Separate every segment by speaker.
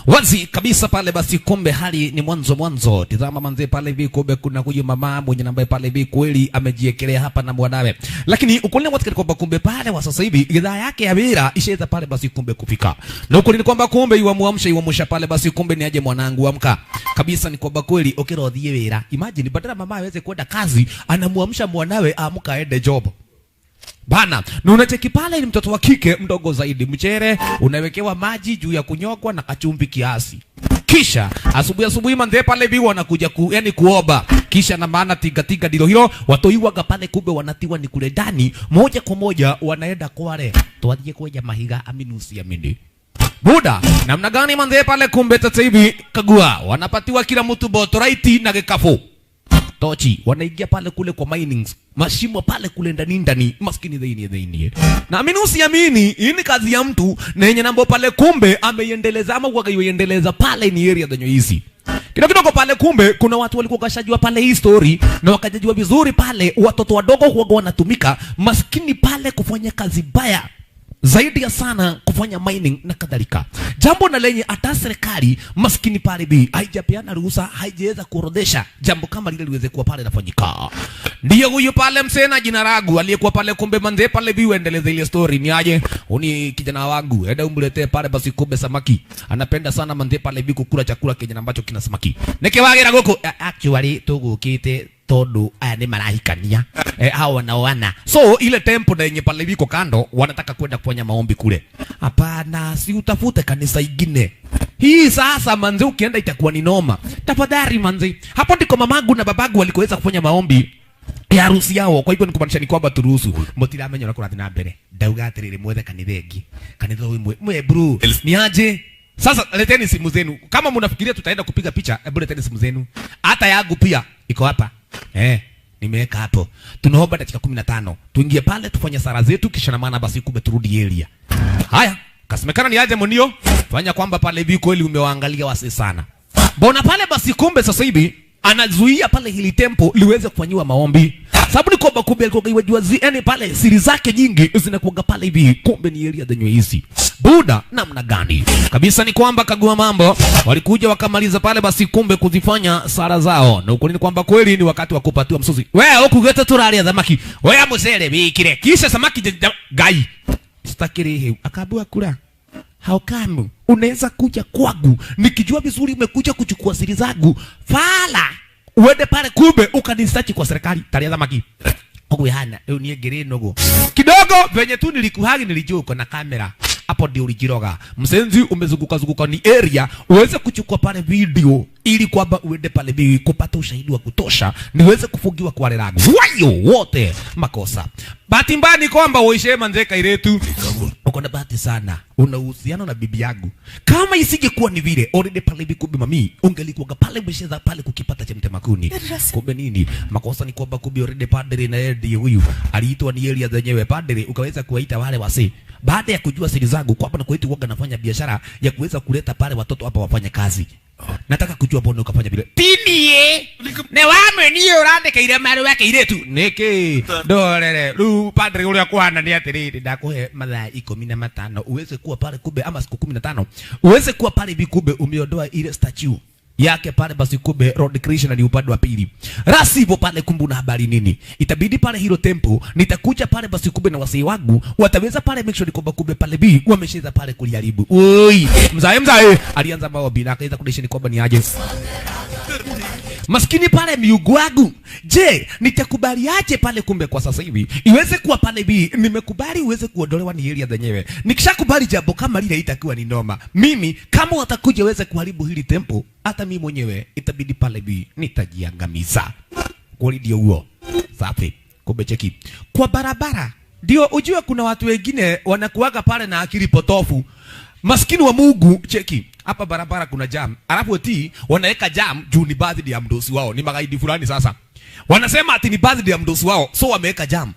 Speaker 1: Wazi kabisa pale basi kumbe hali ni mwanzo mwanzo. Tizama manze pale hivi kumbe kuna huyu mama mwenye namba pale hivi kweli amejiekelea hapa na mwanawe. Lakini ukweli ni kwamba kumbe pale wa sasa hivi idhaa yake ya wira ishaweza pale basi kumbe kufika. Na ukweli ni kwamba kumbe iwamuamsha iwamusha pale basi kumbe ni aje mwanangu amka. Kabisa ni kwamba kweli okirothie wira. Imagine badala mama aweze kwenda kazi anamuamsha mwanawe amka aende job. Bana, na unacheki pale ni mtoto wa kike mdogo zaidi. Mchere unawekewa maji juu ya kunyokwa na kachumvi kiasi. Kisha asubuhi asubuhi manze pale hivi wanakuja yani kuoba. Kisha na maana tiga tiga ndilo hilo watoiwaga pale kumbe wanatiwa ni kule ndani moja kwa moja wanaenda kware. Twathie kwenja mahiga aminusi amini. Buda, namna gani manze pale kumbe sasa hivi kagua wanapatiwa kila mtu botoraiti na gikafu. Tochi wanaingia pale kule kwa minings mashimo pale kule ndani ndani maskini dhaini dhaini. Na amini usiamini, hii ni kazi ya mtu na yenye nambo pale kumbe ameiendeleza ama wakaiendeleza pale ni area zenye hizi. Kidogo kidogo pale kumbe kuna watu walikuwa kashajua pale hii story na wakajajua vizuri pale watoto wadogo huwa wanatumika maskini pale kufanya kazi baya zaidi ya sana kufanya mining na kadhalika. Jambo na lenye hata serikali maskini pale bi haijapeana ruhusa, haijaweza kuorodhesha jambo kama lile liweze kuwa pale nafanyika. Ndiyo huyu pale msena jina ragu aliyekuwa pale kumbe manze pale bi uendeleze ile story ni aje uni kijana wangu enda umletee pale basi kumbe samaki. Anapenda sana manze pale bi kukula chakula kenye ambacho kina samaki. Nikiwagira guku actually tugukite tondu aya ni marahikania hao wanaoana. So ile tempo na yenye pale biko kando wanataka kwenda kufanya maombi kule. Hapana, si utafute kanisa ingine. Hii sasa manze ukienda itakuwa ni noma. Tafadhali manze. Hapo ndiko mamangu na babangu walikoweza kufanya maombi ya harusi yao. Kwa hivyo nikumaanisha ni kwamba turuhusu. Mutiramenya uria kurathi na mbere. Ndauga atiriri mwethe kanitha ingi. Kanitha uyu mwe bro. Ni aje? Sasa leteni simu zenu. Kama mnafikiria tutaenda kupiga picha, hebu leteni simu zenu. Hata yangu pia iko hapa. Nimeweka hapo. Tunaomba dakika 15. Tuingie pale tufanye sala zetu kisha na maana basi kumbe turudi area. Haya, kasemekana ni aje monio? Fanya kwamba pale hivi kweli umewaangalia wasi sana. Mbona pale basi kumbe sasa hivi anazuia pale hili tempo liweze kufanyiwa maombi. Sababu ni kwamba kumbe alikuwa jua yani pale siri zake nyingi zinakuwa pale hivi kumbe ni area zenyewe hizi. Buda namna gani? Kabisa ni kwamba kagua mambo walikuja wakamaliza pale basi kumbe kuzifanya sala zao. Na ukweli ni kwamba kweli ni wakati wa kupatiwa msuzi. Wewe ukugeta turaria samaki. Wewe musele bikire. Kisha samaki gai. Sitakiri akabua kula. How come unaweza kuja kwangu nikijua vizuri umekuja kuchukua siri zangu? Fala uende pale kumbe ukanisearch kwa serikali taria samaki. Ogwehana leo ni ngere nogo. Kidogo venye tu nilikuhagi nilijua uko na kamera. Hapo ndio ulijiroga. Msenzi umezunguka zunguka ni area uweze kuchukua pale video ili kwamba uende pale bi kupata ushahidi wa kutosha niweze kufungiwa kwa langu. Wayo wote makosa. Bahati mbaya ni kwamba uishe manze kairetu. Uko na bahati sana. Una uhusiano na bibi yangu. Kama isingekuwa ni vile already pale bi kumbe mami ungelikuwa pale umesheza pale kukipata cha mtemakuni. Kumbe nini? Makosa ni kwamba kumbe already padre na yeye huyu aliitwa ni area zenyewe padre ukaweza kuwaita wale wasi. Baada ya kujua siri zangu kwamba na kwetu waga nafanya biashara ya kuweza kuleta pale watoto hapa wafanye kazi. Nataka kujua mbona ukafanya vile. Tinie ne wame ni urandikeire marua keiretu niki ndorere ru padre uria kwana ni atiriri ndakuhe mathaa 15 uweze kuwa pale kumbe ama siku 15 uweze kuwa pale hivi kumbe umeondoa ile statue yake pale basi kumbe Lord Krishna ni upande wa pili. Rasivo pale kumbe una habari nini? Itabidi pale hilo tempo nitakuja pale basi kumbe na wasii wangu wataweza pale make sure kwamba kumbe pale bi wamesheza pale kuliharibu. Oi, mzae mzae alianza maombi na akaweza kudishini kwamba ni aje. Maskini pale miugu wangu. Je, nitakubaliaje pale kumbe kwa sasa hivi iweze kuwa pale bi nimekubali uweze kuondolewa ni area zenyewe. Nikishakubali jambo kama lile itakuwa ni noma. Mimi kama watakuja weze kuharibu hili tempo hata mimi mwenyewe itabidi pale bi nitajiangamiza. Kweli ndio huo. Safi. Kumbe cheki. Kwa barabara ndio ujue kuna watu wengine wanakuaga pale na akili potofu. Maskini wa Mungu cheki. Hapa barabara kuna jam. Alafu eti wanaweka jam juu ni birthday ya mdosi wao. Ni magaidi fulani sasa. Wanasema ati ni birthday ya mdosi wao, so wameweka jam.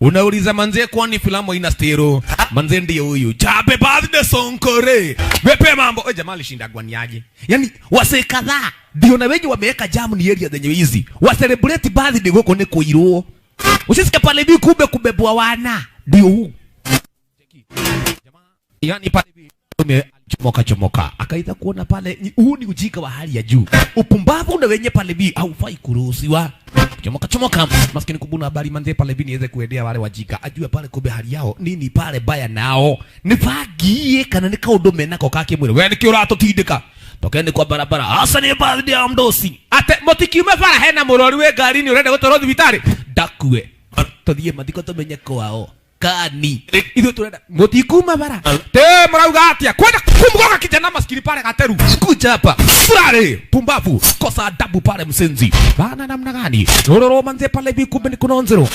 Speaker 1: Unauliza manze kwani filamu ina stero? Manze ndiye huyu. Happy birthday Sonkore. Wepe mambo. Oye jamaa alishinda gwani aje. Yaani wase kadhaa ndio na wengi wameweka jam ni area zenye hizi. Wa celebrate birthday goko ne kuirwo. Usisike pale bi kumbe kubebwa wana. Ndio huu. Yaani pale kumbe chomoka chomoka akaidha kuona pale huu ni ujika wa hali ya juu, upumbavu na wenye pale bi haufai kuruhusiwa. Chomoka chomoka maskini kubuna habari manze pale bi niweze kuendea wale wajika ajue pale kumbe hali yao nini pale baya nao nifagie kana ni kaundu menako kake mwili we niki uratutindika tokeni kwa barabara hasa ni baadhi ya mdosi ate mutikiume bara hena murori we ngari ni urenda gutwarwo thibitari ndakue tuthie mathiko tumenye kwao kani ithuĩ turenda mutikuma bara te murauga atia kwenda kumgoga kijana maskini pale gateru kuja hapa furare pumbavu kosa adabu pale msenzi bana namna gani rororo manze pale hivi kumbe ni kunonzero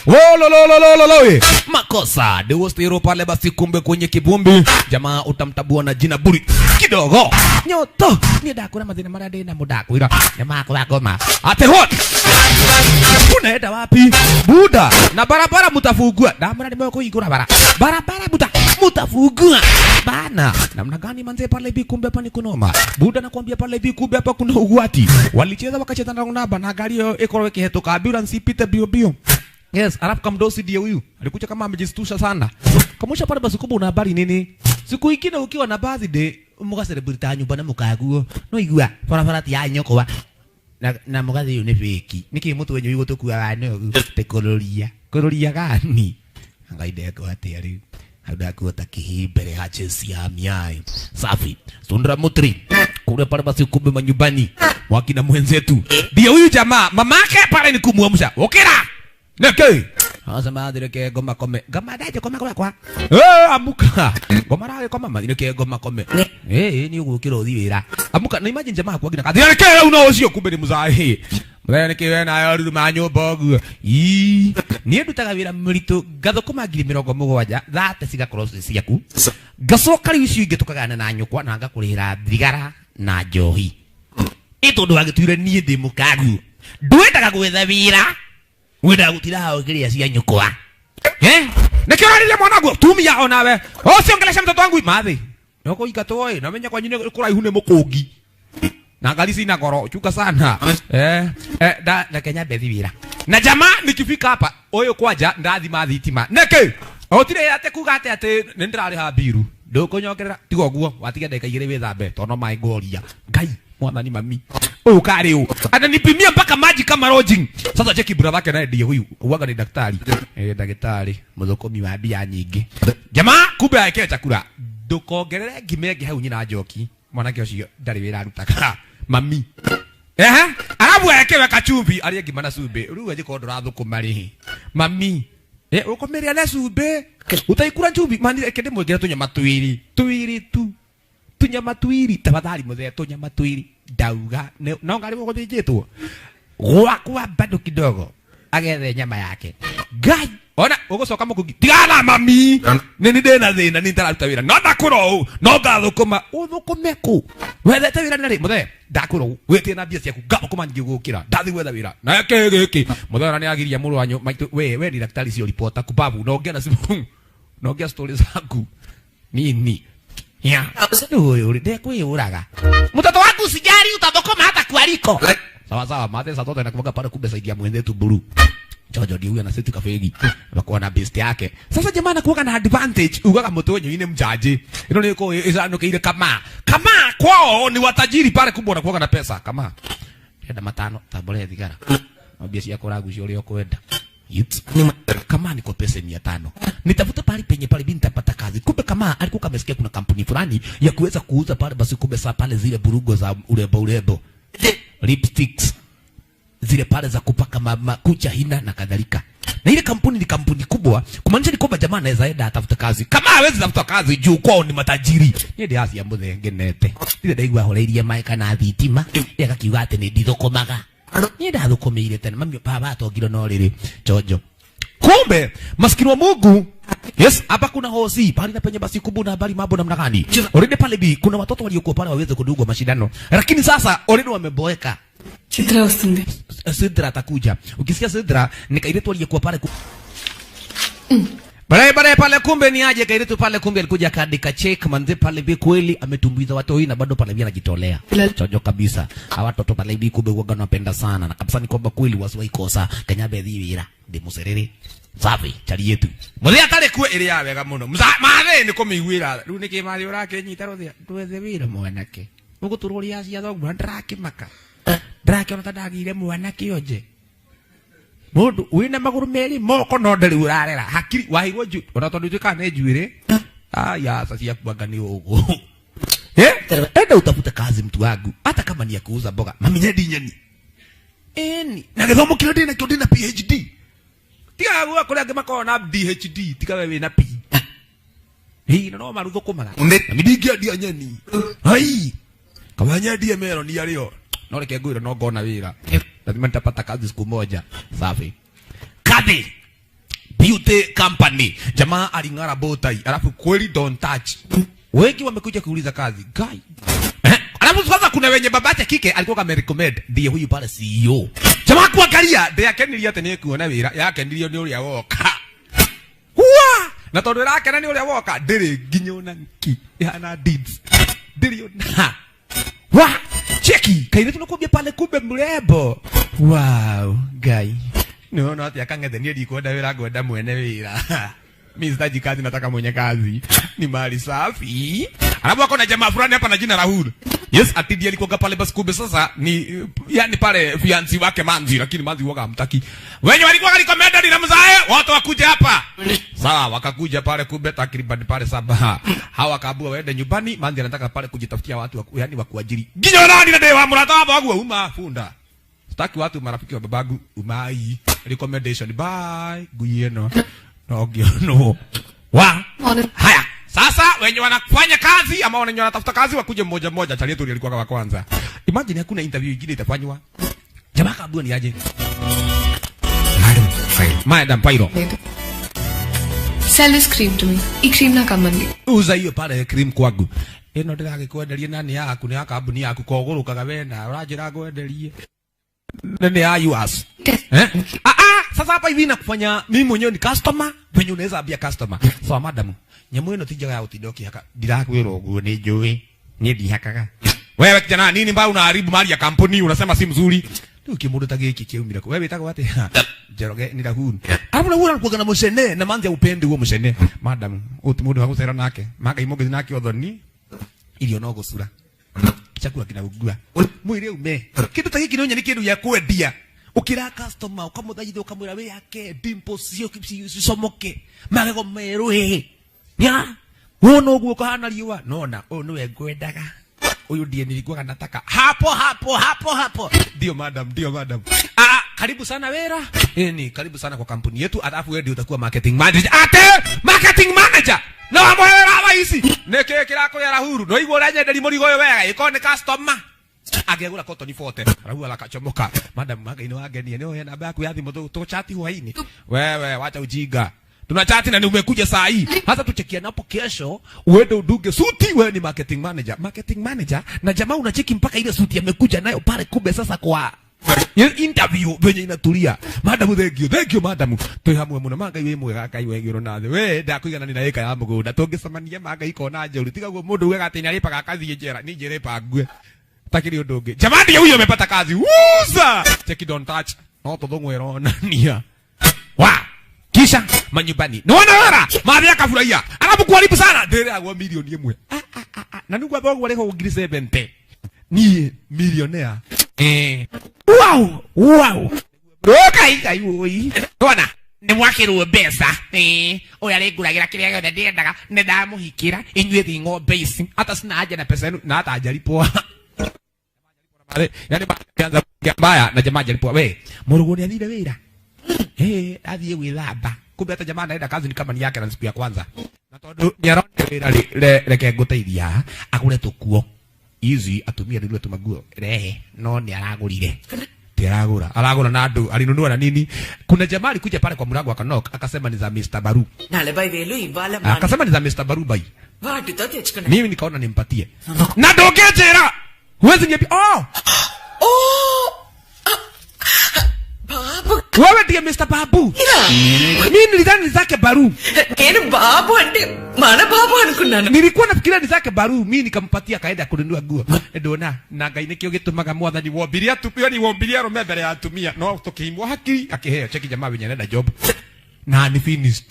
Speaker 1: Wolololololo makosa dewostero pale basi kumbe kwenye kibumbi jamaa utamtabua na jina buri kidogo nyoto ni ndakura mathina maria ndina mudakwira jamaa kwa goma ate hot unaenda wapi buda na barabara mutafungua ndamura ni mwe bara barabara mutafungua bana namna gani manze pale hivi kumbe hapa ni kunoma buda nakwambia pale hivi kumbe hapa kuna ugwati walicheza wakacheza na naba na gari hiyo ikorwe kihetoka ambulance ipite bio bio. Yes, alafu kamdosi ndiye huyu. Alikuja kama amejistusha sana. Kamusha pale basi kubwa una habari nini? Siku ingine ukiwa na birthday, muga celebrate nyumba na mukaguo. No igua, barabara ti ya nyokwa. Na mugathi uyu ni fake. Niki mutu wenyu yugo tukua wa teknolojia. Kororia gani? Ngai ndeko atia riu. Hauda kuota kihimbere hache ya miai. Safi. Sundra mutri. Kule pale basi kumbe manyumbani. Wakina mwenzetu. Ndiye huyu jamaa, mamake pale ni kumuamsha. Okera. Neke. Asa madire ke goma kome. Goma daje koma kwa kwa. Eh amuka. Goma rage koma madire ke goma kome. Eh ni ugukira uthi wira. Amuka na imagine jamaa kwa gina. Kathire ke una ucio kumbe ni muzahi. Mwe niki we nayo ruru ma nyumba uguo. Ii nie ndutaga wira muritu ngathukuma 70,000 thate cigakorwo ciaku. Ngacoka riu icio ingi tukagana na nyukwa na ngakurihira thigara na njohi. Itondu wagituire nie ndi mukagu. Ndwendaga gwetha wira. Wenda gutira hao kiria cia nyukwa. Eh? Nikio rarire mwanangu tumia onawe. Usiongelesha mtoto wangu mathi. Noko ikatwo na menya kwa nyine kuraihu ni mukungi. Na ngari cina goro chuka sana. Da na Kenya mbethi wira. Na jamaa nikifika hapa uyu kwanja ndathima thitima. Niki? Otire ate kuga ate ate ni ndirariha biru. Ndukunyongerera tiga uguo watiga ndagika igiri withambe tono mai ngoria. Ngai mwathani mami. Uyu kari u. Ananipimia mpaka maji kama lodging. Sasa cheki brother yake naye ndiye huyu. Uwaga ni daktari. Daktari muthukumi wa mbia nyingi. Jamaa kumbe aekeo chakula. Ndukongerere ngime ngi hau nyina njoki. Mwanake ucio ndari wira arutaga. Mami. Arabu aekewe kachumbi arie ngima na cumbi. Riu angĩkorwo ndũrathũkũma rĩ. Mami. Ũkũmĩrĩa na cumbi. Utaikura chumbi mani reke ndĩmwĩkĩre tũnyama twĩrĩ. Twĩrĩ tu. Tunyama twĩrĩ tafadhali mũthee tũnyama twĩrĩ. Ndauga no ngari gũthĩnjĩtwo gwakwa bado kidogo agethe nyama yake ngai ona ugucoka mukungi tigana mami ni ndina thina ni ndararuta wira no ndakwĩra ũũ no ngathũkũma ũthũkũme kũ wethete wĩra nĩ rĩ mũthee ndakwĩra ũũ wĩtie na mbia ciaku ngathũkũma nyingĩ gũkĩra ndathi gwetha wĩra na kĩ gĩkĩ mũthee ona nĩ agiria mũrũ wanyu maitũ we ni daktari sio ripota kubabu naongea na simu naongea story zangu nini ya huyu ndekwiyuraga mtoto wangu usijali utathokoma hata kualiko sawa sawa mathe sa toto inakuwaga pale kumbe saidia mwenzetu buru Jojo ndio huyu anaseti kafegi anakuwa na best yake. Sasa jamaa anakuwa na advantage ugaga mtu wenyu ine mjaji ino ni ko isanukiire kama kama kwao ni watajiri pale kumbe wanakuwa na pesa kama enda matano tambole thigara mbia ciako ragucio uria ukwenda. Kama niko pesa 500 nitafuta pale penye pale binti nitapata kazi. Kumbe kama alikuwa amesikia kuna kampuni fulani ya kuweza kuuza pale basi kumbe saa pale zile burugo za urembo urembo lipsticks zile pale za kupaka makucha hina na kadhalika. Na ile kampuni ni kampuni kubwa, kumaanisha ni kwamba jamaa anaweza enda atafuta kazi. Kama hawezi tafuta kazi juu kwao ni matajiri. Ni ndi acia muthe ngenete. Ile ndaigua horeirie mai kana thitima, yakakiuga ati ni ndithukumaga. Ni ndathukumiire tene mami baba atongiro no riri chonjo. Kumbe maskini wa Mungu. Yes, hapa kuna hosi pale na penye basi kubu na habari mambo namna gani. Already pale bi kuna watoto waliokuwa pale waweze kudugwa mashindano. Lakini sasa already wameboeka.
Speaker 2: Chitra ustundi.
Speaker 1: Sidra atakuja. Ukisikia Sidra ni kairetu aliyekuwa pale. Baadaye baadaye pale kumbe ni aje kairetu pale kumbe alikuja akaandika check manze pale bi kweli ametumbuiza watu hii na bado pale bi anajitolea. Chojo kabisa. Hawa watoto pale bi kumbe huwaga wanapenda sana na kabisa ni kwamba kweli wasiwahi kosa kanyabe thiwira ndi muserere. Safi chali yetu.
Speaker 2: Muthia atarĩ kuo ĩrĩ ya wega mũno. Mathe nĩ kũmĩiguĩra tha. Rĩu nĩkĩ mathe ũrakĩnyita rũthĩa? Ndwethe wĩra mwanake. Ũgũtũrwo ũrĩa cia thoguo na ndĩrakĩmaka. Ndĩrakĩona ta ndagĩire mwanake onje. Mũndũ wĩna magũrũ merĩ moko no ndarĩ ũrarera. Hakiri waheirwo nju ona tondũ ituĩkaga nĩ njuĩrĩ. Aya aca ciakuanga nĩ ũguo. Eh?
Speaker 1: Enda utafute kazi mtu wangu hata kama ni ya kuuza mboga. Mami nyendi nyeni. Eni na gĩthomo kĩrĩa ndĩ nakĩo ndĩ na PhD.
Speaker 2: Tiga guo kũrĩa angĩ makoragwo na DHD tiga we wĩna P. Hii no maruthũkũmaga.
Speaker 1: Mami ndingĩendia nyeni. Hai. Kama nyendie meroni arĩo. No reke ngwĩre no ngona wĩra. Lazima nitapata kazi siku moja. Safi. Kathi Beauty Company. Jamaa aling'ara botai. Alafu kweli don't touch. Wengi wamekuja kuuliza kazi. Guy. Alafu sasa kuna wenye babake kike alikuwa kama recommend ndiye huyu pale CEO.
Speaker 2: Jamaa kuangalia ndiye akenirie atĩ nĩ kuona wĩra yakenirio nĩ ũrĩa woka. Hua! Na tondũ ĩrakena nĩ ũrĩa woka ndĩrĩ nginya ona ki ĩhana deeds. Ndĩrĩ ona.
Speaker 1: Wa! Cheki! Kaire tunakuambia pale kumbe mrembo. Wow, guy.
Speaker 2: Nĩwona atĩ akang'ethe niĩ ndikwenda wĩra ngwenda mwene wĩra. Mimi sitaji kazi nataka mwenye kazi. Ni mali safi. Alafu ako na jamaa fulani hapa na jina Rahul. Yes, ati ndiye alikuwa pale basi kumbe sasa ni yani pale fiancé wake Manzi lakini Manzi huwaga hamtaki. Wenye walikuwa recommended na mzae watu wakuja hapa. Sawa, wakakuja pale kumbe takriban pale saba. Hawa kaabua waende nyumbani, Manzi anataka pale kujitafutia watu wa, yani wa kuajiri. Nginya nani na dewa mrata wa bagu uma funda. Sitaki watu marafiki wa babagu umai. Recommendation bye guieno. No no.
Speaker 1: Wa.
Speaker 2: Haya. Sasa wenye wanafanya kazi ama wenye wanatafuta kazi wakuje mmoja mmoja. Charlie yetu alikuwa wa kwanza. Imagine hakuna interview nyingine itafanywa. Jamaa kaabua ni aje?
Speaker 3: Madam file.
Speaker 2: Madam Pairo.
Speaker 4: Sell this cream to me. ఈ cream నాకు అమ్మంది.
Speaker 2: Uza hiyo pale cream kwangu. Ĩno ndĩragĩkwenderia na nĩ yaku nĩ ya kambuni yaku kogũrũkaga we na ũranjĩra ngwenderie. Nĩ ya yours. Eh? Ah ah, sasa hapa hivi nakufanya mimi mwenyewe ni customer, venye unaweza ambia customer. So madam, nyamũ ĩno ti njega ya gũtinda ũkĩhaka. Ndirakwĩra ũguo nĩ njũĩ. Niĩ ndihakaga. Wewe kijana, nini mbaya unaharibu mali ya kampuni unasema si mzuri? Rĩu kĩmũndũ ta gĩkĩ kĩaumire kũ? Wewe wĩtagwo atĩa? Njoroge ni Rahul. Alafu Rahul anakuwaga na mũcene na manzi upendi huo mũcene. Madam, ũyũ ti mũndũ wa gũcera nake. Magai mũngĩthiĩ nake ũthoni, irio no gũcura. Chakula kinaugua. Mwĩre ume. Kĩndũ ta gĩkĩ nĩ kĩndũ gĩa kwendia.
Speaker 1: Ukira customer ukamuthaitha ukamwira we yake dimples cio cicomoke magego meru ya wona uguo kahana riũa nona ũyũ nĩwe ngwendaga
Speaker 2: Huyu ndiye nilikuwa nataka.
Speaker 1: Hapo hapo hapo hapo.
Speaker 2: Ndio madam, ndio madam. Ah, karibu sana wera. Ni karibu sana kwa kampuni yetu. Alafu wewe ndio utakuwa marketing manager. Ate marketing manager. No amwera wa ici. Niki kirakuria Rahuru. No igwo uranyenderia murigo uyu wega. Iko ni customer. Angĩgũra cotton 40. Rahuru akachomoka. Madam magai ni wangenie ni oya namba yaku ya thimu tuchati hwaini. Wewe wacha ujinga. Tunachati na ni umekuja saa hii.
Speaker 1: Hata tuchekia napo kesho uende udunge suti, wewe ni marketing manager. Marketing manager na jamaa unacheki mpaka ile suti amekuja nayo pale kumbe sasa kwa
Speaker 2: interview venye inatulia. Madam thank you, thank you madam. Twi hamwe muno mangai wi mwega ngai we iguru na thi. We ndakuigana na eka ya mugunda tungicemania mangai ikona njuru. Tiga guo mundu ugaga ati niaripaga akathie njera, ni njere pangue. Takiri undu ungi. Jamani huyo amepata kazi. Uza. Check it don't touch. No tuthungwe ronania. Wa. Kisha manyumbani. Niona wera. Mathi akafurahia. Alafu kuharibu sana. Ndĩragwo milioni ĩmwe. Ah, ah, ah, ah. Na nĩguo thoguo arĩhwo ngiri 70. Niĩ millionaire.
Speaker 1: Wow, wow. Roka ikai woi. Ona nĩ mwakĩrwo mbeca. Ũyũ arĩngũragĩra kĩrĩa gĩothe ndĩrendaga, nĩ ndamũhikĩra. Inyuĩ thi ng'ombe ici.
Speaker 2: Hata sina haja na pesa yenu na hata hajalipwa. Yaani anza mbaya na jamaa hajalipwa. We,
Speaker 1: mũrũguo nĩ athire wĩra. Athiĩ gwĩthamba.
Speaker 2: Kumbe hata jamaa anaenda kazi ni kama ni yake na siku ya kwanza. Na tondu ni aronde wĩra rĩ, reke ngũteithia
Speaker 1: agũre tũkuo. Hizi atumia ndio tumaguo. Rehe, no ni aragũrire.
Speaker 2: Ti aragũra. Aragũra na andũ, alinunua na nini? Kuna jamaa alikuja pale kwa mlango akanok, akasema ni za Mr. Baru.
Speaker 5: నలభై వేలు ఇవ్వాలమ్మా.
Speaker 2: Akasema ni za Mr. Baru bai.
Speaker 5: వాటితో తెచ్చుకున్నా.
Speaker 2: Mimi nikaona nimpatie. Na ndũngĩnjĩra. Huwezi niambia, oh!
Speaker 5: Oh! Babu.
Speaker 2: Wewe ndiye Mr. Babu.
Speaker 5: Yeah.
Speaker 2: Mimi nilidhani ni zake Baru.
Speaker 5: నేను బాబు అంటే మన బాబు అనుకున్నాను.
Speaker 2: Nilikuwa nafikiria ni zake Baru, mimi nikampatia kaenda kununua nguo. Ndona na Ngai nikio gitumaga mwathani wombirie atumia ni wombirie arume mbere ya atumia no tukihimwo hakiri akiheo cheki jamaa wenye anaenda job na ni finished.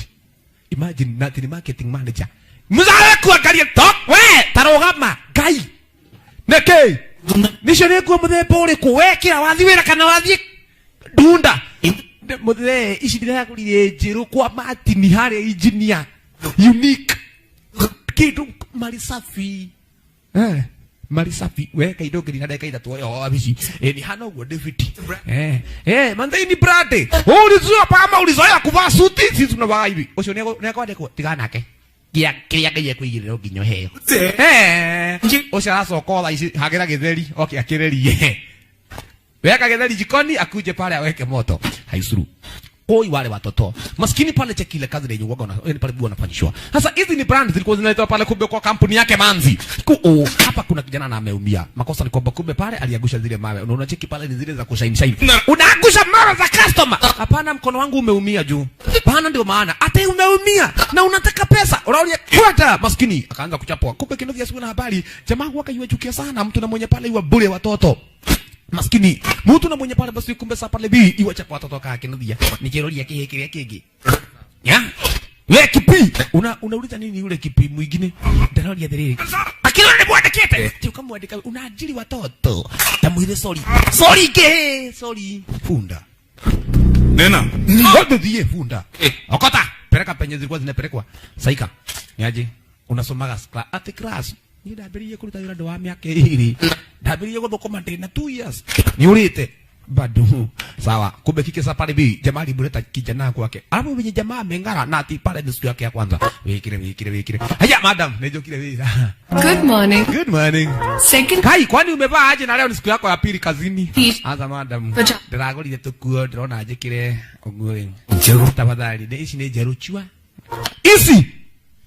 Speaker 2: Imagine na ni marketing manager. Muzare kuangalia top we tarugama Ngai niki nicio nĩ nguo mũthemba ũrĩkũ wekĩra wathiĩ wĩra kana wathiĩ ndunda mũthee ici ndĩragũrire njerũ kwa Martin harĩa engineer unique kĩndũ mali safi mali safi we kaindo ngiri na ndagĩka ithatũ oyo wabici ni hana ũguo David manze ni brand ulizoea pama ulizoea kuvaa suti sisi tunavaa hivi ũcio nĩakwandĩkwo tigana nake kia kĩrĩa Ngai ekũigĩrĩra nginya ũheo ũcio aracoka o thaa ici hagĩra gĩtheri oke akĩrĩrie weka gĩtheri jikoni akuje pale aweke moto haisuru koi wale watoto maskini pale cheki ile kazi yenye waga na pale bwana wanafanyishwa. Sasa hizi ni brand zilikuwa zinaletwa pale kumbe kwa kampuni yake manzi. Ku hapa kuna kijana na ameumia. Makosa ni kwamba kumbe pale aliangusha zile mawe. Unaona cheki pale ni zile za kushine shine. Unaangusha mawe za customer. Hapana, mkono wangu umeumia juu. Bana ndio maana hata umeumia na unataka pesa. Unaona kwata maskini akaanza kuchapwa. Kumbe kinozi asiwe na habari. Jamaa huwa kaiwachukia sana mtu na mwenye pale iwa bure watoto. Maskini mtu na mwenye pale basi kumbe sa pale bi iwa chapa watoto kake ndia nikiroria kihe kiria kingi ya we kipi unauliza nini yule kipi mwingine ndaroria thiriri akira ni mwandikite ti ukamwandika unaajiri watoto tamuire sorry sorry ke sorry funda
Speaker 6: nena
Speaker 2: ngodo die funda okota pereka penye zilikuwa zinapelekwa saika niaje unasomaga ati class ni ndambĩrĩirie kũruta wĩra ndĩ wa mĩaka ĩrĩ ndambĩrĩirie gũthũkũma ndĩ na 2 years nĩ ũrĩte bado sawa kumbe kike sa pale bi jamaa alimleta kijana kwake alafu mwenye jamaa ameng'ara na ati pale ni siku yake ya kwanza wikire wikire wikire haya madam nĩnjũkire wĩra.
Speaker 4: Good morning.
Speaker 2: Good morning.
Speaker 4: Second
Speaker 2: Kai kwani umevaa aje na leo ni siku yako ya pili kazini? Aza madam ndĩragũrire tũkuo ndĩrona njĩkĩre ũguo rĩ tafadhali ici nĩ njerũ chua ici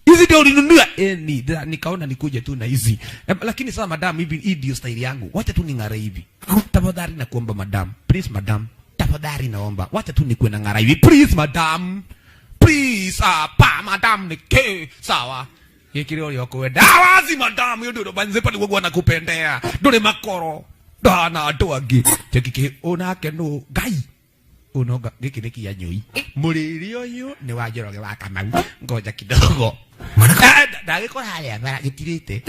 Speaker 2: hizi ndio ulinunua? Ni nikaona nikuje tu na hizi. Lakini sasa madam, hivi hii ndio style yangu. Wacha tu ning'are hivi. Tafadhali nakuomba madam. Please madam. Tafadhali naomba. Wacha tu nikuwe na ng'ara hivi. Please madam. Please pa madam nike sawa. Yekire uri okwenda. Wazi madam, hiyo ndio banze pale wewe wanakupendea. Ndure makoro. Ndana andu angi. Cheki onake no Ngai. Unoga giki ni kia nyui. Muriri uyu ni wa Njoroge wa Kamau. Ngoja kidogo. Ndagikora haria bara gitirite.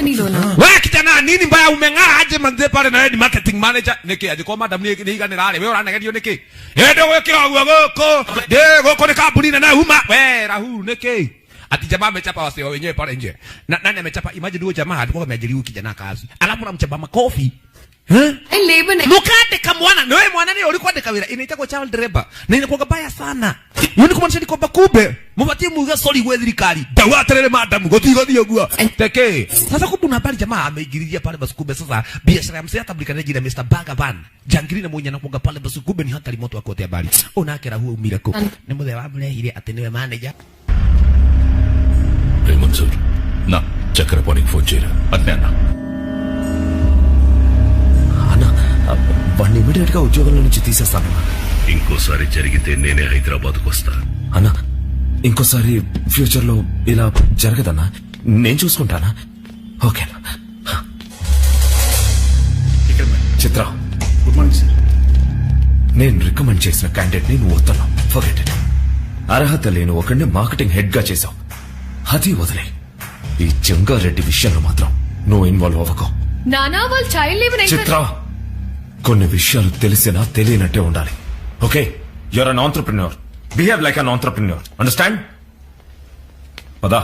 Speaker 2: We kijana nini mbaya umeng'ara aje manze pale na ni marketing manager niki aje kwa madam ni iganira ari we uranegerio niki ende gwikira guo guku ndi guku ni kambuni nene huma we Rahu niki ati jamaa amechapa wase wenyewe pale nje na nani amechapa imagine huyo jamaa alikuwa ameajiriwa kijana kazi alafu namchapa makofi mukandika mwana niwe mwana ni ulikwandika wira inaitagwo child labor na inakuwa baya sana hiyo ni kumaanisha ni kwamba kumbe mubatie muga sorry gwe thirikari ndauga atiriri madam gutigothio guo teke sasa kumbe una habari jamaa ameingililia pale basi kumbe sasa biashara ya msee atablikana jina Mr. Bagavan jangiri na mwenye anakuwa pale basi kumbe ni hatari moto akote habari unakera huo umira ko ni muthe wa mrehire ati niwe manager
Speaker 6: రే Mansoor నా చక్రపాణికి ఫోన్ చేయరా అట్నే అన్నా
Speaker 3: అన్నా వాడిని ఇమీడియట్ గా ఉద్యోగంలో నుంచి తీసేస్తాను.
Speaker 6: ఇంకోసారి జరిగితే నేనే హైదరాబాద్కు వస్తా.
Speaker 3: అన్నా ఇంకోసారి ఫ్యూచర్ లో ఇలా జరగదన్నా, నేను చూసుకుంటానా? ఓకేనా? చిత్ర,
Speaker 6: good morning sir.
Speaker 3: నేను రికమెండ్ చేసిన క్యాండిడేట్ ని నువ్వు వద్దన్నావు. Forget it. అర్హత లేని ఒకడిని మార్కెటింగ్ హెడ్ గా చేశావు, అది వదిలే. ఈ జంగారెడ్డి విషయంలో మాత్రం నువ్వు ఇన్వాల్వ్ అవ్వకు.
Speaker 4: నానా వాళ్ళు చైల్డ్ లేబర్
Speaker 3: చిత్ర, కొన్ని విషయాలు తెలిసినా తెలియనట్టే ఉండాలి. Okay, you're an entrepreneur, behave like an entrepreneur, understand? పదా.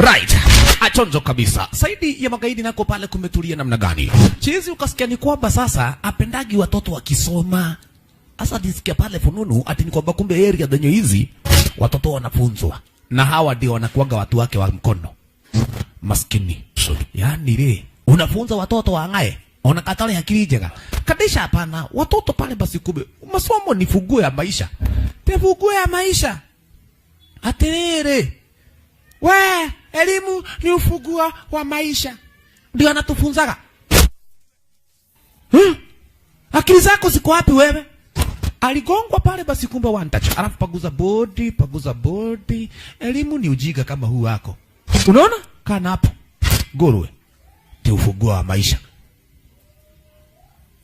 Speaker 2: Right. Achonjo kabisa. Saidi ya magaidi nako pale kumetulia namna gani? Chizi ukasikia ni kwamba sasa apendagi watoto wakisoma. Sasa nisikia pale fununu ati ni kwamba kumbe area zenye hizi watoto wanafunzwa na hawa ndio wanakuanga watu wake wa mkono. Maskini. Yaani re unafunza watoto waangae unakatale akili njega. Kadisha hapana, watoto pale basi kumbe masomo ni funguo ya maisha. Te funguo ya maisha. Atiriri. We, Elimu ni ufunguo wa maisha. Ndio anatufunzaga. Hmm? Akili zako ziko wapi wewe? Aligongwa pale basi kumbe one touch. Alafu paguza bodi, paguza bodi. Elimu ni ujiga kama huu wako. Unaona? Kana hapo. Ngurwe. Ndio ufunguo wa maisha.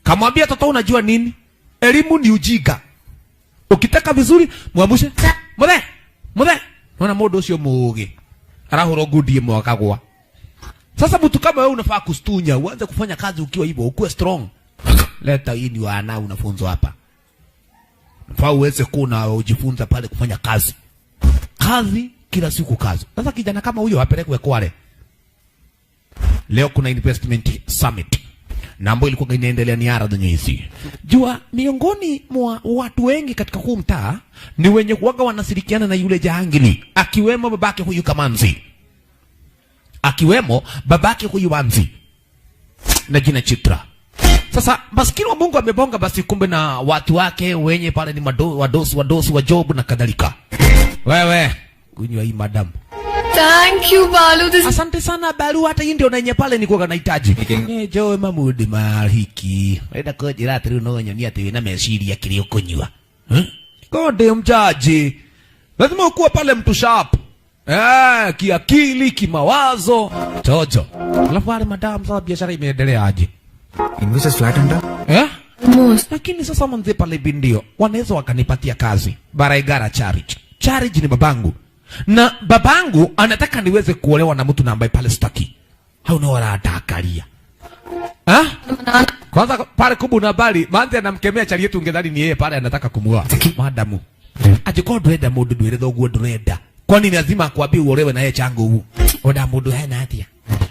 Speaker 2: Kamwambia toto unajua nini? Elimu ni ujiga. Ukitaka vizuri mwamushe. Muthe. Muthe. Unaona mundu ucio mugi. Arahurwo ngundi imwe akagwa. Sasa mtu kama wewe unafaa kustunya, uanze kufanya kazi ukiwa hivyo, ukuwe strong. Leta hii ni wana unafunzwa hapa. Unafaa uweze kuna ujifunza pale kufanya kazi. Kazi kila siku kazi. Sasa kijana kama huyo apelekwe Kwale. Leo kuna investment summit na ambayo ilikuwa inaendelea ni ara hizi. Jua miongoni mwa watu wengi katika huu mtaa ni wenye kuwaga wanashirikiana na yule jahangili, akiwemo babake huyu Kamanzi, akiwemo babake huyu Wanzi na jina Chitra. Sasa maskini wa Mungu amebonga basi kumbe na watu wake wenye pale ni wadosi wadosi wa job na kadhalika. Wewe kunywa hii madam.
Speaker 4: Thank you Balu this
Speaker 2: Asante sana Balu, hata hii ndio nenye pale nilikuwa nahitaji. Joe mamudi mahiki. Wenda kunjira atiri no nyonia ati wina meciria kiri ukunywa. Konde mjaji. Lazima ukuwe pale mtu sharp. Kiakili, kimawazo. Tojo. Alafu wale madam sasa biashara imeendelea aje?
Speaker 7: Investors flat అంట.
Speaker 2: Eh?
Speaker 4: Most
Speaker 2: Lakini sasa manze pale bindio wanaweza wakanipatia kazi. Baraigara Charity. Charity ni babangu. Na babangu anataka niweze kuolewa na mtu na ambaye pale sitaki. Hau no aratakaria. Ah? Kwanza pale kubu na bali, manze anamkemea chali yetu ungedhani ni yeye pale anataka kumuoa. Madamu. Angĩkorwo ndũrenda mũndũ ndwĩre thoguo ndũrenda. Kwani lazima akwambie uolewe na yeye chango huu. Onda mũndũ hena atia?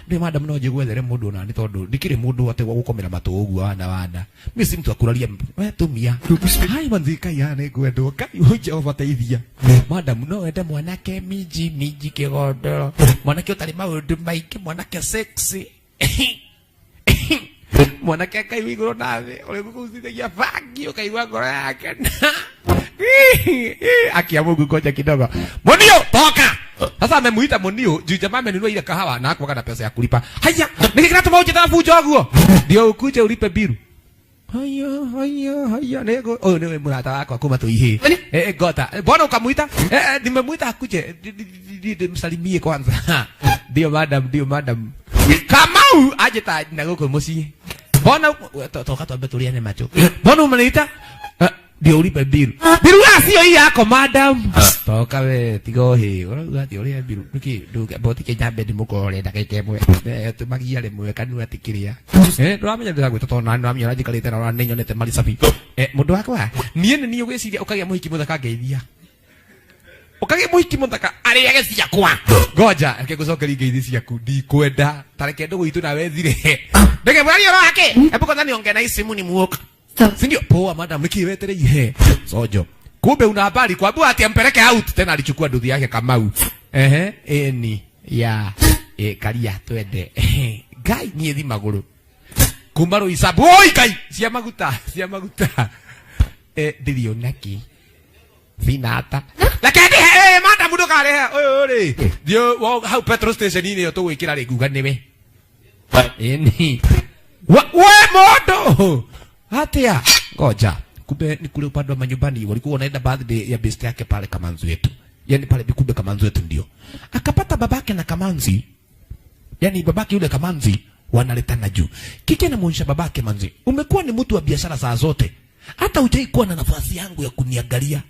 Speaker 2: Ndĩ madam no njigwethere mũndũ ona nĩ tondũ ndikĩrĩ mũndũ atĩ wa gũkomera matũ ũguo wana wana. Mimi si mtu akuraria we tumia. Hai manzi kai hana ngwendwo kai ũ Jehova teithia. Madam no wende mwanake miji miji kĩgondoro. Mwanake ũtarĩ maũndũ maingĩ, mwanake sexy. Mwanake akaigua igũrũ na thĩ ũrĩa gũkũcithagia bangi ũkaigua ngoro yake. Akia Mungu ngoja kidogo. Munio toka. Sasa amemuita Munio juu jamaa amenunua ile kahawa na hakuwa na pesa ya kulipa. Haya, niki kinatuma uje fujo guo. Ndio ukuje ulipe biru. Haya, haya, haya nego. Oh, niwe murata wakwa kuma tuihi. Gota. Mbona ukamuita? Nimemuita akuje. Msalimie kwanza. Ndio madam, ndio madam. Kamau aje ta na guku mucii. Mbona toka twambe tuliane macho. Mbona umeniita? Ndio ulipe biru. Biru sio hii yako madam. Toka we tiga hi. Urauga ati uria biru. Niki nduge boti kinyambe ndimukore ndagika ĩmwe. Tumagia rĩmwe kanua tikiria. Ndũramenya ndĩragwĩta tondũ nani ndũramenya ũranjikarĩte na ũraninyonete maricabi. Mũndũ wakwa niĩ nĩ niĩ ũgwĩciria ũkagĩa mũhiki mũthaka ngeithia. Ũkagĩa mũhiki mũthaka arĩage ciakwa. Ngoja reke ngũcokerie ngeithi ciaku ndikwenda. Ta reke ndũgũ itũ nawe thire. Ndege mwario wake. Hebu kwanza niongee na hii simu ni muoka. Si ndio? Poa madam, niki wetereire. Sojo. Kumbe una habari kwambia ati ampeleke out tena alichukua nduthi yake Kamau. Ehe, eni ya karia twende. Ngai niĩ thi magũrũ. Kuma Roysambu. Oi Ngai, cia maguta, cia maguta. Ndirio naki. Vinata. Reke ndihe, madam ndũkarehe. Ũyũ rĩ. Thiĩ hau petrol station inĩ ĩyo tũgwĩkĩra rĩ nguga nĩwe. Eni. We mondo. Atia. Ngoja. Kumbe ni kule upande wa manyumbani walikuwa wanaenda birthday ya best yake pale Kamanzi wetu. Yaani pale kumbe Kamanzi wetu ndio. Akapata babake na Kamanzi. Yaani babake yule Kamanzi wanaletana juu. Kike anamuonyesha babake Manzi, umekuwa ni mtu wa biashara saa zote. Hata hujai kuwa na nafasi yangu ya kuniangalia.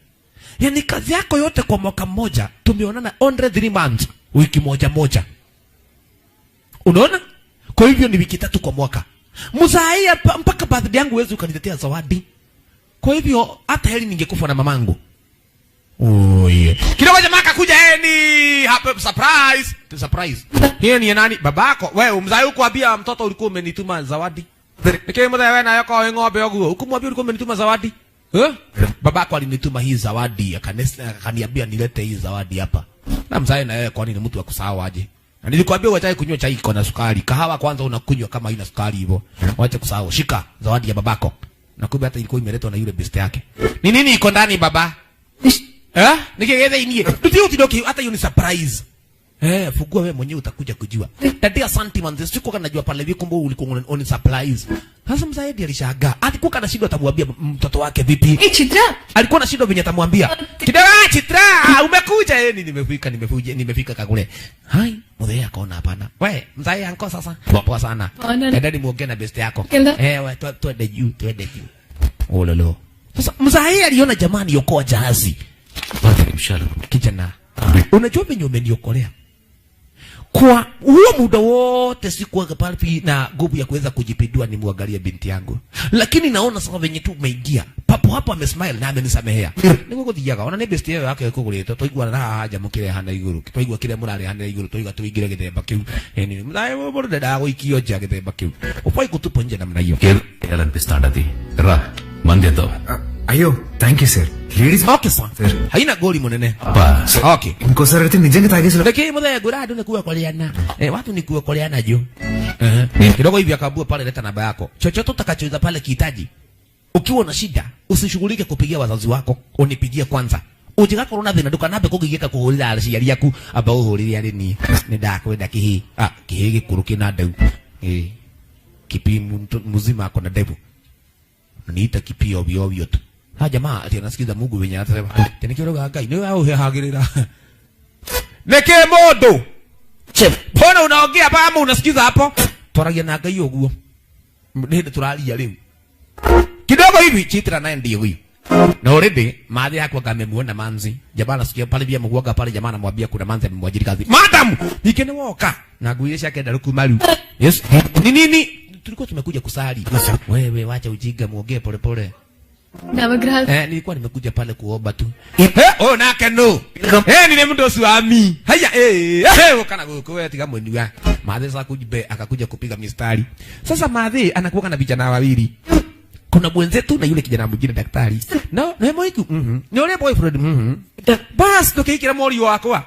Speaker 2: Yaani kazi yako yote kwa mwaka mmoja tumeonana only 3 months, wiki moja moja. Unaona? Kwa hivyo ni wiki 3 kwa mwaka. Mzai mpaka birthday yangu huwezi ukaniletea zawadi. Kwa hivyo hata heri ningekufa na mamangu. Oh yeah. Kidogo jamaa akakuja, ni happy surprise. Surprise. Hii ni nani? Babako. Wewe mzai huko ambia mtoto ulikuwa umenituma zawadi. Nikiwa mzai wewe na yako wewe ng'ombe yoguo. Ukumwambia ulikuwa umenituma zawadi? Eh? Babako alinituma hii zawadi akaniambia nilete hii zawadi hapa. Na mzai na yeye kwani ni mtu wa kusahau aje? Na nilikwambia uache kunywa chai iko na sukari. Kahawa kwanza unakunywa kama haina sukari hivyo. Wacha kusahau. Shika zawadi ya babako. Na kumbe hata ilikuwa imeletwa na yule best yake. Ni nini iko ndani baba? Eh? Nikigetha inie. Ndio utidoki hata hiyo ni surprise.
Speaker 1: Fungua wewe mwenyewe utakuja kujua. Daddy asante manze, sikuwa najua pale hivi kumbe ulikuwa on surprise. Sasa mzaidi alishangaa. Alikuwa anashindwa atamwambia mtoto wake vipi?
Speaker 4: Chitra.
Speaker 1: Alikuwa anashindwa venye atamwambia. Kidogo Chitra, umekuja nimefika nimefika kakule. Hai, mzee akaona hapana. We, mzee anko sasa. Poa sana. Dada muongee na best yako. We twende juu, twende juu. Ololo. Sasa mzee aliona jamani yokoa jahazi. Kijana, unajua venye umeniokolea. Kwa huo muda wote sikuwa pale na nguvu ya kuweza kujipindua nimwangalie binti yangu. Lakini naona sasa venye tu umeingia. Papo hapo amesmile na amenisamehea. Nigũgũthiaga ona nĩ best yake ĩkũgũrĩte twaigua na haja mũkĩrehana igũrũ. Twaigua kĩrĩa mũrarehana igũrũ twaigua tuingire gĩthemba kĩu. Ni mthae mũndũ ndendaga gũikio nja gĩthemba kĩu. Ũbwai gũtupwo nje namna hiyo.
Speaker 6: చేయాలనిపిస్తాండది రా మందేద్దాం.
Speaker 7: అయ్యో thank you sir. Ladies
Speaker 1: okay sir. Haina goli munene.
Speaker 6: Apa.
Speaker 1: Okay.
Speaker 7: ఇంకోసారి అయితే నిజంగా తాగేసి
Speaker 1: Lakini mzee guradu ni kuokoleana. Watu ni kuokoleana juu. Kidogo hivi akaambua pale leta namba yako. Chochote utakachoiza pale kihitaji. Ukiwa na shida usishughulike kupigia wazazi wako, unipigie kwanza. Ujigakorwo na thina ndukanambe kugigika kuhurira aciari aku amba uhurire ari ni ni ndakwenda kihi. Ah, kihi gikuru kina ndeu. Kipi mzima ako na ndevu. Niita kipi ovyo ovyo tu. Ha jamaa ati anasikiza Mungu wenye anasema. Tena kiroga Ngai ni wewe uhehagirira. Neke modo. Chef, mbona unaongea hapa ama unasikiza hapo? Twaragia na Ngai uguo. Nĩ tũraria rĩu. Kidogo hivi Chitra naye ndiye huyu. Na already maadhi yako amemuona manzi. Jamaa anasikia pale bia mguaga pale jamaa anamwambia kuna manzi amemwajiri kazi. Madam, nikene woka. Na nguo yake ndaruku maru. Yes. Ni nini? Tulikuwa tumekuja kusali. Wewe wacha ujinga muongee pole pole. Nilikuwa nimekuja pale kuomba tu. Oh nake no. Ni mtu swami. Haya kana guku wewe tiga mwenua. Maadhi sasa kujibe akakuja kupiga mistari. Sasa maadhi anakuwa na vijana wawili. Kuna mwenzetu na yule kijana mwingine daktari. No, no moiku. Ni yule boyfriend. Bas tukikira mori wakwa.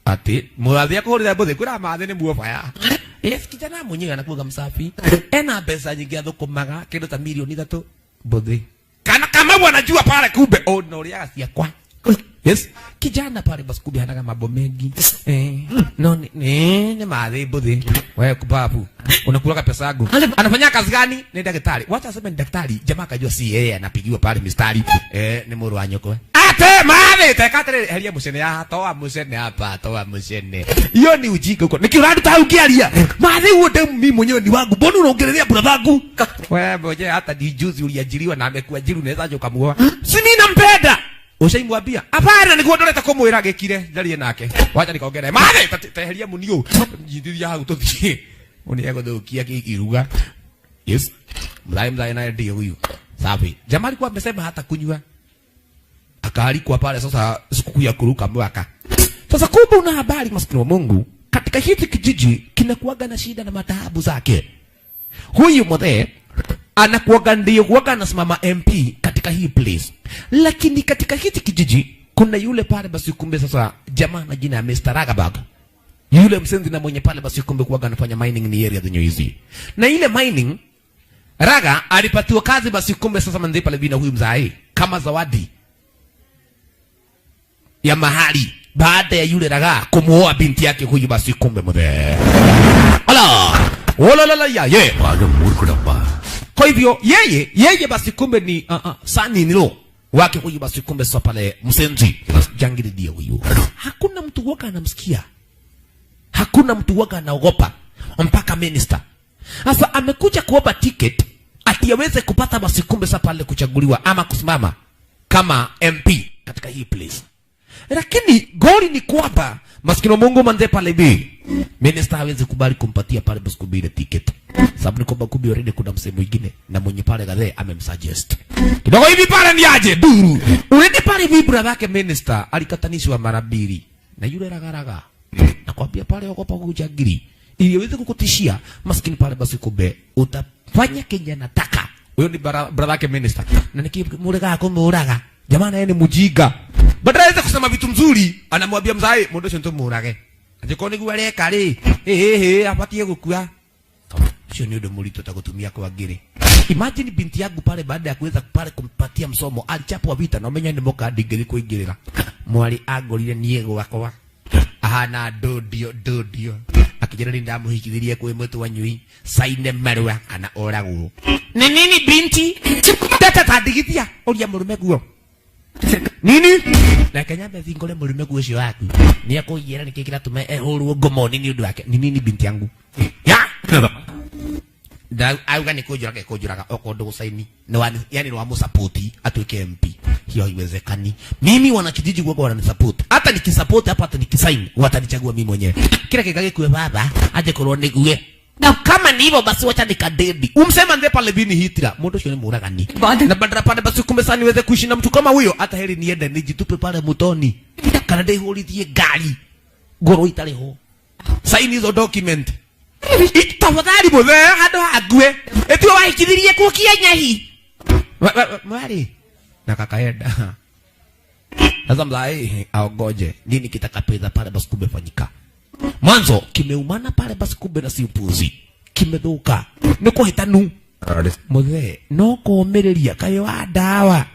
Speaker 1: Ati muathi akuhurira mbuthi kwira maadhi ni muobaya. Yes, kijana mwenyewe anakuwa msafi. Ena pesa nyingi athukumaga kindu ta milioni 3 mbuthi. Kana kama wanajua pale kumbe oh no ria ciakwa. Yes, kijana pale basi kumbe hanaga mambo mengi. No ni maadhi mbuthi. Wewe kubabu unakulaga pesa yangu. Anafanya kazi gani? Ni daktari. Wacha aseme ni daktari. Jamaa kajua si yeye anapigiwa pale mistari. Ni mũrũ wa nyoko. Ate maadhi tekatere heria mucene ya toa mucene hapa toa mucene. Hiyo ni ujinga huko. Nikiuradu ukiaria. Maadhi huo demu mimi mwenyewe ni wangu. Mbona unaongelea brother wangu? Wewe mwenyewe hata ni juzi uliajiriwa na amekuajiri unaweza aje ukamuoa? Si mimi nampenda. Ushaimwambia? Hapana niguo ndoreta kumwira gikire ndarie nake. Wacha nikaongere. Maadhi teheria munio. Njithithia hau tuthie. Uni egũthũkia kiruga. Yes. Mzai naye ndiye huyu. Safi. Jamaa alikuwa amesema hata kunywa. Akaalikwa pale sasa sikukuu ya kuruka mwaka. Sasa kumbe una habari maskini wa Mungu, katika hiki kijiji kinakuaga na shida na mataabu zake. Huyu mzee anakuaga ndiyo kuaga anasimama MP katika hii place. Lakini katika hiki kijiji kuna yule pale basi kumbe sasa jamaa na jina ya Mr. Ragabag. Yule msenzi na mwenye pale basi kumbe kuaga anafanya mining ni area zenye hizi. Na ile mining Raga alipatiwa kazi basi kumbe sasa manzi pale bina huyu mzai kama zawadi ya mahali baada ya yule Raga kumuoa binti yake huyu basi kumbe mzee. Ala! Wala la la ya ye.
Speaker 6: Baga murkudappa.
Speaker 1: Kwa hivyo yeye basi kumbe ni sani nilo wake huyu basi kumbe sasa pale msenzi jangili ndio huyu. Hakuna mtu waka anamsikia. Hakuna mtu waka anaogopa mpaka minister. Sasa amekuja kuomba ticket ati aweze kupata basi kumbe sasa pale kuchaguliwa ama kusimama kama MP katika hii place. Lakini goli ni kwamba maskini Mungu manze pale bi minister hawezi kubali kumpatia pale basi kumbe ile ticket. Sababu ni kwamba kumbe already kuna msemo mwingine na mwenye pale kadhe amemsuggest. Kidogo hivi pale ni aje duru. Already pale hivi brother yake minister alikatanishwa mara mbili na yule ragaraga. Nakwambia pale ogopa kujagiri. Ili aweze kukutishia maskini pale basi kumbe utafanya Kenya nataka. Huyo ni brother yake minister. Na nikimurega kumuraga. Jamaa naye ni mujinga. Badala aweze kusema vitu mzuri anamwambia mzae mundu ucio ntumurage. Angĩkorwo nĩguo areka rĩ, abatie gũkua. Sio ni ũndũ mũritũ ta gũtumia kwa ngiri. Imagine binti yangu pale baada ya kuweza pale kumpatia msomo alichapwa vita na umenya ni moka ndingĩrĩ kũingĩrĩra. Mwari angorire niĩ gwakwa.
Speaker 2: Ahana ndodio ndodio. Akijira ni ndamuhikithirie kwi mutu wanyui saine marua kana oragwo. Ni nini binti? Tata tandigithia uria murume guo. Nini? Reke nyambe thingore murume guo ucio waku. Ni akũiyĩra nĩkĩ kĩratũma ehũrwo ngomoni nĩ ũndũ wake. Ni nini binti yangu? Ya! Auga nĩ kũnjũraga ekũnjũraga okorwo ndũgũcaini. Ni wa yani ni wa mũsupport atuĩke MP. Hiyo haiwezekani. Mimi wanakijiji guoko wananisupport. Hata nikisupport hapa hata nikisign watanichagua mimi mwenyewe. Kila kigage baba aje korwo nĩgue. Na kama ni hivyo basi wacha nikadedi. Umsema nze pale bini Hitler. Mundu ucio ni mũragani. Na badala pale basi kumbe sana niweze kuishi na mtu kama huyo hata heri niende nijitupe pale mutoni. Kana ndihũrithie ngari. Ngoro itarĩ ho. Sign hizo document. Tafadhali muthee handũ hangue. Ĩtio wahikithirie kuo kienyahi. Mwari. Na kakaenda. Sasa mzai aongoje nini kitakapedha pale basi kumefanyika. Mwanzo kimeumana pale basi kumbe na si upuzi. Kimedhuka. Nĩ kũhĩtanu. Muthee no kũũmĩrĩria kaĩ wa ndawa.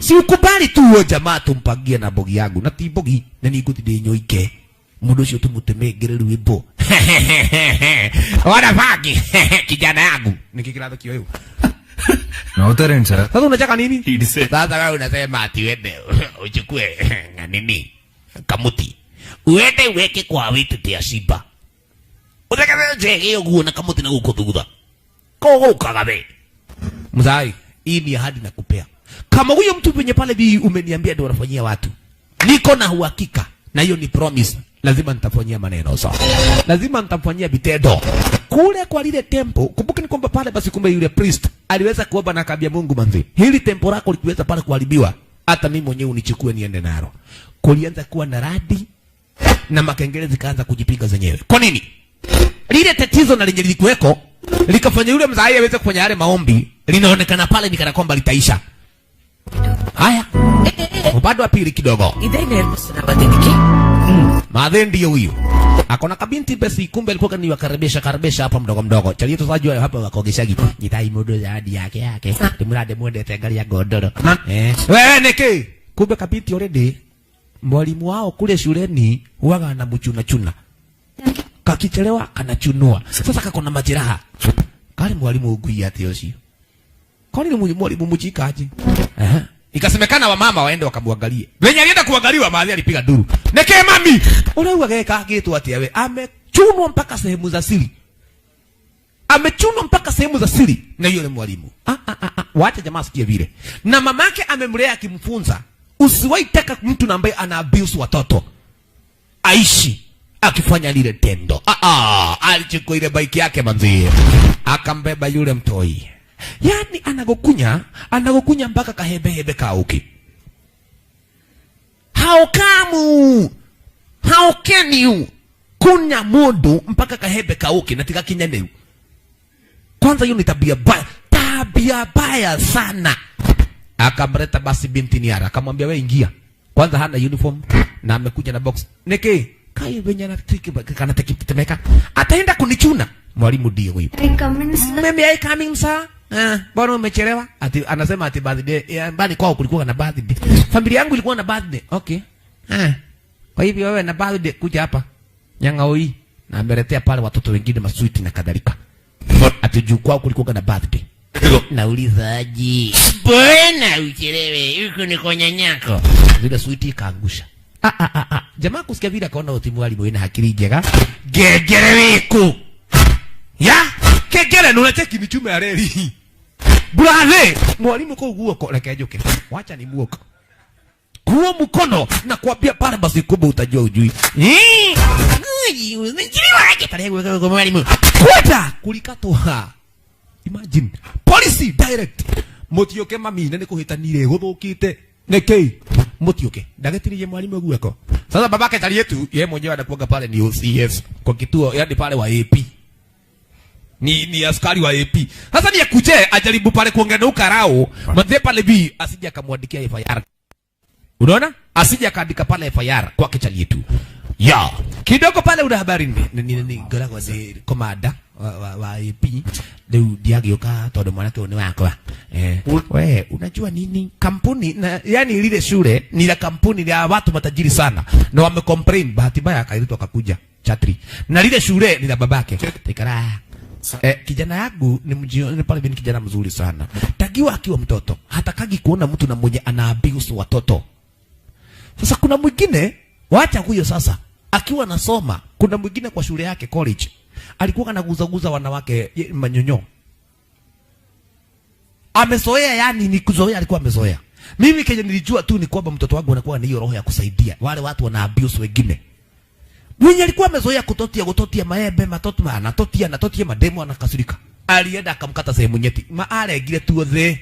Speaker 2: Si ukubali tu huo jamaa tumpangie na mbogi yangu na ti mbogi na ni ngũthi ndĩnyũike. Mundu ucio tumutemengere rwimbo. Wana bangi kijana yangu. Niki kirathukio uyu.
Speaker 7: నవ్వుతారేంటి sir
Speaker 2: Sasa unacheka nini? Sasa wewe unasema ati uende uchukue na nini? Kamuti. Uende uweke kwa vitu tia shiba. Utekeze hiyo guo na kamuti na guko thutha. Kogokaga we. Mzai, hii ni ahadi nakupea. Kama huyo mtu penye pale bi umeniambia ndio wanafanyia watu. Niko na uhakika na hiyo ni promise. Lazima nitafanyia maneno sawa. Lazima nitamfanyia vitendo. Kule kwa lile tempo, kumbuka ni kwamba pale basi kumbe yule priest aliweza kuomba na akaambia Mungu manzi, hili tempo lako likiweza pale kuharibiwa, hata mimi mwenyewe unichukue niende nalo. Kulianza kuwa na radi na makengele zikaanza kujipiga zenyewe. Kwa nini? Lile tatizo na lenye lilikuweko likafanya yule mzai aweze kufanya yale maombi, linaonekana pale ni kana kwamba litaisha. Haya, upande wa pili kidogo.
Speaker 5: ఇదే నేర్పిస్తున్నావా దీనికి?
Speaker 2: Madhe ndio huyo. Akona kabinti basi kumbe alikuwa ni wakaribisha karibisha hapa mdogo mdogo. Chali yetu sajua hapa wakogeshaji. Nyitai mudo zawadi yake yake. Timurade mwende ngari ya godoro. Wewe niki. Kumbe kabinti already mwalimu wao kule shuleni huwaga anamchuna chuna. Kakichelewa kanachunua. Sasa kako na majeraha. Kale mwalimu ugui ati ucio. Kwani ni mwalimu mchikaji? Ikasemekana wamama waende wakamwangalie. Venye alienda kuangaliwa maadhi alipiga duru. Neke mami. Unauga geka gitu atia we. Amechunwa mpaka sehemu za siri. Amechunwa mpaka sehemu za siri na yule mwalimu. Wacha jamaa sikie vile. Na mamake amemlea akimfunza, usiwahi taka mtu na ambaye ana abuse watoto aishi akifanya lile tendo. Alichukua ile bike yake manzi. Akambeba yule mtoi. Yani anagokunya mpaka kahebehebe kauki. How come? How can you kunya mundu mpaka kahebe kauki na tika kinyaneu? Kwanza hiyo ni tabia baya, tabia baya sana. Akamleta basi binti Niara, akamwambia we ingia. Kwanza hana uniform na amekuja na box. Niki kai venye anatiki kana tekitemeka. Ataenda kunichuna. Mwalimu ndiye huyu.
Speaker 4: I come in, sir.
Speaker 2: Mimi I coming sir. Bwana umechelewa? Ati anasema ati birthday. Mbali kwao kulikuwa na birthday. Familia yangu ilikuwa na birthday. Okay. Kwa hivyo wewe na birthday kuja hapa. Nyang'aoi na ameletea pale watoto wengine maswiti na kadhalika. Ati juu kwao kulikuwa na birthday. Naulizaji, mbona uchelewe? Huko ni kwa nyanyako. Zile switi ikaangusha. Jamaa kusikia vile akaona uti mwalimu ina hakiri njega. Ngengere wiku. Ya, kengere no unacheki michume ya reli. Brother, mwalimu kwa guoko reke njuke. Wacha ni muoko. Huo mkono na kuambia pale basi kubwa utajua ujui. Mwalimu. Kwenda kulikatwa. Imagine policy direct. Mutioke mami na nikuhitanire guthukite niki mutioke ndagetirie mwalimu guoko. Sasa babake tari yetu yeye mwenyewe anakuanga pale ni OCS kwa kituo yani pale wa AP. Ni askari wa AP. Sasa ni akuje ajaribu pale kuongea na ukarao, mathe pale bi asije akamwandikia FIR. Unaona? Asije akaandika pale FIR kwa kichali yetu. Ya. Kidogo pale una habari ni goragwa ni komanda wa AP rĩu ndiagĩũka tondũ mwanake ũyũ nĩ wakwa. Eh, we unajua nini, kampuni na, yani lile shule ni la kampuni ya watu matajiri sana na wamecomplain. Bahati mbaya akaitwa akakuja Chatri na lile shule ni la babake. Tikara. Eh, kijana yangu ni mjio, ni pale ni kijana mzuri sana. Tagiwa akiwa mtoto hatakagi kuona mtu na mwenye ana abuse watoto. Sasa kuna mwingine, wacha huyo sasa, akiwa anasoma, kuna mwingine kwa shule yake college alikuwa anaguzaguza wanawake manyonyo. Amezoea, yani ni kuzoea, alikuwa amezoea. Mimi kenye nilijua tu ni kwamba mtoto wangu anakuwa na hiyo roho ya kusaidia wale watu wana abuse wengine. Mwenye alikuwa amezoea kutotia kutotia maembe matoto ma anatotia anatotia mademo anakasirika. Alienda akamkata sehemu nyeti. Ma aregire tu the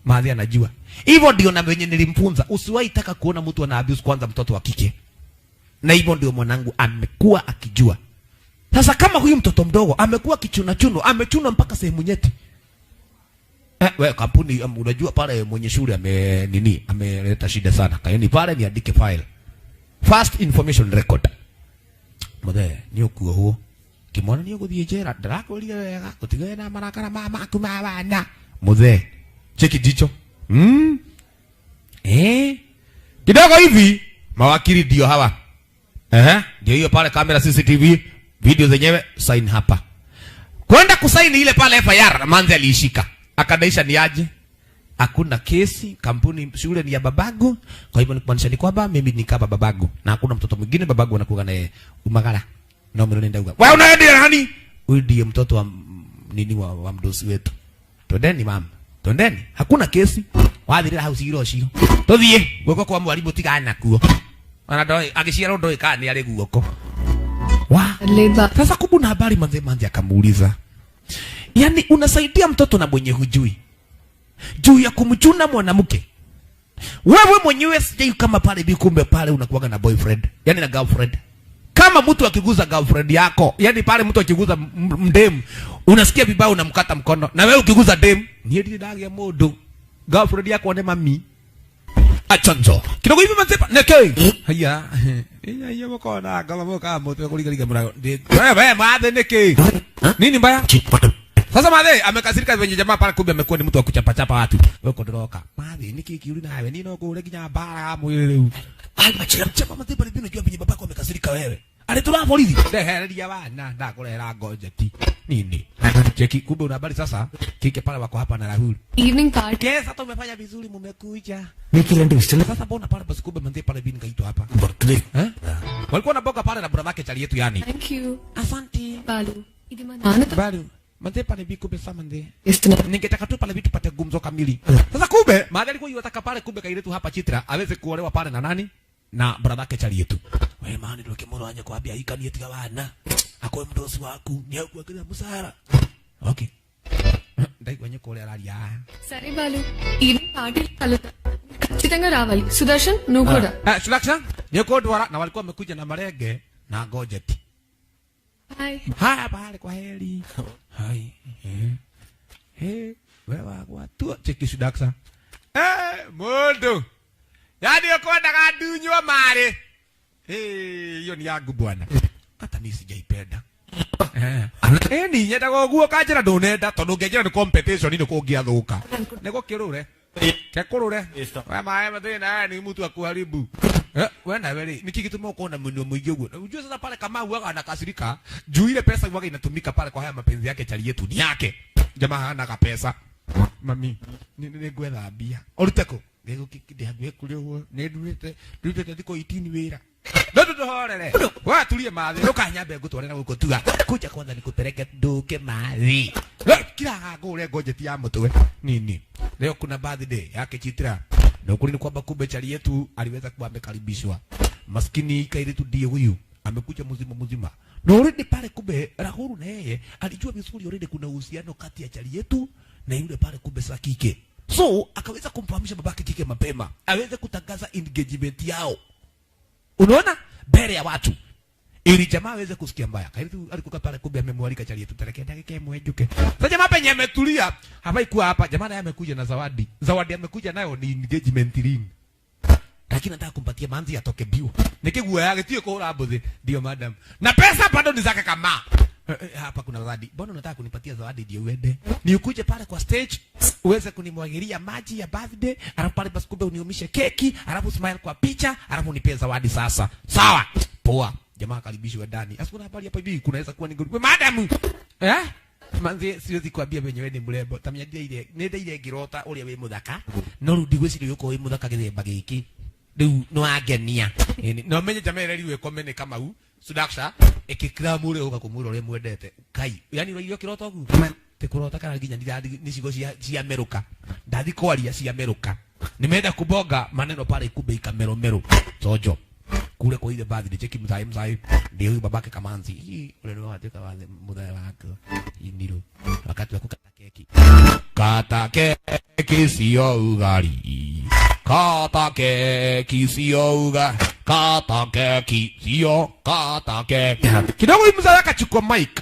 Speaker 2: maadhi anajua. Hivyo ndio na wenye nilimfunza, usiwahi taka kuona mtu ana abuse kwanza mtoto wa kike. Na hivyo ndio mwanangu amekuwa akijua. Sasa kama huyu mtoto mdogo amekuwa kichuna chuno, amechuna mpaka sehemu nyeti. Eh, we kampuni unajua pale mwenye shule ame nini ameleta shida sana. Kaeni pale niandike file. First information record. Muthe ni ukuohwo. Kimwana ni uguthie jera ndirakwĩrire wega utigane na marakara ma maku ma wana. Muthe cheki jicho. Eh? Kidogo hivi mawakili ndio hawa. Eh, ndio hiyo pale kamera CCTV video zenyewe sign hapa. Kwenda kusaini ile pale FIR manzi aliishika. Akadaisha ni aje? Hakuna kesi, kampuni shule ni ya babagu. Kwa hivyo ni kumaanisha ni kwamba mimi ni kama babagu na hakuna mtoto mwingine babagu anakuwa naye umagara. Na mimi nenda uga. Wewe unaenda nani? Huyu ndiye mtoto wa nini wa mdosi wetu. Twendeni mama. Twendeni. Hakuna kesi. Wathirira hau ciro cio. Tuthie guoko kwa mwalimu tigana kuo. Ana ndoi agiciarwo ndoi kana ni ari guoko. Wa.
Speaker 4: Leba.
Speaker 2: Sasa kubuna habari manze manze akamuuliza. Yani unasaidia mtoto na mwenye hujui. Juu ya kumchuna mwanamke. Wewe mwenyewe sijui kama pale bi kumbe pale unakuwaga na boyfriend. Yani na girlfriend. Kama mtu akiguza girlfriend yako, yani pale mtu akiguza mdem, unasikia vibaya unamkata mkono. Na wewe ukiguza dem, ni ndiri ndagia mundu. Girlfriend yako ne mami. Achanjo. Kidogo hivi manze neke. Haya. Iya iya mukona ngoma muka mutwe kuligaliga murago. Wewe mathe niki? Nini mbaya? Sasa mathe amekasirika venye jamaa pale kumbe amekuwa ni mtu wa kuchapa chapa watu. Wewe kondoroka. Mathe niki kiuri nawe nino kule kinya bara mwili riu. Ai machira chapa mathe pale bino jua venye babako amekasirika wewe. Alitura polisi. Ndehereria wana ndakurehera ngojeti. Nini? Cheki kumbe una habari sasa kike pale wako hapa na Rahul.
Speaker 4: Evening party.
Speaker 2: Yes, hata umefanya vizuri mumekuja.
Speaker 7: నీకు ఇలాంటి ఇష్టం
Speaker 2: Sasa mbona pale basi kumbe manze pale bini kaitwa hapa.
Speaker 7: Birthday
Speaker 2: Eh? Walikuwa na boga pale na brother yake chali yetu yani.
Speaker 4: Thank you.
Speaker 2: Asante.
Speaker 4: Balu ఇది మా నాన్నతో
Speaker 2: Balu. Manze pale bi kumbe sa manze.
Speaker 4: ఇస్తున్నా.
Speaker 2: Ningetaka tu pale vitu pate gumzo kamili. Sasa kumbe maadha alikuwa yataka pale kumbe kailetu hapa Chitra aweze kuolewa pale na nani? Na brother yake chali yetu. Wewe maana ndio kimoro anje kwambia ikanie tiga wana. Akoe mdosi waku ni akuagiza msara. Okay. Ndaigua nyuko ũrĩa araria.
Speaker 4: సరే Balu evening party కలుద్దాం ఖచ్చితంగా రావాలి సుదర్శన్ నువ్వు కూడా.
Speaker 2: Eh, Sulaksha, nĩũkũndwara na walikuwa wamekuja na marenge na ngojeti.
Speaker 4: Bye.
Speaker 2: Haya pale kwa heri. Hai. Eh. Eh, wewe wagwatua cheki Sudaksa. Eh, mundu. Yaani ukwendaga ndunywo mari. Eh, hiyo ni yangu bwana. Hata mimi sijaipenda. Eh. Eh, ni nyendaga ũguo kanjĩra ndũnenda tondũ ũngĩnjĩra nĩ competition nĩ kũngĩathũka. Nĩ gũkĩrũre. Kekũrũre. We maĩ mathĩna ni mtu akuharibu. Eh, we nawe rĩ niki gĩtũma ũkorwo na mũnua mũingĩ ũguo? Unajua sasa pale kama huaga anakasirika juu ile pesa huaga inatumika pale kwa haya mapenzi yake chali yetu ni yake. Jamaa hana ka pesa. Mami, ni ngwetha mbia. Ũrute kũ? Ngĩgũkĩndĩ hakuhĩ kũrĩ ũguo nĩ ndurĩte ndurĩte thikũ 18 wĩra. Ndo tutohorere. Wewe tulie mathi. Ndukanyambe ngũtwarĩra gũkũ tuga. Kuja kwanza nikupeleke nduke mathi. Kila ngũre ngojeti ya mũtwe. Nini? Leo kuna birthday yake Chitra. Na ukweli ni kwamba kumbe chali yetu aliweza kuwa amekaribishwa. Maskini kairetu ndiye huyu. Amekuja mzima mzima. Na already pale kumbe Rahul na yeye alijua vizuri already kuna uhusiano kati ya chali yetu na yule pale kumbe sa kike. So akaweza kumfahamisha babake kike mapema. Aweze kutangaza engagement yao. Unaona? Mbele ya watu. Ili jamaa aweze kusikia mbaya. Kairetu alikuwa pale kumbe amemwalika chali yetu tarehe dakika imwe njuke. Sasa jamaa penye ametulia, hafai kuwa hapa. Jamaa naye amekuja na zawadi. Zawadi amekuja nayo ni engagement ring. Lakini nataka kumpatia manzi atoke biu. Nikiguo yake tio kuhura mbuthi. Ndio madam. Na pesa bado ni zake kama. Hapa kuna zawadi. Mbona unataka kunipatia zawadi ndio uende? Ni ukuje pale kwa stage uweze kunimwagilia maji ya birthday, alafu pale basi kumbe uniumishe keki, alafu smile kwa picha, alafu unipe zawadi sasa. Sawa? Poa. Jamaa karibishwe ndani. Sasa kuna habari hapa hivi kunaweza kuwa ni good. Madam. Eh? Manzi siwezi kuambia venye wewe ni mrembo. Tamia ile nende ile ngirota uria wi muthaka. No rĩu ndigwĩciria ũkorwo wĩ mũthaka gĩthemba gĩkĩ. Rĩu no angenia. No menye jamaa ĩreriwe kome nĩ Kamau. Sudaksha ĩkĩkira mũrĩ ũka kũmwĩra ũrĩa mwendete. Kai, yani ũraigua kĩroto ũguo? Ti kũrota kana nginya nĩ cigo cia merũka. Ndathi kwaria cia merũka. Nimeenda kubonga maneno pale kumbe ikameromero. Sojo. Kule kwa ile birthday cheki mzai mzai ndio huyu babake Kamanzi. Hii ule ndio watuka wa mudhaa wako. Indiro wakati wa kukata keki. Kata keki sio ugali. Kata keki sio ugali. Kata keki sio kata keki. Kidogo huyu mzai akachukua mic.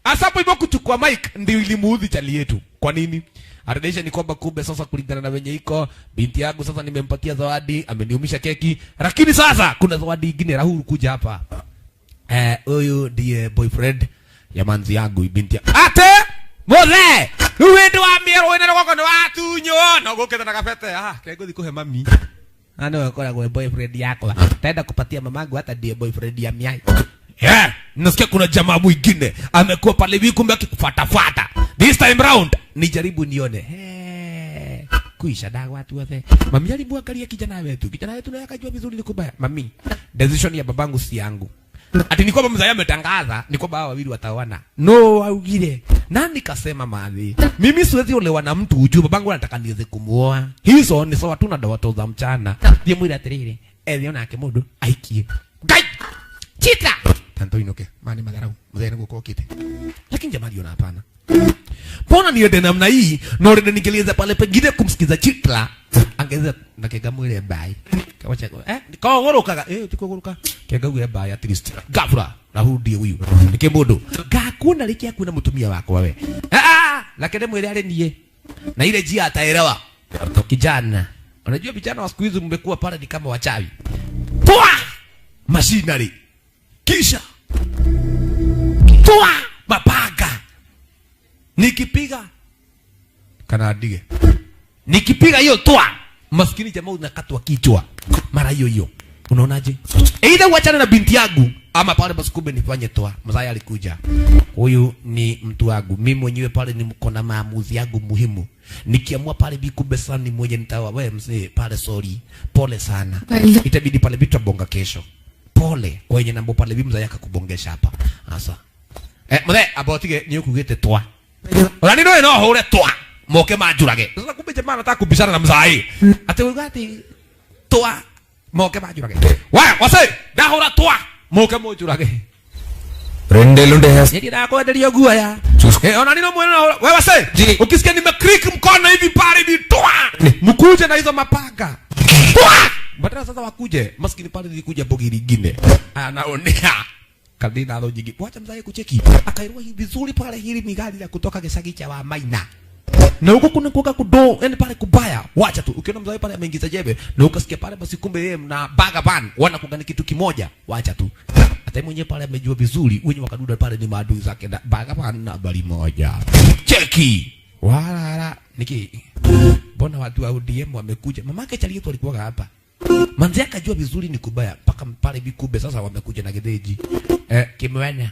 Speaker 2: Asapo hivyo kuchukua mic ndio ilimuudhi chali yetu. Kwa nini? Arejesha ni kwamba kumbe sasa kulingana na venye iko binti yangu sasa nimempatia zawadi, ameniumisha keki, lakini sasa kuna zawadi nyingine. Rahul kuja hapa. Huyu ndiye boyfriend ya manzi yangu binti ya. Ate mothe rĩu wa mĩero wĩna rũgongo nĩ watunywo no gũkĩte na kabete ah kengũthi kũhe mami. Ano koragwo boyfriend yakwa. Taenda kupatia mamangu hata ndiye boyfriend ya miai. Yeah, nasikia kuna jamaa mwingine amekuwa pale hivi kumbe akikufuatafuata. This time round nijaribu nione. Hey, kuisha dawa watu wote. Mami alimwangalia kijana wetu. Kijana wetu naye akajua vizuri ni kubaya. Mami, decision ya babangu si yangu. Ati ni kwamba mzee ametangaza ni kwamba hao wawili wataoana. No, augire. Nani kasema madhi? Mimi siwezi olewa na mtu ujue babangu anataka niweze kumuoa. Hizo ni sawa tu na ndoto za mchana. Ndiye mwira atiriri. Ethiona ake mundu aikie. Ngai! Chita! Tanto inoke, mani madharau. Mzee niko kokite. Lakini jamaa aliona hapana. Mbona niende namna hii? Na already ningeliweza pale pengine kumsikiza Chitra. Angeweza na kengamwire bye. Kawacha kogorokaga tikoguruka. Kengaugire bye at least. Gafra Rahul ndiye huyu. Nike mundu. Ngakuona riki akuona mutumia wakwa we. Ah, lakini mwire ari nie. Na ile njia ataelewa. Kijana. Unajua vijana wa siku hizi mmekuwa pale ni kama wachawi. Toa machinery. Kisha toa mapanga. Nikipiga kana adige. Nikipiga hiyo toa, maskini jamaa unakatwa kichwa mara hiyo hiyo. Unaonaje? Either uachane na binti yangu ama pale basi kumbe nifanye toa. Mzaya alikuja. Huyu ni mtu wangu. Mimi mwenyewe pale ni mko na maamuzi yangu muhimu. Nikiamua pale bi kumbe sana ni mwenye nitawa. Wewe mzee pale sorry. Pole sana. Itabidi pale vitu bonga kesho. Pole kwa yenye nambo pale bi mzaya akakubongesha hapa. Asa. Mzee abotige ni ukugete toa. Urani no no hore toa. Moke majurage. Sasa kumbe jamaa anataka kubishana na mzai. Ate ugati toa moke majurage. Wa wase ndahura toa moke mujurage.
Speaker 7: Rendelunde has.
Speaker 2: Nili ndakwenderia guoya. Ona nino mwena wewe wase. Ukisikia nimeclick mkono hivi pale hivi toa. Mkuje na hizo mapanga. Toa. Badala sasa wakuje maskini pale nilikuja bogi lingine. Anaonea. Kadina alo nyingi. Wacha mzae kucheki. Akairua hivi vizuri pale hili ni gari la kutoka Gicagi cha wa Maina. Na huko kuna kuoga kudo, yani pale kubaya. Wacha tu. Ukiona mzae pale ameingiza jebe na ukasikia pale basi kumbe yeye mna baga ban wanakugani kitu kimoja. Wacha tu. Hata mwenyewe pale amejua vizuri wenye wakaduda pale ni maadui zake na baga ban na habari moja. Cheki. Wala niki. Mbona watu wa ODM wamekuja? Mamake chali yetu alikuwa hapa. Manzi akajua vizuri ni kubaya mpaka pale vikube sasa wamekuja na gedeji. Kimwena.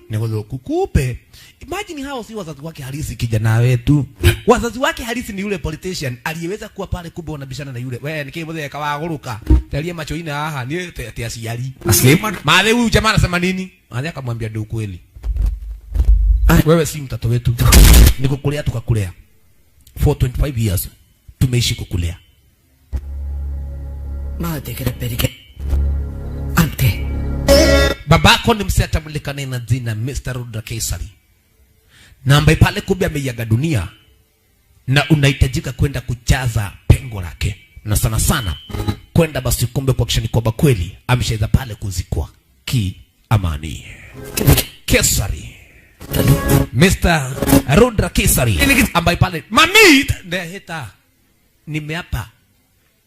Speaker 2: Niko kukupe. Imagine hao si wazazi wake halisi kijana wetu. Wazazi wake halisi ni yule politician aliyeweza kuwa pale kubwa wanabishana na yule. Wewe nikimwambia kawaguruka. Talia macho ina haha ni ati asiali. Maana huyu jamaa anasema nini? Maana akamwambia ndio ukweli. Wewe si mtoto wetu. Nikukulea tukakulea. For 25 years tumeishi kukulea.
Speaker 5: Ma దగ్గర పెరిగే అంతే.
Speaker 2: Babako ni msee atambulikana na jina Mr. Rudra Kesari. Na ambaye pale kumbe ameiaga dunia na unahitajika kwenda kujaza pengo lake. Na sana sana kwenda basi kumbe kuhakikisha ni kwamba kweli ameshaweza pale kuzikwa ki amani. Kesari. Mr. Rudra Kesari ambaye pale mami ndeheta nimeapa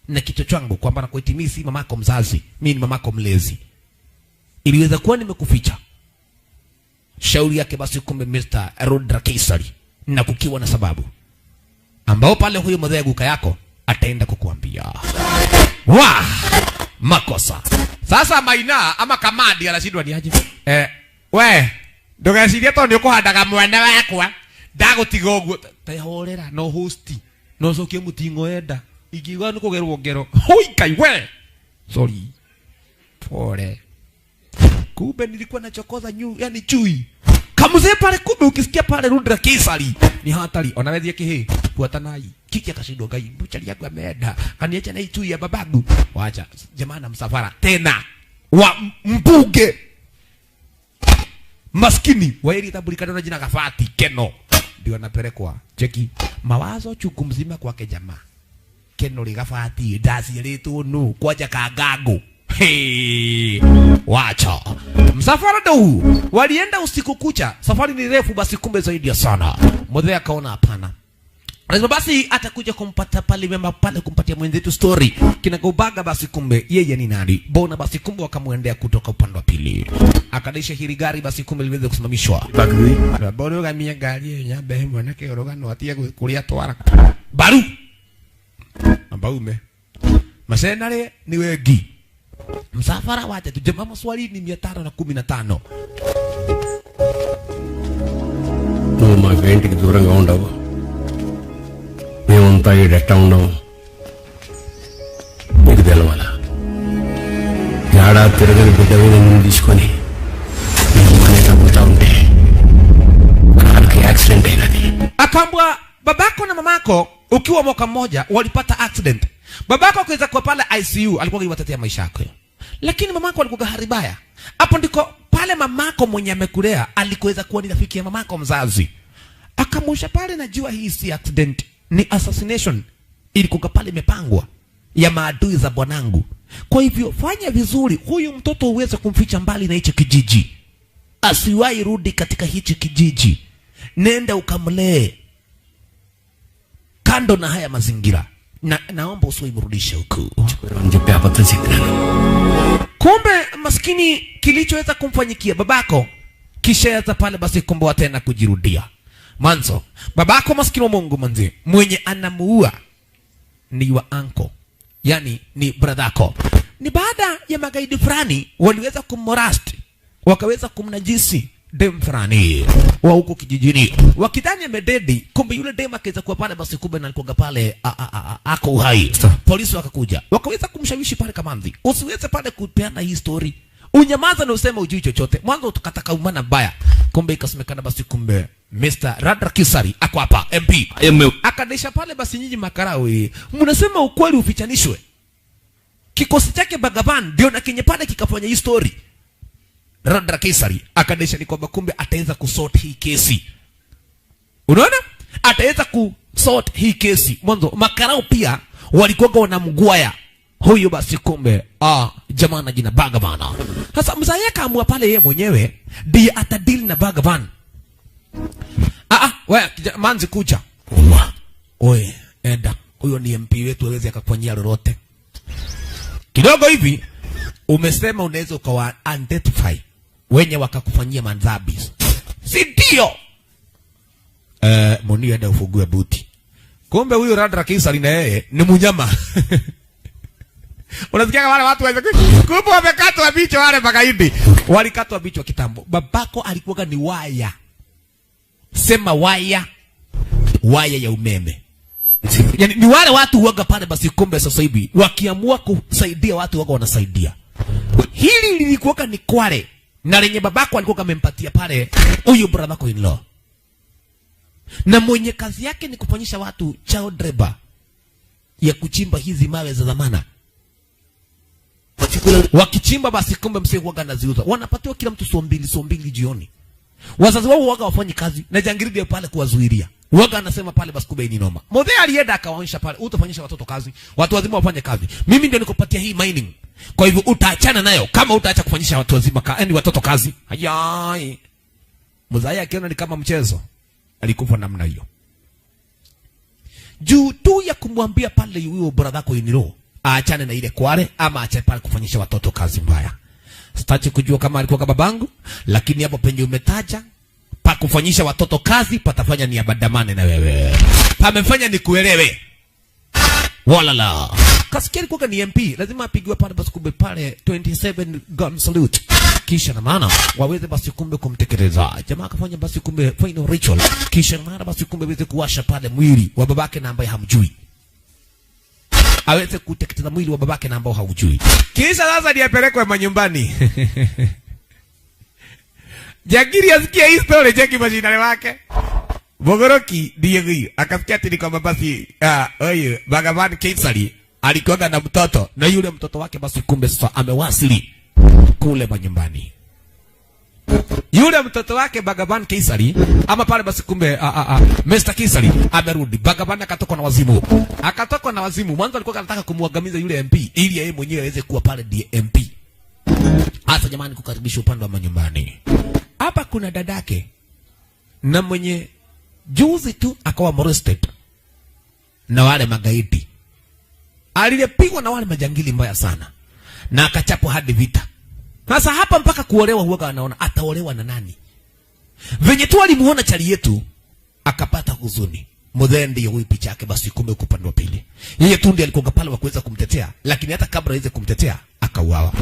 Speaker 2: na kichwa changu kwamba nakuitimisi mamako mzazi, mimi ni mamako mlezi.
Speaker 1: Iliweza kuwa nimekuficha. Shauri yake basi kumbe Mr. Rudra Kesari, na kukiwa na sababu ambao pale huyo mzee guka yako ataenda kukuambia. Wa makosa.
Speaker 2: Sasa Maina ama Kamandi anashindwa ni aje. We ndugecirie tondu ukuhandaga mwene wakwa ndagutiga uguo tehorera no hosti no cokie mutingo enda ingiuga ni kugerwo ngero. Hoi kai we, sorry, pole. Kumbe nilikuwa nachokoza nyu, yani chui kamzee pale. Kumbe ukisikia pale Rudra Kesari ni hatari. Ona wethie kihi fuata nai kiki akashindwa ngai mbuchari yangu ameenda kaniacha na chui ya babangu. Wacha jamaa na msafara tena wa mbunge maskini wairi tambulikana na jina Gabati Keno ndio anapelekwa. Cheki mawazo chuku mzima kwake jamaa Keno ri Gabati ndaciarĩtwo nu kwanja kangangu. Hey, wacha msafara ndo walienda usiku kucha, safari ni refu basi kumbe zaidi ya sana. Mzee akaona hapana, lazima basi atakuja kumpata pale mema pale kumpatia mwenzetu story kinagobaga basi kumbe yeye ni nani. Bona basi kumbe wakamwendea kutoka upande wa pili, akadisha hili gari basi kumbe liweze kusimamishwa. Bora gamia gari nyambe mwanake orogano atie kuria twara baru ambaume masenare ni wengi.
Speaker 1: Msafara wacha tu jamaa maswali ni 515.
Speaker 8: నువ్వు మా ఇంటికి దూరంగా ఉండవు, మేమంతా ఈడెట్టా ఉండవు, నీకు తెలవాలా? ఏడా తిరగని బిడ్డ మీద నిన్ను తీసుకొని నేను మనేటపోతా ఉంటే కారుకి యాక్సిడెంట్ అయినది.
Speaker 1: Akambwa babako na mamako ukiwa mwaka mmoja walipata accident. Babako akaweza kuwa pale ICU, alikuwa akiwatetea maisha yako. Lakini mamako alikuwa hali mbaya. Hapo ndiko pale mamako mwenye amekulea alikuweza kuwa ni rafiki ya mamako mzazi. Akamusha pale, najua hii si accident, ni assassination. Ilikuwa pale imepangwa ya maadui za bwanangu. Kwa hivyo fanya vizuri huyu mtoto uweze kumficha mbali na hicho kijiji. Asiwahi rudi katika hicho kijiji. Nenda ukamlee kando na haya mazingira. Na naomba usiimrudishe huku. Kumbe maskini kilichoweza kumfanyikia babako kisha pale basi kumboa tena kujirudia. Mwanzo babako maskini wa Mungu manzi mwenye anamuua ni wa uncle, yani ni brotherako. Ni baada ya magaidi fulani waliweza kummorast, wakaweza kumnajisi dem fulani wa huko kijijini, wakidhani amededi. Kumbe yule dem akaweza kuwa pale basi kumbe na alikuwa pale ako uhai. Polisi wakakuja wakaweza kumshawishi pale Kamandhi, usiweze pale kupeana hii story, unyamaza na useme ujui chochote, mwanzo utakataka umana mbaya. Kumbe ikasemekana basi kumbe Mr. Rudra Kesari ako hapa MP akadesha pale basi, nyinyi makarawi mnasema ukweli ufichanishwe. Kikosi chake Bhagavan ndio na kenye pale kikafanya hii story. Rudra Kesari akadesha ni kwamba kumbe ataweza kusort hii kesi. Unaona? Ataweza kusort hii kesi. Mwanzo makarau pia walikuwa wanamgwaya huyu basi kumbe jamaa na jina Bhagavan. Sasa mzee akaamua pale yeye mwenyewe ndiye atadili na Bhagavan. Wewe manzi kuja. Oe, enda. Huyo ni MP wetu hawezi akakufanyia lolote. Kidogo hivi umesema unaweza ukawa identify wenye wakakufanyia madhambi, si ndio? Moni enda ufungue buti. Kumbe huyo Rudra Kesari na yeye ni munyama. Unasikia wale watu wa kumbe wamekatwa vichwa wale magaidi. Walikatwa vichwa kitambo. Babako alikuwa ni waya. Sema waya. Waya ya umeme. Yani ni wale watu huaga pale basi kumbe sasa hivi wakiamua kusaidia watu huaga wanasaidia. Hili lilikuwa ni kware na lenye babako alikuwa amempatia pale huyu brother in law. Na mwenye kazi yake ni kufanyisha watu child labor ya kuchimba hizi mawe za zamana. Wakichimba basi kumbe msee huaga anaziuza. Wanapatiwa kila mtu so mbili jioni. Wazazi wao huaga wafanyi kazi na jangiridi pale kuwazuilia. Waga anasema pale basi kumbe ni noma. Modhe alienda akawaonyesha pale, utafanyisha watoto kazi, watu wazima wafanye kazi. Mimi ndio nikupatia hii mining. Kwa hivyo utaachana nayo kama utaacha kufanyisha watu wazima yani watoto kazi. Hayai. Mzaya akiona ni kama mchezo, alikufa namna hiyo. Juu tu ya kumwambia pale huyo brother yako iniro, aachane na ile kware ama aache pale kufanyisha watoto kazi mbaya. Sitaki kujua kama alikuwa kama babangu, lakini hapo penye umetaja pa kufanyisha watoto kazi patafanya ni abadamane na wewe. Pamefanya nikuelewe. Walala. Kasikia alikuwa ni MP, lazima apigiwe pale basi kumbe pale 27 gun salute. Kisha na maana waweze basi kumbe kumtekeleza. Jamaa akafanya basi kumbe final ritual. Kisha na maana basi kumbe aweze kuwasha pale mwili wa babake na ambaye hamjui. Aweze kuteketeza mwili wa babake na ambao haujui.
Speaker 2: Kisha sasa ndiye apelekwe manyumbani. Jagiri asikia hii story, cheki mashinani wake. Mogoroki ndiye huyu. Akasikia ati ni kwamba basi huyu Bhagavan Kesari alikuwa na mtoto
Speaker 1: na yule mtoto wake basi kumbe sasa amewasili kule manyumbani. Yule mtoto wake Bhagavan Kesari ama pale basi kumbe Mr. Kesari amerudi. Bhagavan akatokwa na wazimu. Akatokwa na wazimu. Mwanzo alikuwa anataka kumwangamiza yule MP ili yeye mwenyewe aweze kuwa pale ndiye MP. Hasa jamani, kukaribisha upande wa manyumbani. Hapa kuna dadake na mwenye juzi tu akawa molested na wale magaidi. Alipigwa na wale majangili mbaya sana na akachapwa hadi vita. Sasa hapa mpaka kuolewa huwaga anaona ataolewa na nani? Venye tu alimuona chali yetu akapata huzuni. Muthendi huyu picha yake basi kumbe uko upande wa pili. Yeye tu ndiye alikuwa pale wa kuweza kumtetea, lakini hata kabla aweze kumtetea akauawa.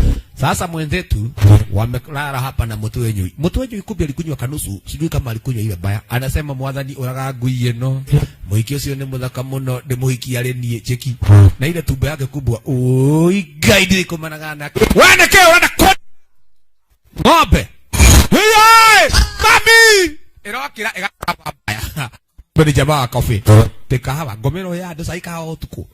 Speaker 1: Sasa mwenzetu wamelala hapa na mtu wenyu. Mtu wenyu kumbe alikunywa kanusu, sijui kama alikunywa ile baya. Anasema mwathani uraga ngui ino. Muhiki ucio ni muthaka muno, ndimuhiki ari nie cheki. Na ile tumbo yake kubwa. Oi Ngai ndirikumanaga nake.
Speaker 2: Wewe ke urenda
Speaker 1: ng'ombe.
Speaker 2: Hey, mami! Irokira igakaba. Ni jamaa kofi. Tikahawa ngomero ya andu sai kahawa utuku.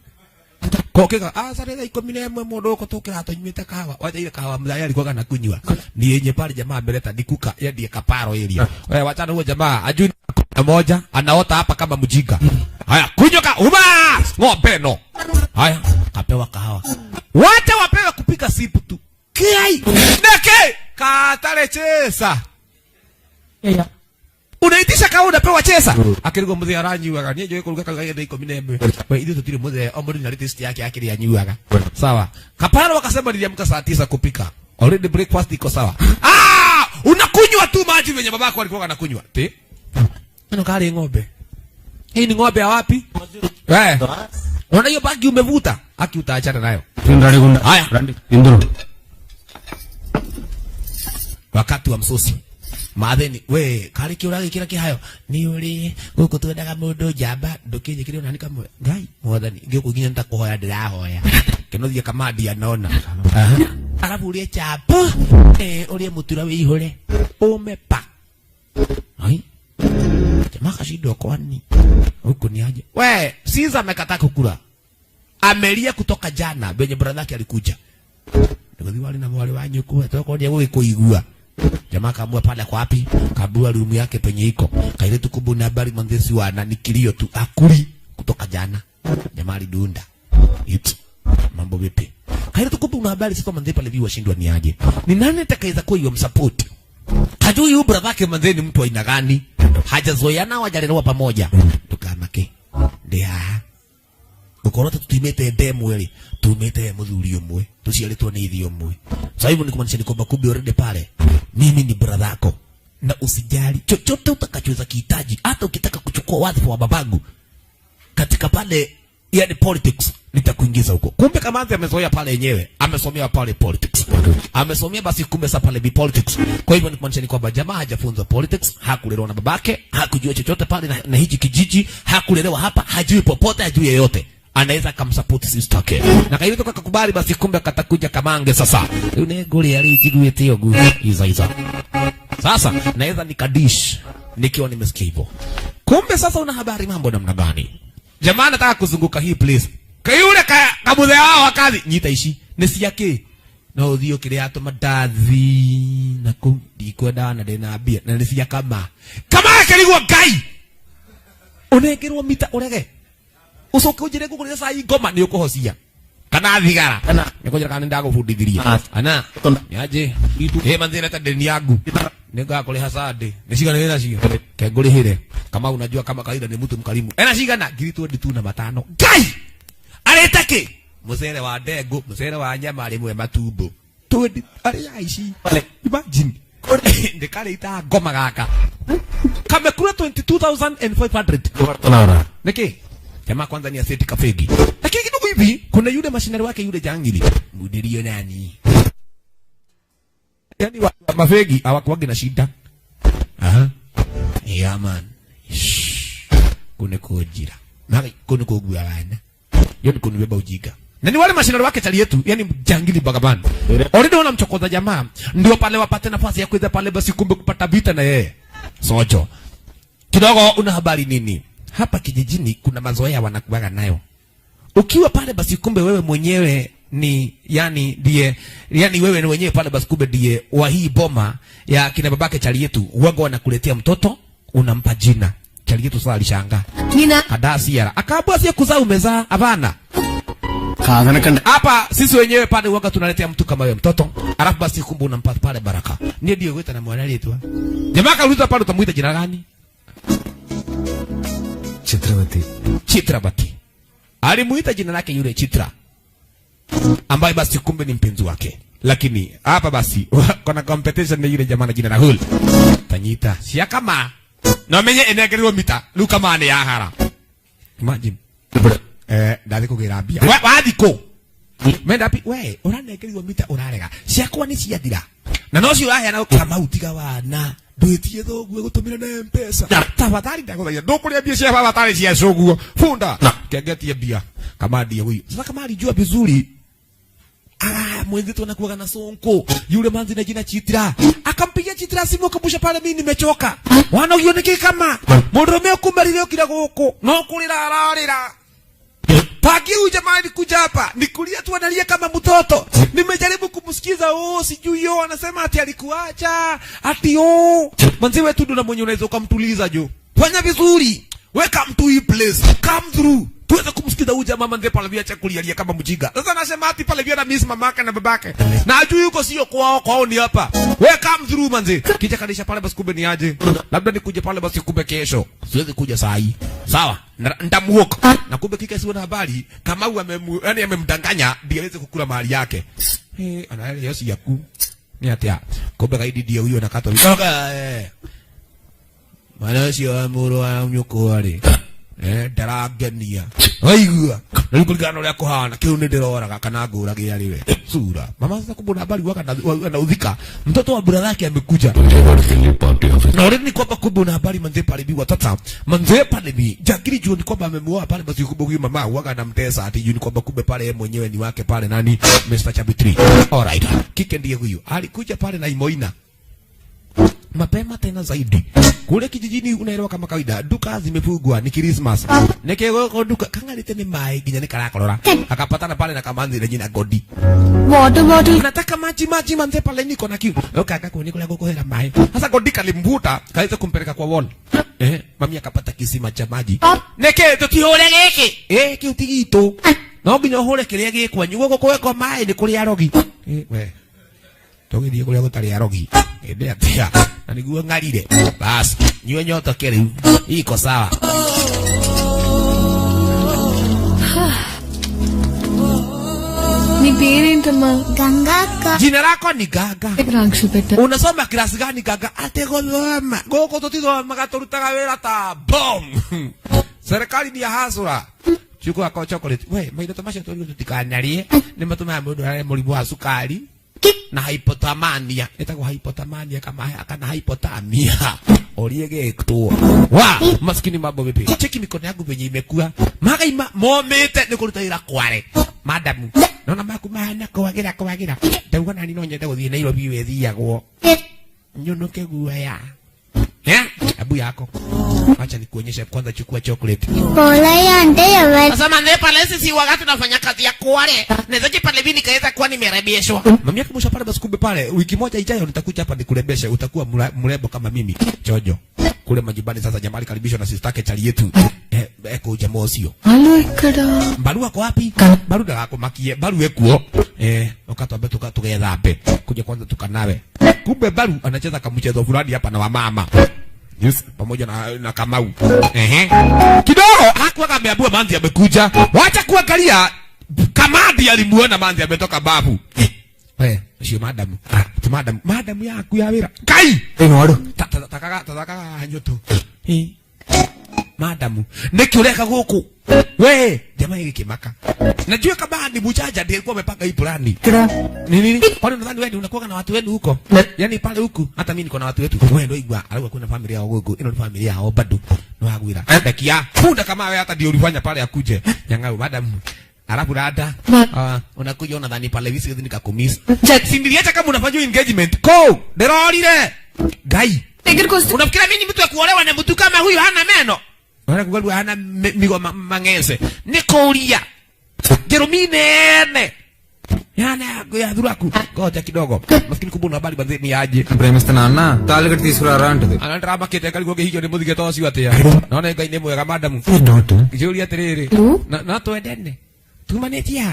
Speaker 2: Kokega sare thaa 11 mundu uko tukira tunyuite kahawa. Wacha ile kahawa mzaya alikuwa na kunywa. Ni yenye pale jamaa ameleta ni kuka yendie kaparo area. Wewe wachana huo jamaa ajui na moja anaota hapa kama mjinga. Haya kunywa ka uma ng'ombe no. Haya kapewa kahawa. Wacha wapewe kupika sipu tu. Kai neke katale chesa.
Speaker 1: Unaitisha kahawa unapewa chesa. Akirigwo muthee aranyuaga nie njũĩ kũruga karuga thaa 11. We ithuĩ tũtirĩ muthee o mũndũ nĩ taste yake akĩrĩa anyuaga. Sawa. Kaparo akasema niliamka saa 9 kupika. Already breakfast iko sawa. Unakunywa tu maji venye babako alikuwa anakunywa. Ti? Ino kali ng'ombe. Hii ni ng'ombe ya wapi? Eh. Unaona hiyo bagi umevuta? Haki utaachana nayo. Haya. Wakati wa msosi. Maatheni we kari kiuragi kira kihayo ni uri guku twendaga mundu njamba ndukinyikire ona ni kamwe Ngai mwathani ngiuku nginya nitakuhoya ndirahoya kinothie kamandi anaona arabu urie chapo urie mutura wiihure ume pa ai jamaa kashindwa kwani huku ni aje we Caesar amekataa kukula amelia kutoka jana benye brother yake alikuja niguthi wali na mwali wanyu ku tokonia gugikuigua. Jamaa kaamua pale kwa wapi? Kabua room yake penye iko. Kailetu kubu na habari manzesi wana ni kilio tu akuli kutoka jana. Jamaa alidunda. It. Mambo vipi? Kailetu kubu na habari sasa manze pale viwa shindwa ni aje. Ni nani atakayeweza kuwa yeye msupport? Hajui huyu brother yake manze ni mtu aina gani? Hajazoeana hawajalelewa pamoja. Tukamake. Ndia. Ukorota tutimete demu eli, tumete muthuri umwe, tuciaritwo ni ithi umwe. Sasa hivi ni kumaanisha ni kwamba kumbe already pale mimi ni brother yako na usijali chochote utakachoweza kuhitaji, hata ukitaka kuchukua wadhifa wa babangu katika pale yani politics nitakuingiza huko. Kumbe kama anze amezoea pale yenyewe, amesomea pale politics. Amesomea basi kumbe sasa pale bi politics. Kwa hivyo ni kumaanisha ni kwamba jamaa hajafunzwa politics, hakulelewa na babake, hakujua chochote pale na hiji kijiji, hakulelewa hapa, hajui popote, hajui yeyote. Anaweza akamsupport sister yake. Na kaile toka kakubali basi kumbe akatakuja kamange sasa. Yule goli alijiguete yogu iza iza. Sasa naweza nikadish nikiwa nimesikia hivyo. Kumbe sasa una habari mambo namna gani? Jamaa anataka kuzunguka hii place. Kayule kamuthe wao wakazi nyita ici ni ciake. No uthio kiria atumandathi na ku ndikwenda na ndina mbia na ni cia kama. Kama akirigwo Ngai. Unengerwo mita urege. Ucoke unjire ngũgũrĩre cai ngoma nĩ ũkũhocia kana thigara nĩ kũnjĩra kana nĩ ndagũbundithirie ana nĩ anjĩ manzira ta ndeni yangu nĩ ngakũrĩha Sunday nĩ cigana wĩ nacio ke ngũrĩhĩre kama unajua kama kawaida ni mtu mkarimu ena cigana ngiri twenty na matano Ngai arĩte kĩ mũcere wa ndengũ mũcere wa nyama rĩmwe matumbo
Speaker 2: 20 ari aici. Imagine. Ndikari ita ngoma gaka. Kamekula 22,500. Niki? Jamaa kwanza ni aseti kafegi. Lakini kidogo hivi kuna yule mashinari wake yule jangili. Mudirio nani? Yaani wa mafegi hawakuwagi na shida. Aha. Yeah man. Shh. Kune kujira. Mara kune kugua wana. Yoni kunibeba ujinga. Na ni wale mashinari wake chali yetu, yani jangili bagaban. Already wanamchokoza jamaa, ndio pale wapate nafasi ya kuweza pale basi kumbe kupata vita na yeye. Sojo. Kidogo una habari nini? Hapa kijijini kuna mazoea wanakuwaga nayo. Ukiwa pale basi kumbe wewe mwenyewe ni yani ndiye, yani wewe ni mwenyewe pale basi kumbe ndiye wa hii boma ya kina babake chali yetu, wago wanakuletea mtoto unampa jina. Chali yetu sasa alishangaa.
Speaker 4: Nina
Speaker 2: Kadasi yara. Akaambia si kuzaa umezaa, hapana.
Speaker 8: కాదనకండి.
Speaker 2: Hapa sisi wenyewe pale waga tunaletea mtu kama wewe mtoto, alafu basi kumbe unampa pale baraka. Ndiye ndio gweta na mwana tu. Jamaa kauliza pale utamuita jina gani?
Speaker 7: Chitravathi.
Speaker 2: Chitrabati. Alimuita jina lake yule Chitra, ambaye basi kumbe ni mpenzi wake. Lakini hapa basi kuna competition na yule jamaa na jina Rahul. Tanyita sia kama no menye enegerirwo mita riu kama ni yahara. Imagine. Ndathi kugira mbia. We wathi ku? Menda pi we uranengerirwo mita urarega. Ciakwa ni ciathira. Na no cio uraheana kama utiga wana. Ndwitie thoguo gutumira na M-Pesa. Tafadhali ndaguthaitha ndukuria mbia cia baba tari cia coguo. Funda. Kengetie mbia. Kama ndiye huyu. Sasa kama alijua vizuri mwenzetu anakuwa na sonko yule manzi na jina Chitra akampigia Chitra simu akamusha pale, mimi nimechoka wana uioneke kama mundu ukumarire ukira guku no kurira ararira Paki huyu jamaa alikuja hapa nikulia tu analia kama mtoto. Nimejaribu kumsikiza, oh sijui yo anasema ati alikuacha ati oh manzi wetu ndo na mwenye unaweza ukamtuliza jo. Fanya vizuri, weka mtu hii place, come through tuweze kumsikiza huyu jamaa manze pale vya chakulia lia kama mjinga. Sasa anasema ati pale vya na miss mamake na babake. Na ajui yuko sio kwao, kwao ni hapa. We come through manze. Kija kanisha pale basi kumbe ni aje. Labda nikuje pale basi kumbe kesho. Siwezi kuja saa hii. Sawa? Nitamuoka. Na kumbe kika sio na habari kama huyu yani amemdanganya ndiye aweze kukula mali yake. Eh, anaelewa yosi yaku. Ni atia. Kumbe gaidi ndiye huyo anakatwa. Toka. Mwana ũcio wa mũrũ wa nyũkwa rĩ, ndarangenia waigua na rĩu kũringana na ũrĩa kũhana kĩu nĩ ndĩroraga kana ngũrage arĩ we sura mama. Sasa kumbe habari waka anaudhika, mtoto wa brother yake amekuja
Speaker 6: party office
Speaker 2: na already ni kwamba kumbe una habari manze pale bi watata manze pale bi jakiri juu ni kwamba amemuoa pale basi kumbe huyu mama waga anamtesa ati juu ni kwamba kumbe pale yeye mwenyewe ni wake pale nani Mr. Chabitri. Alright, kike ndiye huyu alikuja pale na Imoina mapema tena zaidi kule kijijini. Unaelewa kama kawaida duka zimefungwa, ni Christmas nike duka kangalite ni mai ginya ni karakorora akapatana pale na kamanzi na jina Godi.
Speaker 4: Water bottle.
Speaker 2: Nataka maji maji manze pale niko na kiu. Okay, kaka niko la kuhera mai. Sasa Godi kalimvuta kaweza kumpeleka kwa wall. Mami akapata kisima cha maji. Neke tutihore giki kiu tigito no nginya uhure kiria gikwanyu guko kwekwa mai ni kuria rogi. We tũgĩthiĩ kũrĩa gũtarĩ arogi ĩndĩ atĩa na nĩguo ng'arire bas nyue nyotoke rĩu iko sawa.
Speaker 4: నీ పేరేంటమ్మా?
Speaker 9: Ganga అక్క.
Speaker 2: Jina lako ni Gaga.
Speaker 4: రాక్షు పెట్ట.
Speaker 2: Unasoma klasi gani Gaga? Ate gũthoma gũkũ tũtithomaga tũrutaga wĩra ta bom. Serikali ni ya hasura. Chukua kwa chocolate we maindo ta macio tũrigwo tũtikanarie nĩ matũmaga mũndũ arare mũrimũ wa cukari na hypotamania ĩtagwo hypotamania kana hypotamia orie gĩtwo wa maskini. Mambo vipi? Cheki mikono yangu venye imekua magaima momĩte nĩ kũruta wĩra kware madamu naona maku mahana kwagira kwagira ndauga nani no nyende gũthiĩ Nairobi wethiagwo nyonoke guoya. Abu yako acha nikuonyeshe kwanza, chukua chocolate.
Speaker 9: Polayya అంటే ఎవరు?
Speaker 2: Sasa manze pale sisi wakati tunafanya kazi ya kware. Nawezaje pale mimi nikaweza kuwa nimerebeshwa? Mami yake msha pale basi kumbe pale wiki moja ijayo nitakuja hapa nikurembeshe, utakuwa mrembo kama mimi. Chojo. Kule majumbani sasa jamaa alikaribishwa na sister yake chali yetu. Eko jamaa ucio.
Speaker 4: వాళ్ళు ఎక్కడ?
Speaker 2: Baru ako wapi? Baru ndagakumakie, Baru ekuo. Ukatwambe tuka tugethambe. Kuja kwanza tukanawe. Kumbe Baru anacheza kamchezo fulani hapa na wamama. Yes, pamoja na Kamau. Ehe. Kidogo hakuwa ameambiwa Manzi amekuja. Wacha kuangalia Kamadi alimuona Manzi ametoka babu. Ucio madam. Ti madam, madam yaku ya wira. Kai!
Speaker 7: వాడు
Speaker 2: Takaga takaga nyoto. Eh. Madam, niki ureka guku? We, jamaa hiki kimaka. Najua kama ni buchaja ndiye alikuwa amepanga hii plani. Ni nini? Kwani unadhani wewe unakuwa na watu wenu huko? Yaani pale huku hata mimi niko na watu wetu. Wewe ndio igwa, alikuwa kuna familia yao huko. Ino ni familia yao bado. No agwira. Dakia, funda kama wewe hata ndio ulifanya pale akuje. Nyang'au madam. Alafu dada, unakuja unadhani pale visi hizi nikakumiss. Si niliacha kama unafanya engagement. Ko, derorire. Gai. Unafikira mimi ni mtu wa kuolewa na mtu kama huyu hana meno? Wala kugalwa hana migo mang'ese. Nikuria. Jerumi nene. Yana ya dhuraku. Ngoja kidogo. Maskini kubuna habari banzi ni aje.
Speaker 7: ప్రేమిస్తున్నా అన్న తాళి కట్టి తీసుకురారా అంటది.
Speaker 2: Anandrama kite kali gũkĩhikio nĩ mũthige ta ũcio atĩa. Nona Ngai nĩ mwega madamu. Ngĩũria atĩrĩrĩ. Na twendene. Tumanĩtie.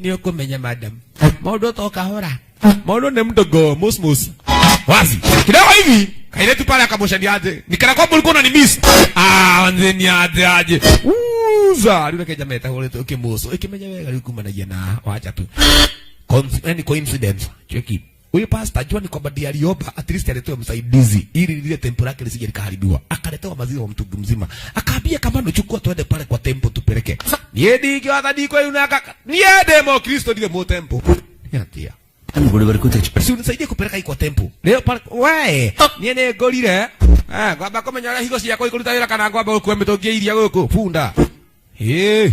Speaker 2: Nĩ ũkũmenya madam. Maũndũ to kahora. Maũndũ nĩ mdogo mosmos. Wazi. Kidogo hivi. Kailetu pale akamoshani aje. Nikana kwamba ulikuwa unanimiss. Ah, wanze ni aje aje. Uza, rĩu reke jamaa etahũrĩte ũkĩmũco. Ĩkĩmenya wega rĩu kumanagia na wacha tu. Any coincidence. Cheki. Huyu pastor jua ni kwamba ndiye aliomba at least aletewe msaidizi ili lile tempo lake lisije likaharibiwa. Akaletewa maziwa wa mtungi mzima. Akaambia kama nuchukua tuende pale kwa tempo tupeleke. Niende ikiwa kwa yunaka. Niende mo Kristo ndiye mo tempo. Niatia. Si unisaidie kupeleka hii kwa tempo. Leo pale we niĩ ngorire. Ngwamba kũmenya ũrĩa higo ciakwa ikũruta wĩra kana ngwamba gũkua mĩtũngi ya iria gũkũ funda. Eh.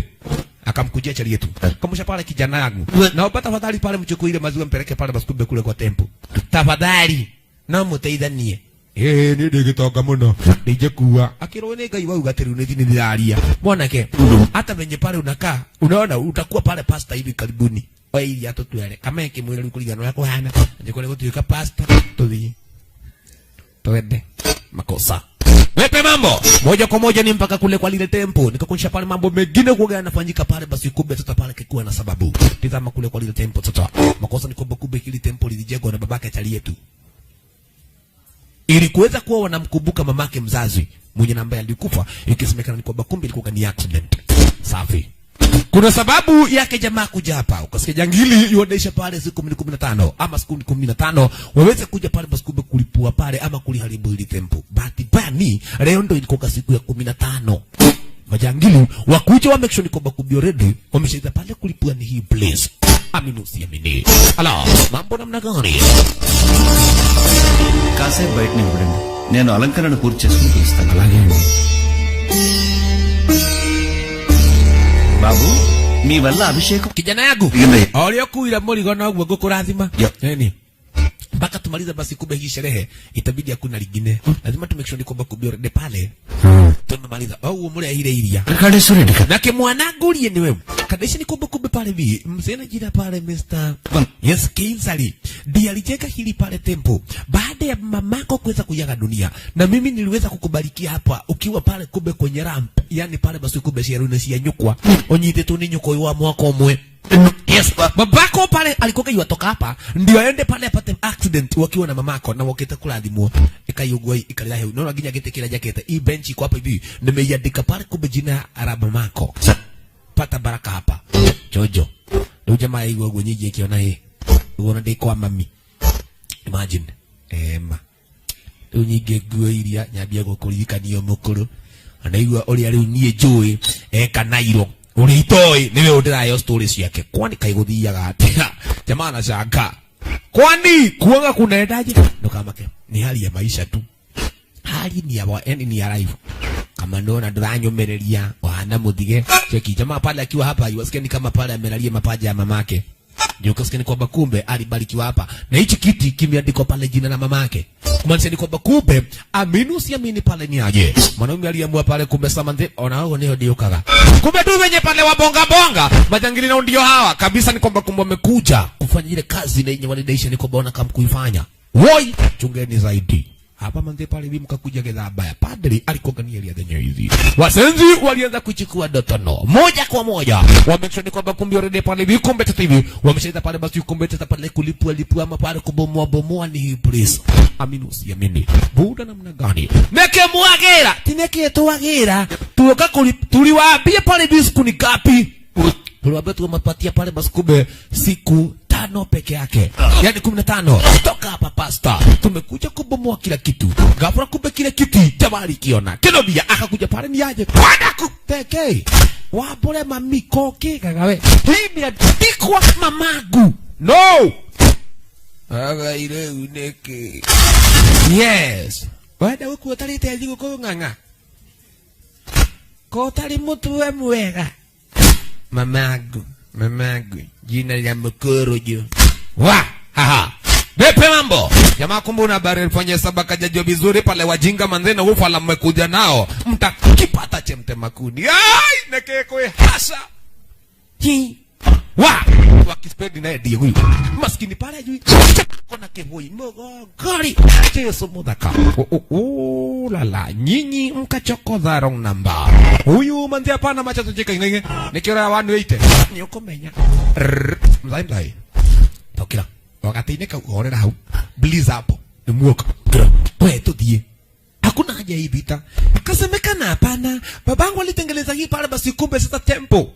Speaker 2: Akamkujia chali yetu. Kamusha pale kijana yangu. Naomba tafadhali pale mchukue ile maziwa mpeleke pale basi kule kwa tempo. Tafadhali. No muteithanie. Eh, ni ndigĩtonga mũno. Ndingĩkua. Akĩrwo nĩ Ngai wauga atĩ rĩu nĩ ndĩraria. Mwanake, hata venye pale unakaa, unaona utakuwa pale pastor hivi karibuni. Oya iria tũtware. Kama ĩkĩmwĩra rĩu kũringana na ũrĩa kũhana. Njĩkore gũtuĩka pastor, tũthiĩ. Twende. Makosa. Wepe mambo. Moja kwa moja ni mpaka kule kwa lile tempo. Nikakuonyesha pale mambo mengine kuoga yanafanyika pale basi kumbe sasa pale kikuwa na sababu. Tazama kule kwa lile tempo sasa. Makosa ni kwamba kumbe hili tempo lilijengwa na babake chali yetu. Ili kuweza kuwa wanamkumbuka mamake mzazi mwenye ambaye alikufa, ikisemekana ni kwamba kumbe ilikuwa ni accident. Safi. Kuna sababu yake jamaa kuja hapa. Ukasikia jangili yuonesha pale siku 15 ama siku 15 waweze kuja pale basi kumbe kulipua pale ama kuliharibu hili tempo. Bahati mbaya ni leo ndo ilikuwa siku ya 15. Majangili wakuja wa make sure ni kwamba kumbe already wameshaanza pale kulipua ni hii place. Amini usiamini. Ala, mambo namna gani?
Speaker 8: కాసేపు బయట నిలబడండి. నేను అలంకరణ పూర్తి చేసుకుని పిలుస్తాను.
Speaker 7: అలాగే అండి.
Speaker 8: బాబు మీ వల్ల అభిషేకం
Speaker 2: Kijana yangu uliokuira murigo noguo ngukurathima. Nini? Mpaka tumalize basi kumbe hii sherehe itabidi hakuna lingine. Lazima tu make sure ni kwamba kumbe already pale. Tumemaliza. Au murehire iria.
Speaker 8: Kadeswara
Speaker 2: Na kimwanangu rie ni wewe. Kadesha ni kumbe kumbe pale vi. Mzee na jina pale Mr. Yes Kinsali. Ndiye alijenga hili pale tempo. Baada ya mamako kuweza kuiaga dunia na mimi niliweza kukubalikia hapa ukiwa pale kumbe kwenye ramp. Yani pale basi kumbe ciarune cia nyukwa. Onyite tu ni nyukwa wa mwaka umwe. Yes, babako pale alikuwa yuatoka hapa ndio aende pale apate accident wakiwa na mamako na wakita kulathimwo ikayugwa ikalira heu no nginya gite kila jakete i bench iko hapa hivi nimeiandika pale kumbe jina la mamako pata baraka hapa jojo ndio jamaa igwa guo nyingi ikiona hii uona ndi kwa mami imagine ema riu nyingi nguo iria nyambia gũkũririkanio mũkũrũ anaigua ũrĩa rĩu niĩ njũĩ eka nairo ũrĩa itoĩ nĩwe ũndĩrayo story ciake kwani kaigũthiaga atĩa jamaa anashangaa kwani kuoga kunaendaje ndukamake ni hali ya maisha tu hali ni ya yani ni ya life kama ndona nduranyumireria wana muthige cheki jamaa pale akiwa hapa yuwasikia ni kama pale amelalia mapaja ya mamake ndio ukasikia ni kwamba kumbe alibarikiwa hapa na hichi kiti kimeandikwa pale jina la mamake kumaanisha ni kwamba kumbe amini usiamini pale ni aje mwanaume aliamua pale kumbe Samantha ona hao ndio ndio kaga kumbe tu wenye pale wabonga bonga majangili na ndio hawa kabisa ni kwamba kumbe wamekuja kufanya ile kazi na yenye walidaisha ni kwamba wana kuifanya woi chungeni zaidi hapa manze pale bibi mkakuja gedha ya padri alikogania ile yenyewe hizi wasenzi walianza kuchukua dotono moja kwa moja wamesha ni kwamba kumbe already pale hivi kumbe tata hivi wameshaita pale basi kumbe tata pale kulipua lipua ama pale kubomoa bomoa ni hii place amini usiamini buda namna gani neke mwagera tineke tuagira tuoka tuliwaambia pale hivi siku ni gapi tuliwaambia tuwapatia pale basi kumbe siku 5 15 peke yake, yani 15. Toka hapa pasta, tumekuja kubomoa kila kitu. Ghafla kumbe kile kiti jamaa alikiona Kinobia akakuja pale ni aje kwenda kuteke wabore mami koki kagawe hii imeandikwa mamagu no aga ile uneke yes wenda guku utarite thigũkũ ng'ang'a ko ũtarĩ mũtwe mwega mamagu mamagu jina la mkorojo wa haha. Vipi mambo? Jamaa kumbe una habari alifanya saba kajajua vizuri pale wajinga manze na ufa mmekuja nao. Mtakipata chemte makuni. Ai, nekekwe hasa. Hi. Wa, wakispendi naye ndiye huyu. Maskini pale juu. Kona keboi mgogori. Yesu mudhaka. Oh la la, nyinyi mkachokoza wrong number. Huyu manze hapana machazo chika ngenge. Nikiora 180. Ni ukomenya. Mzai mzai. Tokira. Wakati ine kauhorera hau please hapo ni muoka we tuthie hakuna haja hii vita. Kasemekana hapana, babangu alitengeneza hii pale basi kumbe sasa tempo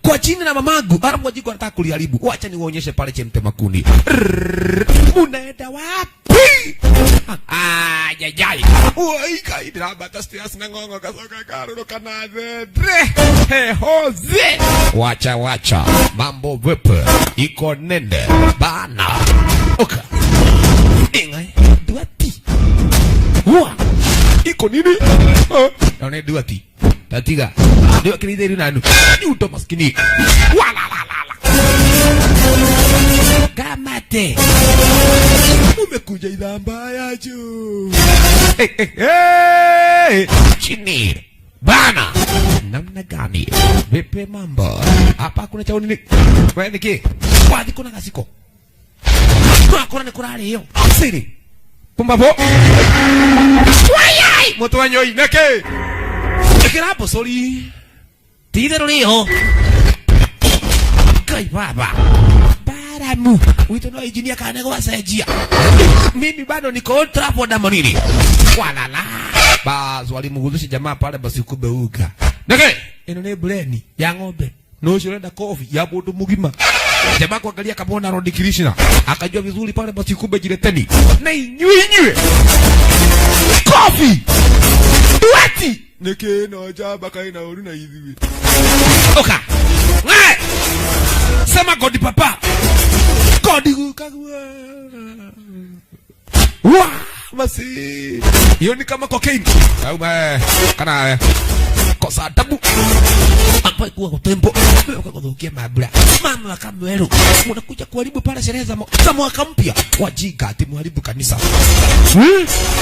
Speaker 2: kwa jina na mamagu aramu wajiko anataka kuliharibu. Wacha niwaonyeshe pale chemte makuni. Munaenda wapi? Ajajai uaika idirabata stias na ngongo kasoka karuro kana dre hehoze. Wacha wacha mambo vipi iko nende bana oka ingai duati wa iko nini naone duati tatiga ndio kinidheru nanu nyuto maskini wala la la la kamate umekuja idhaa mbaya juu hey, hey, hey. Chini bana namna gani vipi mambo hapa kuna chao nini wewe niki wapi kuna kasiko kuna ni kuna hiyo siri pumba po wayai moto wanyoi neke kirapo sori tidero liho kai baba baramu wito no engineer kana gwacenjia mimi bado niko Old Trafford na nini wala la bas walimugudhisha jamaa pale basi kumbe uga neke ino ni breni ya ng'ombe no ucio kofi ya mundu mugima. Jamaa kuangalia kamwona Rod Krishna akajua vizuri pale basi kumbe jireteni na inywe inywe kofi duati neke no jaba kaina uru na ithuĩ oka ng'e sema God papa God gukagua wa basi hiyo ni kama cocaine au kana kosa adabu hapa kwa tempo ukakudhukia mabla mama akamwero unakuja kuharibu pale sherehe za mwaka mpya wajinga ati muharibu kanisa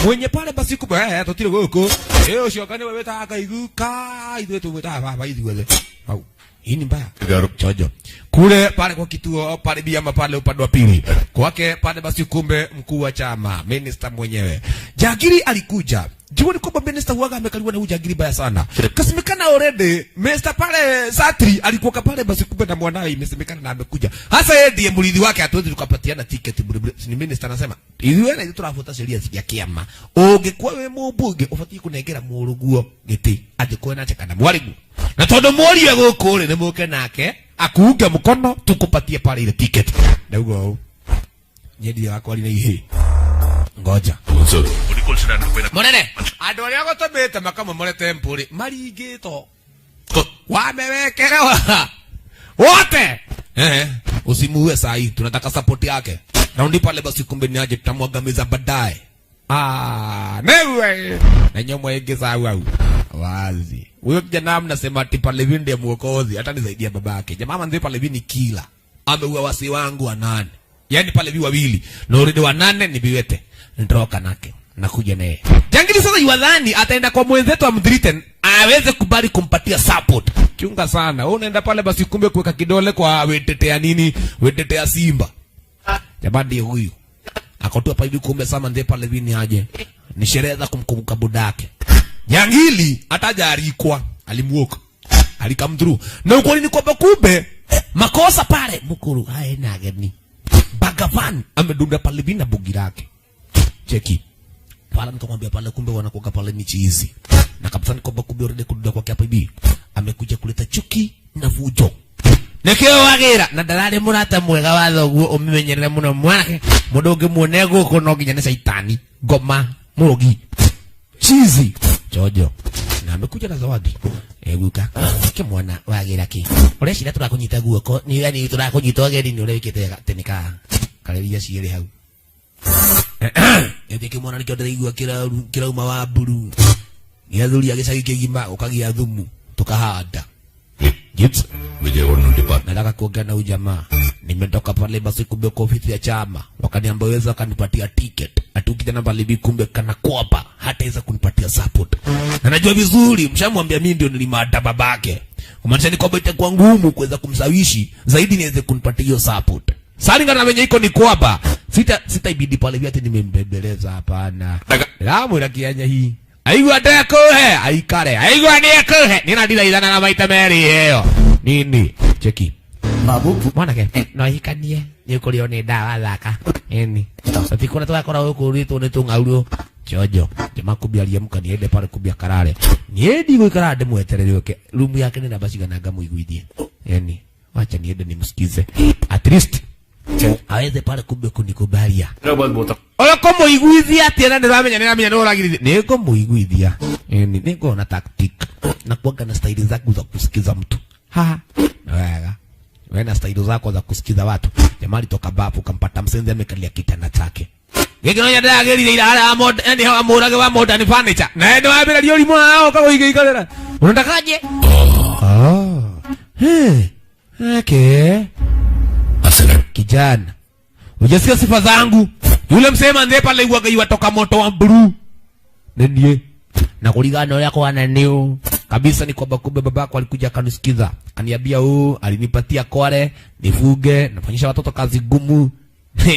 Speaker 2: mwenye pale basi kubwa tutire guku ucio kani wewe taka iguka ithuĩ tumwĩtaga baba ithuothe au hii ni mbaya chojo kule pale kwa kituo pale biama pale upande wa pili kwake pale basi kumbe mkuu wa chama minister mwenyewe Jagiri alikuja. Jua ni kwamba minister huaga amekaliwa na ujagiri baya sana. Kasemekana already minister pale Satri alikuwa pale basi kumbe na mwanae imesemekana na amekuja. Hasa yeye ndiye mrithi wake hatuwezi tukapatiana ticket bure bure. Ni minister anasema ithuĩ na ithuĩ tũrabuata sheria cia kiama. Ũngĩkuwa wĩ mũmbunge ũbatiĩ kũnengera mũrũguo gĩtĩ angĩkorwo nake kana mwarimu. Na tondũ mũriũ gũkũ rĩ nĩ mũke nake akuunge mkono tukupatie pale ile ticket. Ndauga ũũ. Nyendi wakwa rĩ ihĩ. Ngoja. Monene, andu aria gutumite makamomore temple maringitwo wamewekerewa wote. Usimuue saa hii, tunataka support yake. Raundi pale basi kumbe ni aje tutamwangamiza baadaye. Newe na nyomo yenge sawa au wazi. Huyo kijana mnasema ati pale hivi ndiye mwokozi, hata nisaidia babake. Jamaa manzi pale hivi ni kila. Ameua wasi wangu wanane. Yaani pale hivi wawili. Na already wanane ni biwete. Ndoka nake nakuja naye. Jangili sasa yuadhani ataenda kwa mwenzetu amdriten aweze kubali kumpatia support. Kiunga sana. Wewe unaenda pale basi kumbe kuweka kidole kwa wetetea nini? Wetetea Simba. Jamani ndiye huyu. Akotua pa hivi kumbe sama ndiye pale hivi ni aje. Ni sherehe za kumkumbuka budake. Jangili atajarikwa, alimuoka. Alikam through. Na ukweli ni kwamba kumbe makosa pale mukuru haena ageni. Bhagavan amedunda pale hivi na bugi lake. Cheki. Pala nikamwambia pale kumbe wanakuwa pale ni chizi. Na kabisa nikomba kumbe already kudunda kwake hapa hivi. Amekuja kuleta chuki na vujo. Nĩkĩo wagĩra na ndararĩ mũrata mwega wa thoguo, ũmĩmenyerere mũno mwanake. Mũndũ ũngĩmuone gũkũ no nginya nĩ caitani, ngoma, mũrogi, chizi, chojo. Na amekuja na zawadi. Guka kĩ mwana wagĩra kĩ ũreciria tũrakũnyita guoko ni yani tũrakũnyita ũgeni nĩ ũrĩa wĩkĩte atĩ nĩ ka karĩria ciĩrĩ hau ĩtĩ kĩmwana nĩkĩo ndĩraigua kĩrauma wa mburu nĩ athuri a gĩcagi kĩgima ũkagĩa thumu tukahanda. Gibbs.
Speaker 6: Vijayawada నుండి part
Speaker 2: Nataka kuongea na huyu jamaa. Nimetoka pale basi kumbe kwa ofisi ya chama. Wakaniambia weza wakanipatia ticket. Ati kijana pale hivi kumbe kana kwapa hataweza kunipatia support. Na najua vizuri mshamwambia mimi ndio nilimada babake. Kumaanisha ni kwamba itakuwa ngumu kuweza kumshawishi zaidi niweze kunipatia hiyo support. Salingana na venye iko ni kwamba sita ibidi pale hivi ati nimembembeleza, hapana. Ramwira kianya hii. Aigua ndekuhe aikare. Aigua nĩekũhe. Nina ndiraithana na maita merĩ ĩyo. Nini? Cheki.
Speaker 8: Babu
Speaker 2: Mwanake no hikanie nĩ ũkũrĩo nĩ ndawa thaka. Ĩni. Tũtikũra tũgakora gũkũ rĩtwo nĩ tũng'aurũ. Chojo. Jamaa kubia aliamka niende pale kubia karare. Niĩ ndigũikara ndĩmweterere ũke. Rumu yake nĩ namba cigana ngamũiguithie. Ĩni. Wacha niende nimsikize. At least aweze pale kumbe kunikubalia.
Speaker 3: Hyderabad పోతా.
Speaker 2: Oyo kũmũiguithia atĩa na ndĩramenya nĩramenya nĩ ũragirithia. Nĩ ngũmũiguithia. Ĩni nĩ tactic. Na kuanga na staili zangu za kusikiza mtu. Ha. Wega. Wewe na staili zako za kusikiza watu. Jamaa alitoka bafu kampata msenzi amekalia kitanda chake. Gĩkĩ no nyendagĩrire ira harĩa yani hawa mũrage wa modern furniture. Na ndio wambĩrĩria ũrimũ wao ũkagũigĩikarĩra. Unatakaje? Ah. Hey. Okay.
Speaker 6: అసలు
Speaker 2: Kijana, hujasikia sifa zangu. Yule msema ndiye pale iwaga iwatoka moto wa blue. Nendie. Na kulingana na yako ana nio kabisa ni kwamba kumbe babako alikuja akanisikiza. Akaniambia huu alinipatia kware nifuge nafanyisha watoto kazi gumu.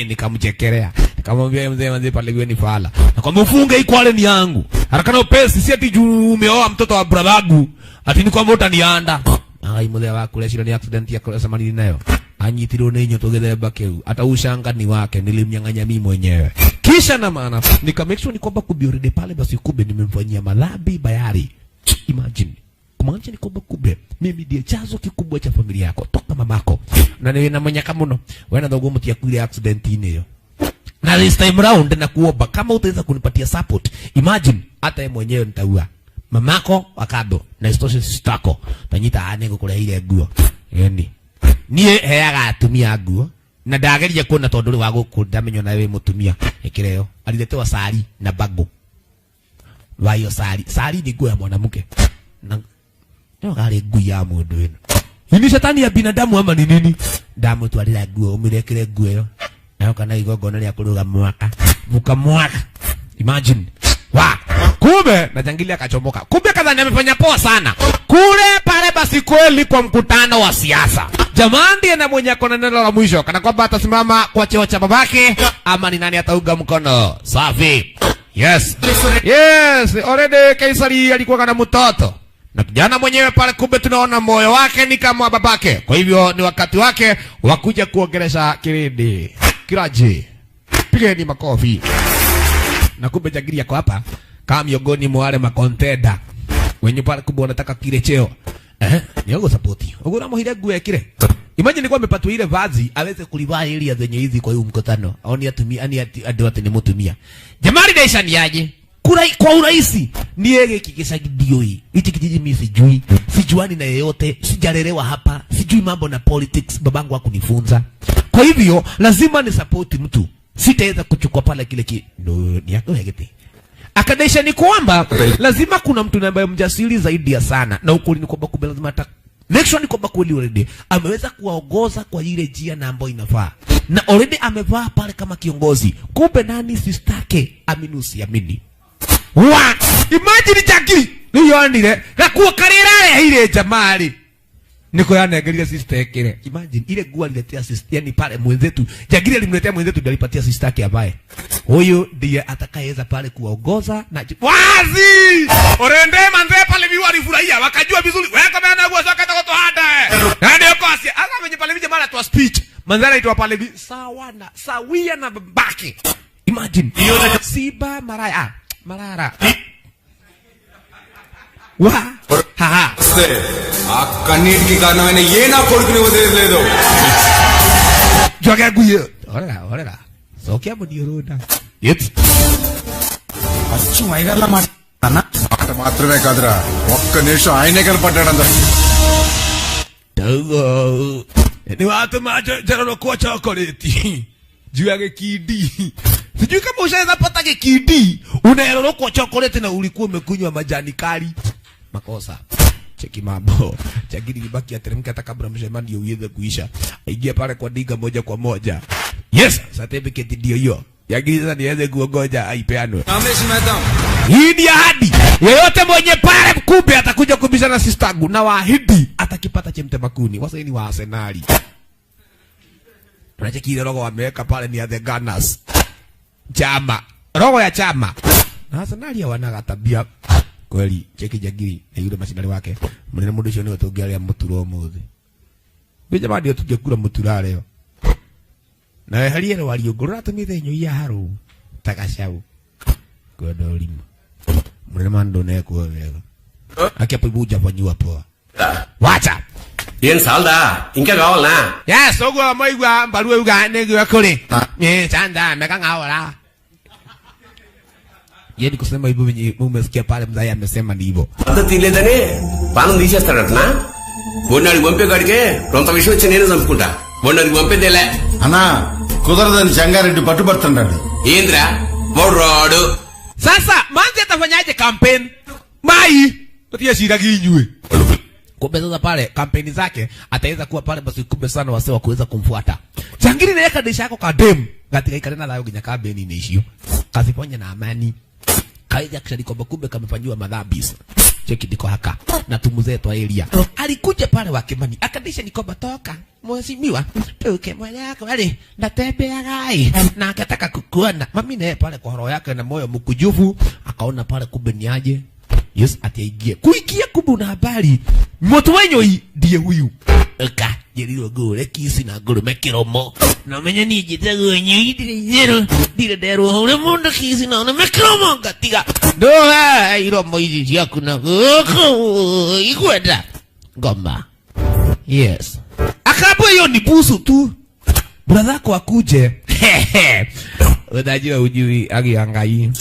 Speaker 2: Nikamchekelea. Nikamwambia mzee mzee pale wewe ni fala. Nakwambia ufunge hii kware ni yangu. Haraka na upesi, si ati juu umeoa mtoto wa brother ati ni kwamba utanianda. Ai mzee wako ile ni accident ya kusemania nayo. Anyitirwo nĩ nyoto gĩthemba kĩu hata ushanga ni wake nilimnyang'anya mimi mwenyewe. Kisha na maana nika make sure ni kwamba kumbe already pale basi kumbe nimemfanyia madhambi bayari. Imagine, kumaanisha ni kwamba kumbe mimi ndiye chanzo kikubwa cha familia yako toka mamako na nĩ na manyaka mũno wewe na thoguo mũtiakuire accident-inĩ ĩyo. Na this time round na kuomba kama utaweza kunipatia support, imagine hata yeye mwenyewe nitaua mamako wakando na isitoshe sistako tanyita ane ngũkũreheire nguo. Yani niĩ heaga atumia nguo na ndageria kuona tondu ri wa gũkũ ndamenywo nawe wĩ mũtumia ĩkĩreo aliletewa sari na bago wayo sari sari ni nguo ya mwanamke na no gari ngui ya mũndũ ĩno. Hii shetani ya binadamu ama ni nini? Ndamũtwarĩra nguo ũmĩrekere nguo ĩyo nayo kana igongona rĩa kũrũga mwaka vuka mwaka. Imagine wa kumbe na jangili akachomoka. Kumbe kadhani amefanya poa sana kule pale basi kweli kwa mkutano wa siasa. Jamaa ndiye na mwenye akona neno la mwisho kana kwamba atasimama kwa cheo cha babake ama ni nani ataunga mkono. Safi. Yes. Yes, already Kaisari alikuwa na mtoto. Na kijana mwenyewe pale kumbe tunaona moyo wake ni kama wa babake. Kwa hivyo ni wakati wake wa kuja kuongelesha kirindi. Kiraji. Pigeni makofi. Na kumbe jangili yako hapa kama miongoni mwa wale makontenda wenye pale kumbe wanataka kile cheo. Ni ogo support. Ogo na muhire nguo ekire. Imagine nilikuwa amepatwa ile vazi aweze kulivaa area zenye hizi kwa hiyo mkutano. Aoni atumia ani ati ati ni mutumia. Jamani daisha ni aje? Kura kwa urahisi. Ni yeye kikisha ndioi. Hichi kijiji mimi sijui. Sijuani na yeyote, sijalelewa hapa, sijui mambo na politics, babangu hakunifunza. Kwa hivyo lazima ni support mtu. Sitaweza kuchukua pale kile ki no ni yako hegete. Akadaisha ni kwamba lazima kuna mtu ambaye mjasiri zaidi ya sana, na ukweli ni kwamba kumbe lazima ata make sure ni kwamba kweli already ameweza kuwaongoza kwa ile njia na ambayo inafaa, na already amevaa pale kama kiongozi. Kumbe nani sistake, amini usiamini. Wa imagine Jackie ni yonire gakuo karira reheire jamaa ri niko yanengerire sister ekire. Imagine ile nguo aliletea sister, yani pale mwenzetu Jagiri alimletea mwenzetu ndiye alipatia sister yake ambaye huyu ndiye atakayeweza pale kuwaongoza na wazi orende manze pale biwa alifurahia wakajua vizuri wewe kama ana nguo zake atakotohanda na ndio kosi asa mwenye pale vije mara tu speech manze anaitwa pale sawa na sawia na babake. Imagine Siba maraya marara. Wa haha.
Speaker 7: ఆ కన్నీటికి కారణమైన ఏ నా కొడుకుని వదిలేదు.
Speaker 2: Njoge ngui ĩyo. Horera, horera. Cokia mũniũrũ nda. Yes.
Speaker 10: మాట మాత్రమే కాదురా, ఒక్క నిమిషం ఆయనే కనపడ్డాడంత.
Speaker 2: Ndauga nĩ watũma njarũrũkwo chocolate juu ya gĩkindi. Sijui kama ushaweza pata gĩkindi unaerorokwo chocolate na ulikuwa umekunywa majani kali. Makosa. Cheki mambo. Chagiri libaki ateremke hata kabla mshemanio uweze kuisha. Aingie pale kwa diga moja kwa moja. Yes, certificate ndio hiyo. Jagiri sasa niweze kuongoja aipeanwe. Hii ni ahadi. Yeyote mwenye pale mkumbe atakuja kubishana sistangu na waahidi atakipata chemte makuni. Wasa ni wa Arsenali. Unacheki ile logo wameweka pale ni ya the Gunners. Chama. Logo ya chama. Na Arsenali hawana tabia. Kweli cheki Jagiri na yule mashinani wake. Mnene mundu ucio niwe tungiaria mutura umuthi. Bi jamaa ndio tungekura mutura leo. Na weherie rwariũ ngũrũ ratumite nyui ya haru ta gacau. Kwenda ũrimũ. Mnene mando nekuo wega. Akiapo ibuja fanyiwa poa. Wacha.
Speaker 11: ఏం సాల్దా ఇంకా కావాలనా?
Speaker 2: Yes, ũguo maigua mbaru auga nĩguo kũrĩ. Ni chanda meka ng'aora. Yeye kusema hivyo venye umesikia pale mzai amesema ni hivyo.
Speaker 11: పద్ధతి తీయలేదని పానం తీసేస్తాడటనా? మొన్నాడికి పంపే కాడికే కొంత విషయం వచ్చి నేనే చంపుకుంటా. మొన్నాడికి పంపేదేలే.
Speaker 8: అన్నా కుదరదని జంగారెడ్డి పట్టుబడుతున్నాడు.
Speaker 11: ఏంద్రా వాడు రాడు.
Speaker 2: Sasa manzi atafanyaje campaign? Mai tutie inyuĩ. Kumbe sasa pale kampeni zake ataweza kuwa pale basi kumbe sana wase wa kuweza kumfuata. Jangiri na yeka disha yako kadem katika ikarena thayo nginya kampeni-inĩ icio. Kaziponye na amani. Kaija kishari kwamba kumbe kamefanyiwa madhambi. Cheki ndiko haka na tumuzee twa area. Alikuja pale wa Kimani akadisha ni kwamba toka mheshimiwa tuke mwele yako wale natembea gai na akataka kukuona. Mami naye pale kwa roho yake na moyo mkujufu akaona pale kumbe ni aje. Yes, ati aingie. Kuingia kumbe una habari. Mtu wenyo ndiye huyu. Eka, jerirwo ngure kisi na ngurume kiromo. Na menye ni njitagwo nyui ndire ndire nderwo hure mundu kisi na urume kiromo ngatiga. Ndoa iromo ici ciaku na guku ikwenda. Ngoma. Yes. Akapo hiyo ni busu tu. Brother yako akuje. Utajua ujui agi angai.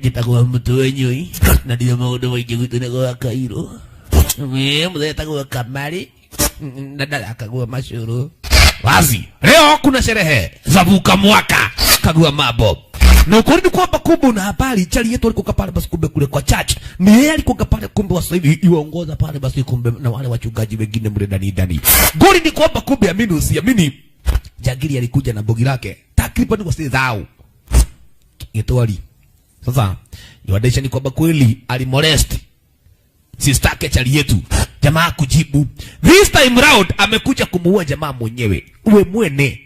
Speaker 2: Njitagwo mtu wenyo na ndire maundu maingi gwitũ nĩ gwa Kairũ. Mwe etagwo Kamari na ndarakagua macuru. Wazi. Leo kuna sherehe za vuka mwaka. Kagua mambo. Na ukweli ni kwamba kumbe na habari chali yetu alikuwa pale basi kumbe kule kwa church. Ni yeye alikuwa pale kumbe wa sasa hivi yuongoza pale basi kumbe na wale wachungaji wengine mle ndani ndani. Goli ni kwamba kumbe amini usiamini Jagiri alikuja na bogi lake takriban kwa dhao. Getwali. Sasa yuadesha ni kwamba kweli alimolest sister yake chali yetu. Jamaa kujibu. This time round amekuja kumuua jamaa mwenyewe. Uwe mwene.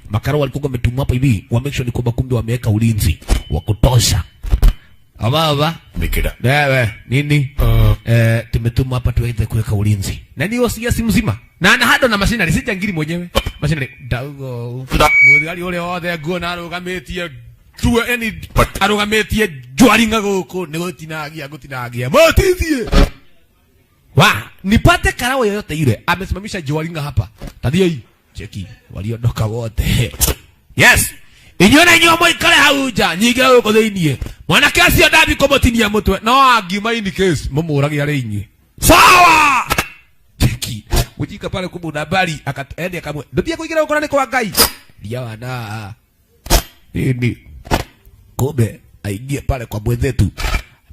Speaker 2: Makaro walikuwa wametumwa hapa hivi, wa make sure ni kwamba kumbe wameweka ulinzi wa kutosha. Ababa.
Speaker 6: Mikida.
Speaker 2: Wewe nini? Tumetumwa hapa tuweze kuweka ulinzi. Na ni OCS mzima. Na ana hado na machinery si Jangiri mwenyewe. Machinery daugo. Muthigari ule wothe nguona arugamitie tuwe yani arugametie jwaringa guku ni gutinagia gutinagia. Mutithie. Wa, nipate karao yoyote ile. Amesimamisha jwaringa hapa. Tathia hii. Cheki, waliondoka wote. Yes. Inyuĩ na inyuĩ mũikare hau nja, nyingĩre gũkũ thĩiniĩ. Mwanake ũcio ndathi kũmũtinia mũtwe, no angiuma in case mũmũrage arĩ inyuĩ. Sawa. Cheki. Mujika pale kumbe una habari akataende akamwe. Ndutie kuingira gũkũ na nĩ kwa Ngai. Ria wana. Nini? Kumbe aingie pale kwa mwenzetu.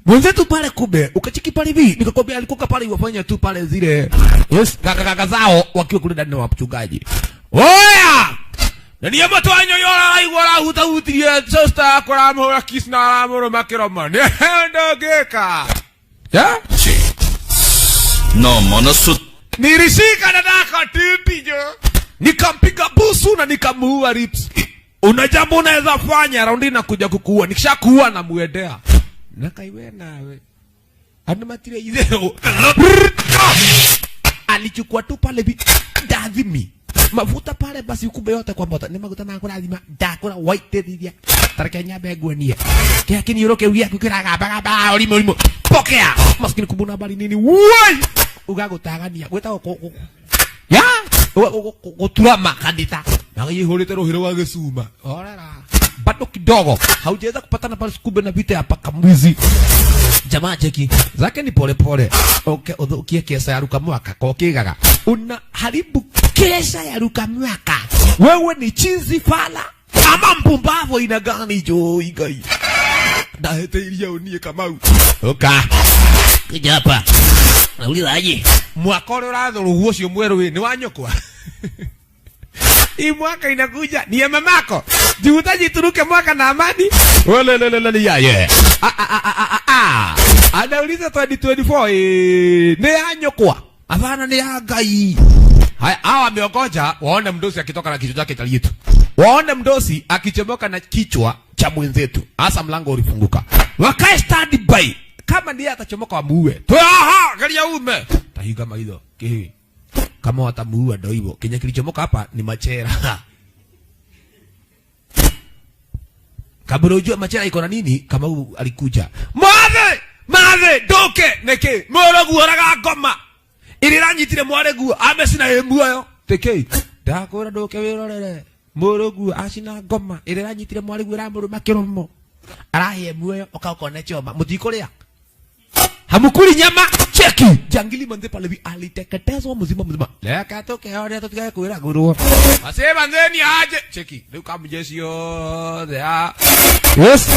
Speaker 2: Mwenzetu pale kumbe ukachiki pale hivi nikakwambia alikuwa pale wafanya tu pale zile. Yes, kaka kaka zao wakiwa kule ndani na wachungaji. Oya! Na niĩ mũtũ wanyu yora raigua arahutahutirie sister yakwa aramũhũra kiss na aramũrũma kĩromo. Nĩ ndũngĩka. Yeah?
Speaker 6: No manasu
Speaker 2: Nilishika dadako titijo. Nikampiga busu na nikamuua lips. Una jambo unaweza fanya raundi na kuja kukuua. Nikishakuua na muendea. Na kaiwe nawe. Andu matire izero. Alichukua tu pale bi ndathimi. Mafuta pale basi kumbe yote kwa moto. Ni maguta makurathima ndakura white thithia. Tareke nyambe nguonie. Kĩa kĩniũrũ kĩu gĩaku kĩragambagamba ũrimũ ũrimũ. Pokea. Maskini kumbuna habari nini? Woi! Ugagũtagania. Gwĩtagwo ya guturama kanitha. Na yihũrĩte rũhĩ rwa gĩcuma. Orera. Bado kidogo haujaweza kupatana pale kumbe na vita ya paka mwizi. Jamaa cheki zake ni pole pole. Okay, uthukie kesa ya ruka mwaka kokigaga. Una haribu kesa ya ruka mwaka. Wewe ni chizi fala ama mpumbavu ina gani jo igai. Ndahĩtĩirie unie Kamau. Oka. Kuja hapa. Nauliza aje. Mwaka ũrĩa ũrathũrũguo ũcio mwerũ ĩ nĩ wa nyũkwa. Hii mwaka inakuja ni ya mamako. Juhutaji turuke mwaka na amani. Welelelele ya ye. A a a a a. Anauliza 2024 ni ya nyũkwa. Hapana ni ya Ngai. Haya hawa wameongoja waone mdosi akitoka na kichwa chake cha yetu. Waone mdosi akichomoka na kichwa cha mwenzetu. Hasa mlango ulifunguka. Wakae stand by. Kama ndiye atachomoka wamuue. Tuaha, galia ume. Tahiga maitho. Kihi. Kama watamuua ndo hivyo. Kenya kilichomoka hapa ni machera. Kabla ujue machera iko na nini, kama huu alikuja. Mathe! Mathe! Nduke! Niki! Mũrũguo oraga ngoma. Ĩrĩa ĩranyitire mwarĩguo, amecina ĩ muoyo. Tĩkĩ? Ndakwĩra ndũke wĩrorere. Mũrũguo acina ngoma. Ĩrĩa ĩranyitire mwarĩguo ĩramũrũma kĩromo. Arahĩa muoyo, ũka ũkone choma. Mũtikũrĩa. Hamukuli nyama. Cheki. Jangili manze pale vi aliteketezwa mzima mzima. Leka toke hore tutikae kuira guruo. Asema nzeni aje. Cheki. Leo kama jeshi yote ya. Yes.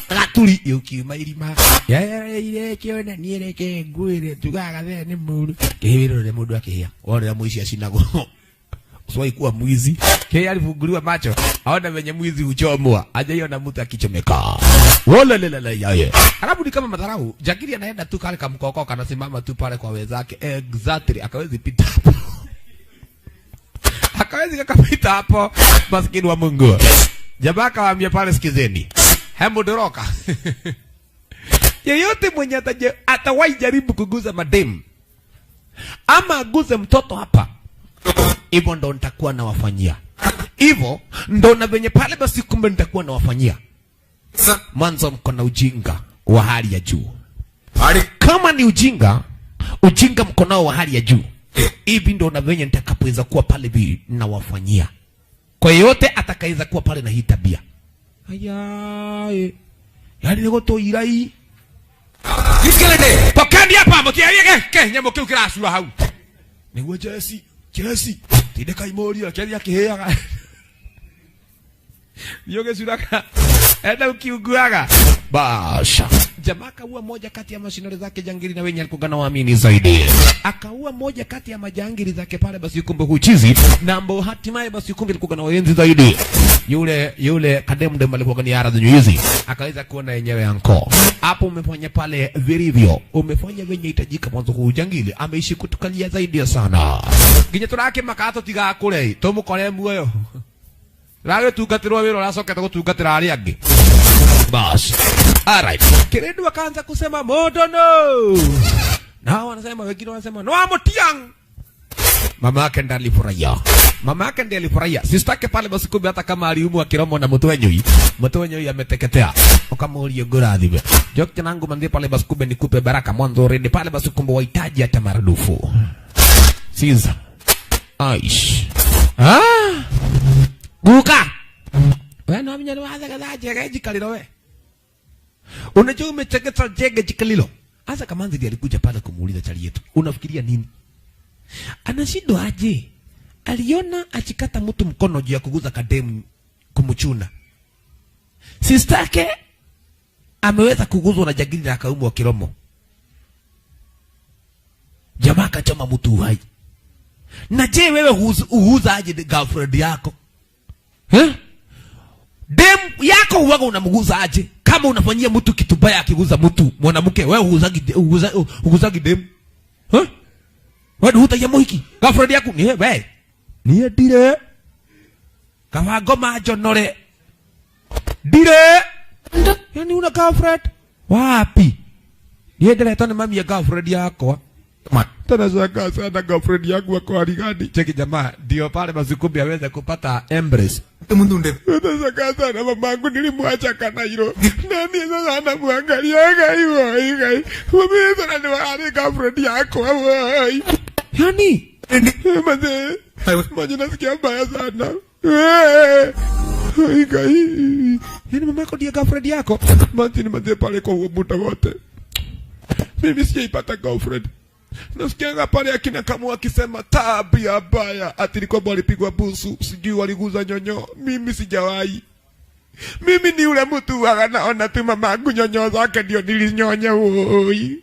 Speaker 2: Gaturi yukiuma irima. Ya ile kiona niereke nguire tugaga the ni muru. Kihiro le mundu akihia. Wona mwici acinagwo. Usiwahi kuwa mwizi. Kile alifunguliwa macho. Aona venye mwizi huchomwa. Hajaiona mtu akichomeka. Wala la la ya ye. Alafu ni kama madharau. Jangili anaenda tu kale kamkoko kanasimama tu pale kwa wenzake. Exactly. Akawezi pita hapo. Akawezi kakapita hapo. Maskini wa Mungu. Jamaa akawaambia pale sikizeni. Hembo doroka. Yeyote mwenye atawahi jaribu kuguza madem ama aguze mtoto hapa, hivyo ndo nitakuwa nawafanyia. Hivyo ndo na venye pale basi kumbe nitakuwa nawafanyia. Mwanzo mko na ujinga wa hali ya juu. Kama ni ujinga, ujinga mko nao wa hali ya juu. Hivi ndo na venye nitakapoweza kuwa pale bi nawafanyia. Kwa yeyote atakayeweza kuwa pale na hii tabia. Aya. Yaani niko to irai. Pokeni hapa mtiarie ke nyamũ kĩu kĩracura hau. Nĩguo Jesse, Jesse, tindĩka imoria kĩaria akĩhĩaga. Ndio gĩcuraga. Enda ukiunguaga. Basha. Jamaa akaua moja kati ya mashinori zake jangili na wenye alikuwa anawaamini zaidi. Akaua moja kati ya majangili zake pale basi kumbe huchizi na ambao hatimaye basi kumbe alikuwa na waenzi zaidi. Yule yule kademdem alikuwa ni ara hizi. Akaweza kuona yenyewe anko. Hapo umefanya pale vilivyo. Umefanya venye hitajika mwanzo huu jangili ameishi kutukalia zaidi sana. Nginya turake makato tigakure tumukore muoyo. Ragĩtungatĩrwo wĩra ũracokete gũtungatĩra arĩa angĩ. Bas. Alright. Kirindu akaanza kusema moto no. Na wanasema wengine wanasema no amotiang. Mama yake ndiye alifurahia. Mama yake ndiye alifurahia. Sistake pale basi kumbe hata kama aliumwa kiromo na mtu wenyui. Mtu wenyui ameteketea. Ukamuulia ngorathiwe. Jokte nangu mandie pale basi kumbe nikupe baraka mwanzo rende pale basi kumbe wahitaji hata maradufu. Siza. Aish. Ah! Guka. Wewe no amenya wathagatha njega njikarĩro we. Unajua umechegeta jege jikalilo. Asa Kamanzi ndiye alikuja pale kumuuliza chali yetu. Unafikiria nini? Anashindwa aje? Aliona achikata mtu mkono juu ya kuguza kademu kumchuna. Sistake ameweza kuguzwa na jangili na akaumwa kiromo. Jamaa akachoma mtu uhai. Na je wewe huuza aje girlfriend yako? Eh? Dem yako huwaga unamguza aje? Kama unafanyia mtu kitu baya akiguza mtu mwanamke, wewe huguzagi dem? Eh? Wewe hutagia muhiki. Girlfriend yako ni wewe. Ni ndire. Kama ngoma njonore. Ndire. Yaani una girlfriend? Wapi? Niendeletwo nĩ mami ya girlfriend yakwa. Tanashangaa sana girlfriend yangu wako hali gani. Cheki jamaa ndio pale mazikumbi aweze kupata embrace.
Speaker 10: ముందు ఉండేది
Speaker 2: Nashangaa sana mamangu nilimwacha Kanairo. Nani sasa anamwangaliaga hivyo hivi. Mimi sana ni wale girlfriend yako wewe. Yani mazee maji nasikia mbaya sana. Yani mamako ndiye girlfriend yako. Martin mazee pale kwa huo muda wote. Mimi sijaipata girlfriend. Nasikianga pale akina Kamu akisema tabia mbaya, ati kwamba walipigwa busu, sijui waliguza nyonyo. Mimi sijawahi. Mimi ni yule mtu anaona tu mamangu nyonyo zake ndio nilinyonya. Oi.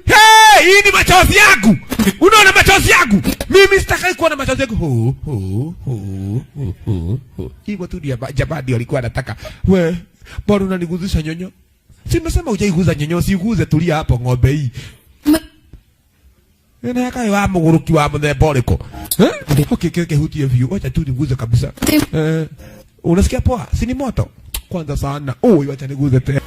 Speaker 2: Hey, hii ni machozi yangu. Unaona machozi yangu? Mimi sitakai kuona machozi yangu. Ho ho ho ho ho. Hivyo tu ndio jamaa ndio alikuwa anataka. We, bado unaniguzisha nyonyo? Si nasema hujaiguza nyonyo, siguze, tulia hapo ng'ombe hii. Ena kai wa muguruki wa muthemba ũrĩkũ? Okay, keke hutie view. Wacha tu niguze kabisa. Unasikia poa? Si ni moto? Kwanza sana. Oh, wacha niguze tena.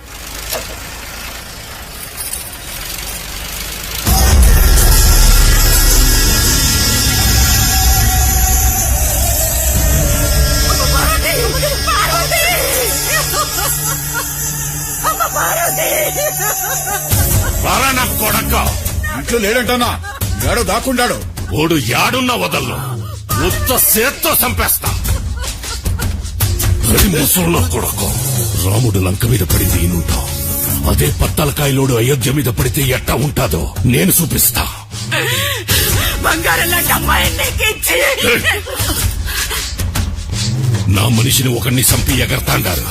Speaker 6: Parana కొడక.
Speaker 10: ఇంట్లో లేడంటానా? యాడో దాక్కుండాడు.
Speaker 6: ఓడు యాడున్నా వదలను, ఉత్త సేత్తో చంపేస్తా. ముసళ్ళ కొడక, రాముడు లంక మీద పడింది ఈనుంటా, అదే పత్తలకాయలోడు అయోధ్య మీద పడితే ఎట్టా ఉంటాదో నేను చూపిస్తా. నా మనిషిని ఒకరిని చంపి ఎగరతాండారు.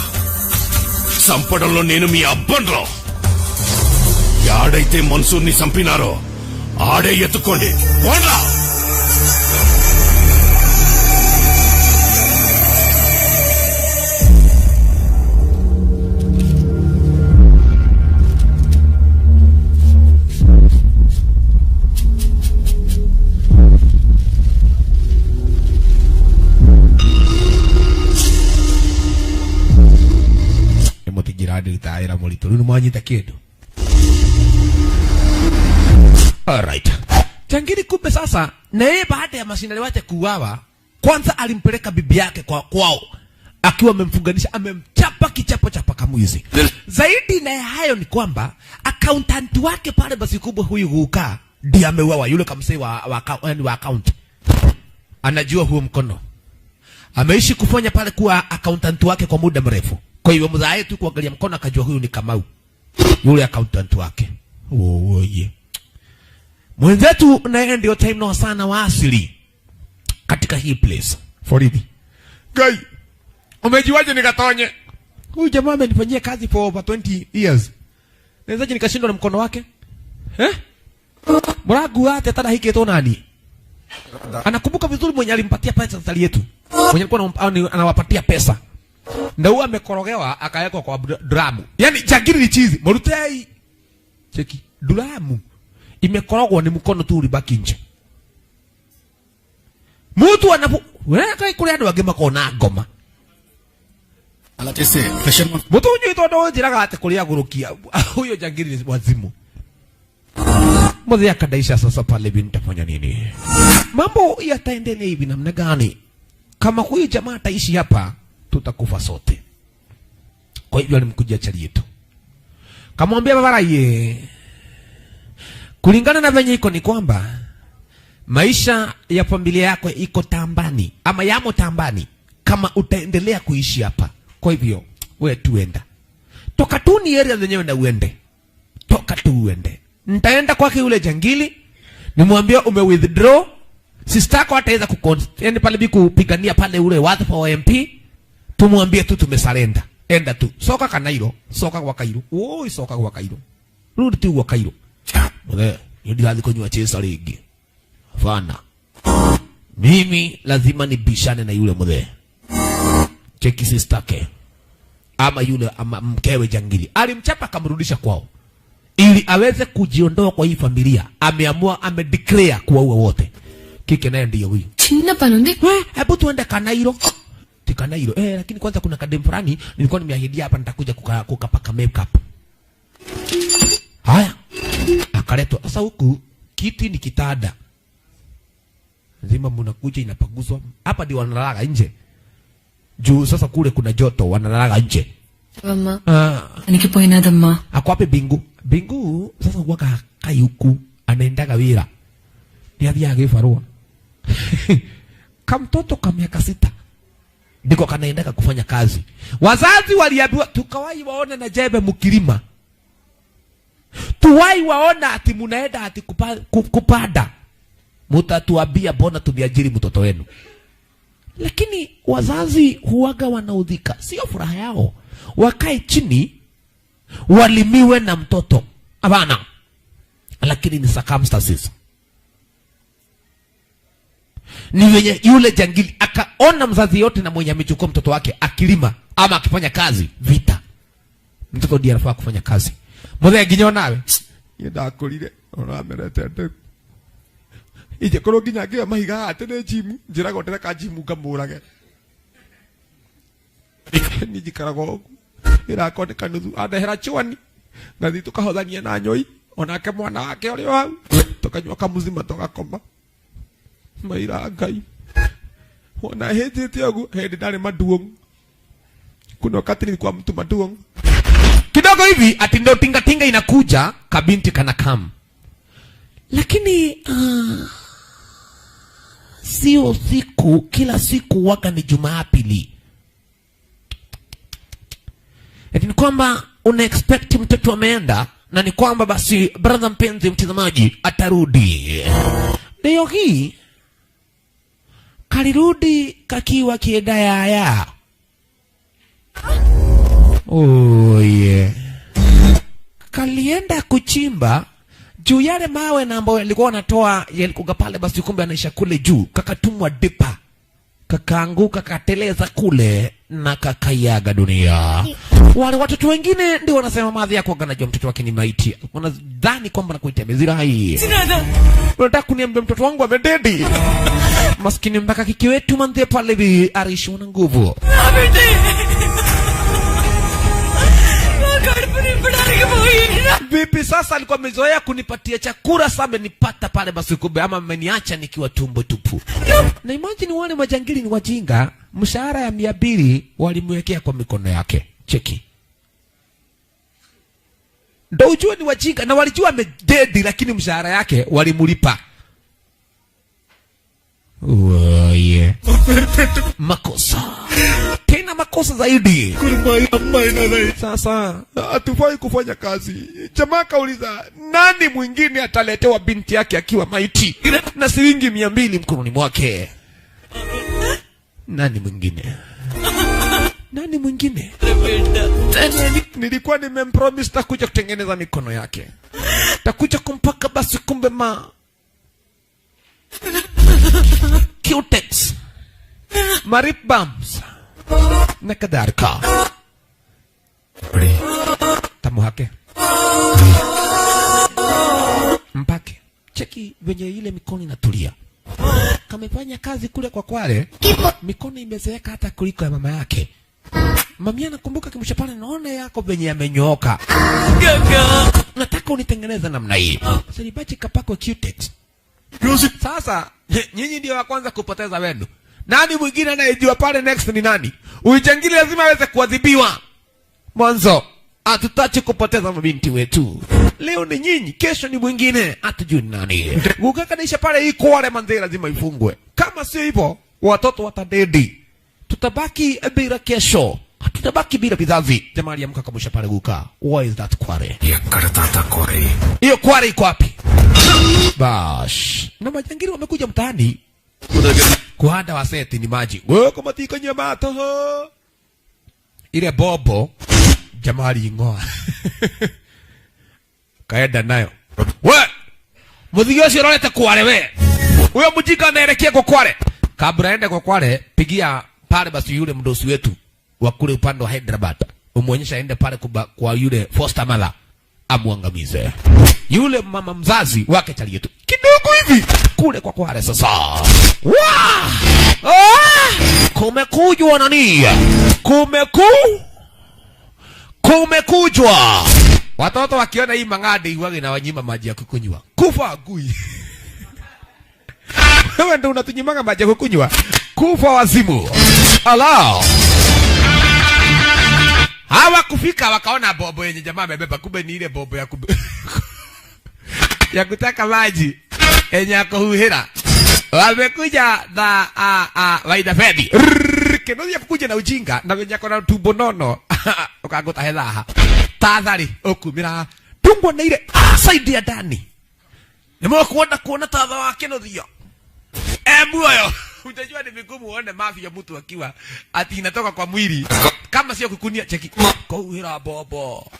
Speaker 6: చంపడంలో నేను మీ అబ్బండ్రో. యాడైతే మన్సూర్ని చంపినారో ఆడే ఎత్తుకోండి. పోండ్రా.
Speaker 2: Mutigirandĩritaĩra mũritũ rĩu nĩmwanyita kĩndũ. Alright. Jangiri kumbe sasa na yeye baada ya mashinani wake kuuawa, kwanza alimpeleka bibi yake kwa kwao akiwa amemfunganisha, amemchapa kichapo cha paka mwizi. Zaidi na hayo ni kwamba accountant wake pale basi kubwa huyu huka ndiye ameuawa, yule kamsei wa account. Anajua huo mkono. Ameishi kufanya pale kuwa accountant wake kwa muda mrefu. Kwa hiyo mzae tu kuangalia mkono akajua huyu ni Kamau, yule accountant wake. Oh yeah. Mwenzetu naye ndio time no sana wa asili katika hii place. Foridi. Guy, umejuaje nikatonye? Huyu jamaa amenifanyia kazi for over 20 years. Nawezaje nikashindwa na mkono wake? Eh? Muragu ate tada hiki to nani? Anakumbuka vizuri mwenye alimpatia pesa sali yetu. Mwenye alikuwa anawapatia pesa. Na huwa amekorogewa akawekwa kwa dramu. Yaani jangiri ni chizi. Morutei. Cheki. Dramu imekorogwa ni mkono tu ulibaki nje. Mtu anapo wewe kai kule andu angi makona ngoma. Mtu unyitwo ndo njiraga ati kuria gurukia. Huyo jangiri ni wazimu. Mzee akadaisha sasa pale hivi nitafanya nini? Mambo yataendelea hivi namna gani? Kama huyu jamaa ataishi hapa tutakufa sote. Kwa hivyo alimkujia chali yetu. Kamwambia baba raie, kulingana na venye iko ni kwamba maisha ya familia yako iko tambani ama yamo tambani kama utaendelea kuishi hapa. Kwa hivyo wewe tuenda. Toka tu ni area zenyewe na uende. Toka tu uende. Nitaenda kwake yule jangili nimwambie ume withdraw. Sister yako ataweza yani pale bi kupigania pale ule wadhifa wa MP. Tumwambie tu tumesarenda. Enda tu. Soka Kanairo, soka kwa Kairo. Oi, soka kwa Kairo. Rudi tu kwa Kairo. Mwe, ndio kunywa chesa ligi. Hapana. Mimi lazima nibishane na yule mzee. Cheki sister ke. Ama yule ama mkewe jangili. Alimchapa akamrudisha kwao. Ili aweze kujiondoa kwa hii familia. Ameamua, amedeclare kuwaua wote. Kike naye ndiyo huyu.
Speaker 4: Chinna panundi.
Speaker 2: Hebu tuende Kanairo. Kanairo. Lakini kwanza kuna kadem fulani nilikuwa nimeahidia hapa nitakuja kukapaka makeup. Haya. Akaletwa. Sasa huku Kiti ni kitanda nzima, mnakuja inapaguzwa hapa, ndio wanalala nje juu sasa kule kuna joto, wanalala nje.
Speaker 4: అమ్మా
Speaker 2: Ah,
Speaker 5: తనకి పోయినాదమ్మా.
Speaker 2: Ako wapi Bingu? Bingu sasa huwaga hakai huku, anaendaga wira, ni athiaga gibarua. Kamtoto ka miaka 6 ndiko kanaendaga kufanya kazi. Wazazi waliambiwa, tukawahi waona na jembe mkilima, tuwai waona ati munaenda ati kupanda, mutatuambia mbona tumeajiri mtoto wenu. Lakini wazazi huwaga wanaudhika, sio furaha yao wakae chini walimiwe na mtoto, hapana, lakini ni circumstances. Ni venye yule jangili akaona mzazi yote na mwenye amechukua mtoto wake akilima ama akifanya kazi, vita. Mtoto ndiye anafaa kufanya kazi. Muthee nginya onawe niĩ ndakũrire ũramerete ndĩu ingĩkorwo nginya ngĩoya mahiga haha atĩ nĩ njimu njĩragwo ndĩreka njimu ngamũrage. Niĩ njikaraga ũguo ĩrakwa nĩ kanuthu andehera chwani ngathiĩ tũkahothania na nyoi onake mwana wake ũrĩ o hau tũkanyua kamũcima tũgakoma maira Ngai wona hĩtĩte ũguo hĩndĩ ndarĩ maduong kuna wakati nilikuwa mtu maduong kidogo hivi ati ndo tingatinga inakuja kabinti kana kam, lakini sio siku kila siku waga ni Jumapili. Eti ni kwamba una expect mtoto ameenda na ni kwamba basi brother mpenzi mtazamaji atarudi. Leo hii kalirudi kakiwa kienda yaya. Oh yeah. Kalienda kuchimba juu yale mawe na ambayo yalikuwa wanatoa yalikuwa pale, basi kumbe anaisha kule juu, kakatumwa dipa, kakaanguka, kateleza kule na kakaiaga dunia. Wale watoto wengine ndio wanasema madhi yako anajua mtoto wake ni maiti, wanadhani kwamba nakuita amezirai. Unataka kuniambia mtoto wangu amededi? Maskini mpaka kiki wetu manze pale hivi alishiwa na nguvu. Vipi sasa, alikuwa amezoea kunipatia chakula, sasa amenipata pale basi kumbe ama ameniacha nikiwa tumbo tupu. Na imagine wale majangili ni wajinga, mshahara ya 200 walimwekea kwa mikono yake. Cheki. Ndio ujue ni wajinga, na walijua amededi, lakini mshahara yake walimulipa. Oh, yeah. Makosa. Tena makosa zaidi. Sasa hatufai kufanya kazi. Jamaa kauliza nani mwingine ataletewa binti yake akiwa maiti na shilingi 200 mkononi mwake? Nani mwingine? Nani mwingine? Nilikuwa nimempromise takuja kutengeneza mikono yake, takuja kumpaka basi kumbe ma Cutex, marip bumps na kadhalika. Tamuhake mpake cheki venye ile mikono inatulia. Kamefanya kazi kule kwa Kwale, mikono imezeeka hata kuliko ya mama yake. Mamia nakumbuka kimsha pale, naona yako venye amenyooka. Nataka unitengeneza namna hii. Silibachi kapako Cutex. Sasa nyinyi ndio wa kwanza kupoteza wenu. Nani mwingine anayejua pale next ni nani? Uijangili lazima aweze kuadhibiwa. Mwanzo hatutaki kupoteza mabinti wetu. Leo ni nyinyi, kesho ni mwingine, hatujui nani. Ukakanisha pale hii Kwale manze lazima ifungwe. Kama sio hivyo watoto watadedi. Tutabaki bila kesho. Tutabaki bila vizazi. Jamaa aliamka kabusha pale guka. Why is that Kwale?
Speaker 3: Ekkada తాత quarry?
Speaker 2: Hiyo Kwale iko wapi? Bash. Na majangili wamekuja mtaani kuhanda waseti ni maji. Wewe kama tiko nyama toho. Ile bobo jamaa aliingoa. Kaenda nayo. We! Muthigi ucio urorete Kwale we. Huyo mjinga anaelekea kwa Kwale. Kabla aende kwa Kwale, pigia pale basi yule mdosi wetu wa kule upande wa Hyderabad. Umuonyesha aende pale kwa yule foster mother amuangamize. Yule mama mzazi wake chali yetu. Kidogo hivi kule kwa Kwale sasa. Wa! Ah! Kumekujwa nani? Kumekujwa. Watoto wakiona hii mang'ande iguage na wanyima maji ya kukunywa. Kufa ngui. Wewe ndio unatunyimanga maji ya kukunywa. Kufa wazimu. Ala. Hawa kufika wakaona bobo yenye jamaa amebeba, kumbe ni ile bobo ya kutaka maji yenye ya kuhuhira. Wamekuja na Waida Fedi. Kenothi kukuja na ujinga na wenye akona tumbo nono ukanguta hethaha. Tathari ukumira tungwa na ile side ya ndani. Nimekuona kuona tatha wa Kenothia. Muoyo. Utajua ni vigumu uone mafia mtu akiwa ati inatoka kwa mwili kama sio kukunia cheki. Kuhira bobo.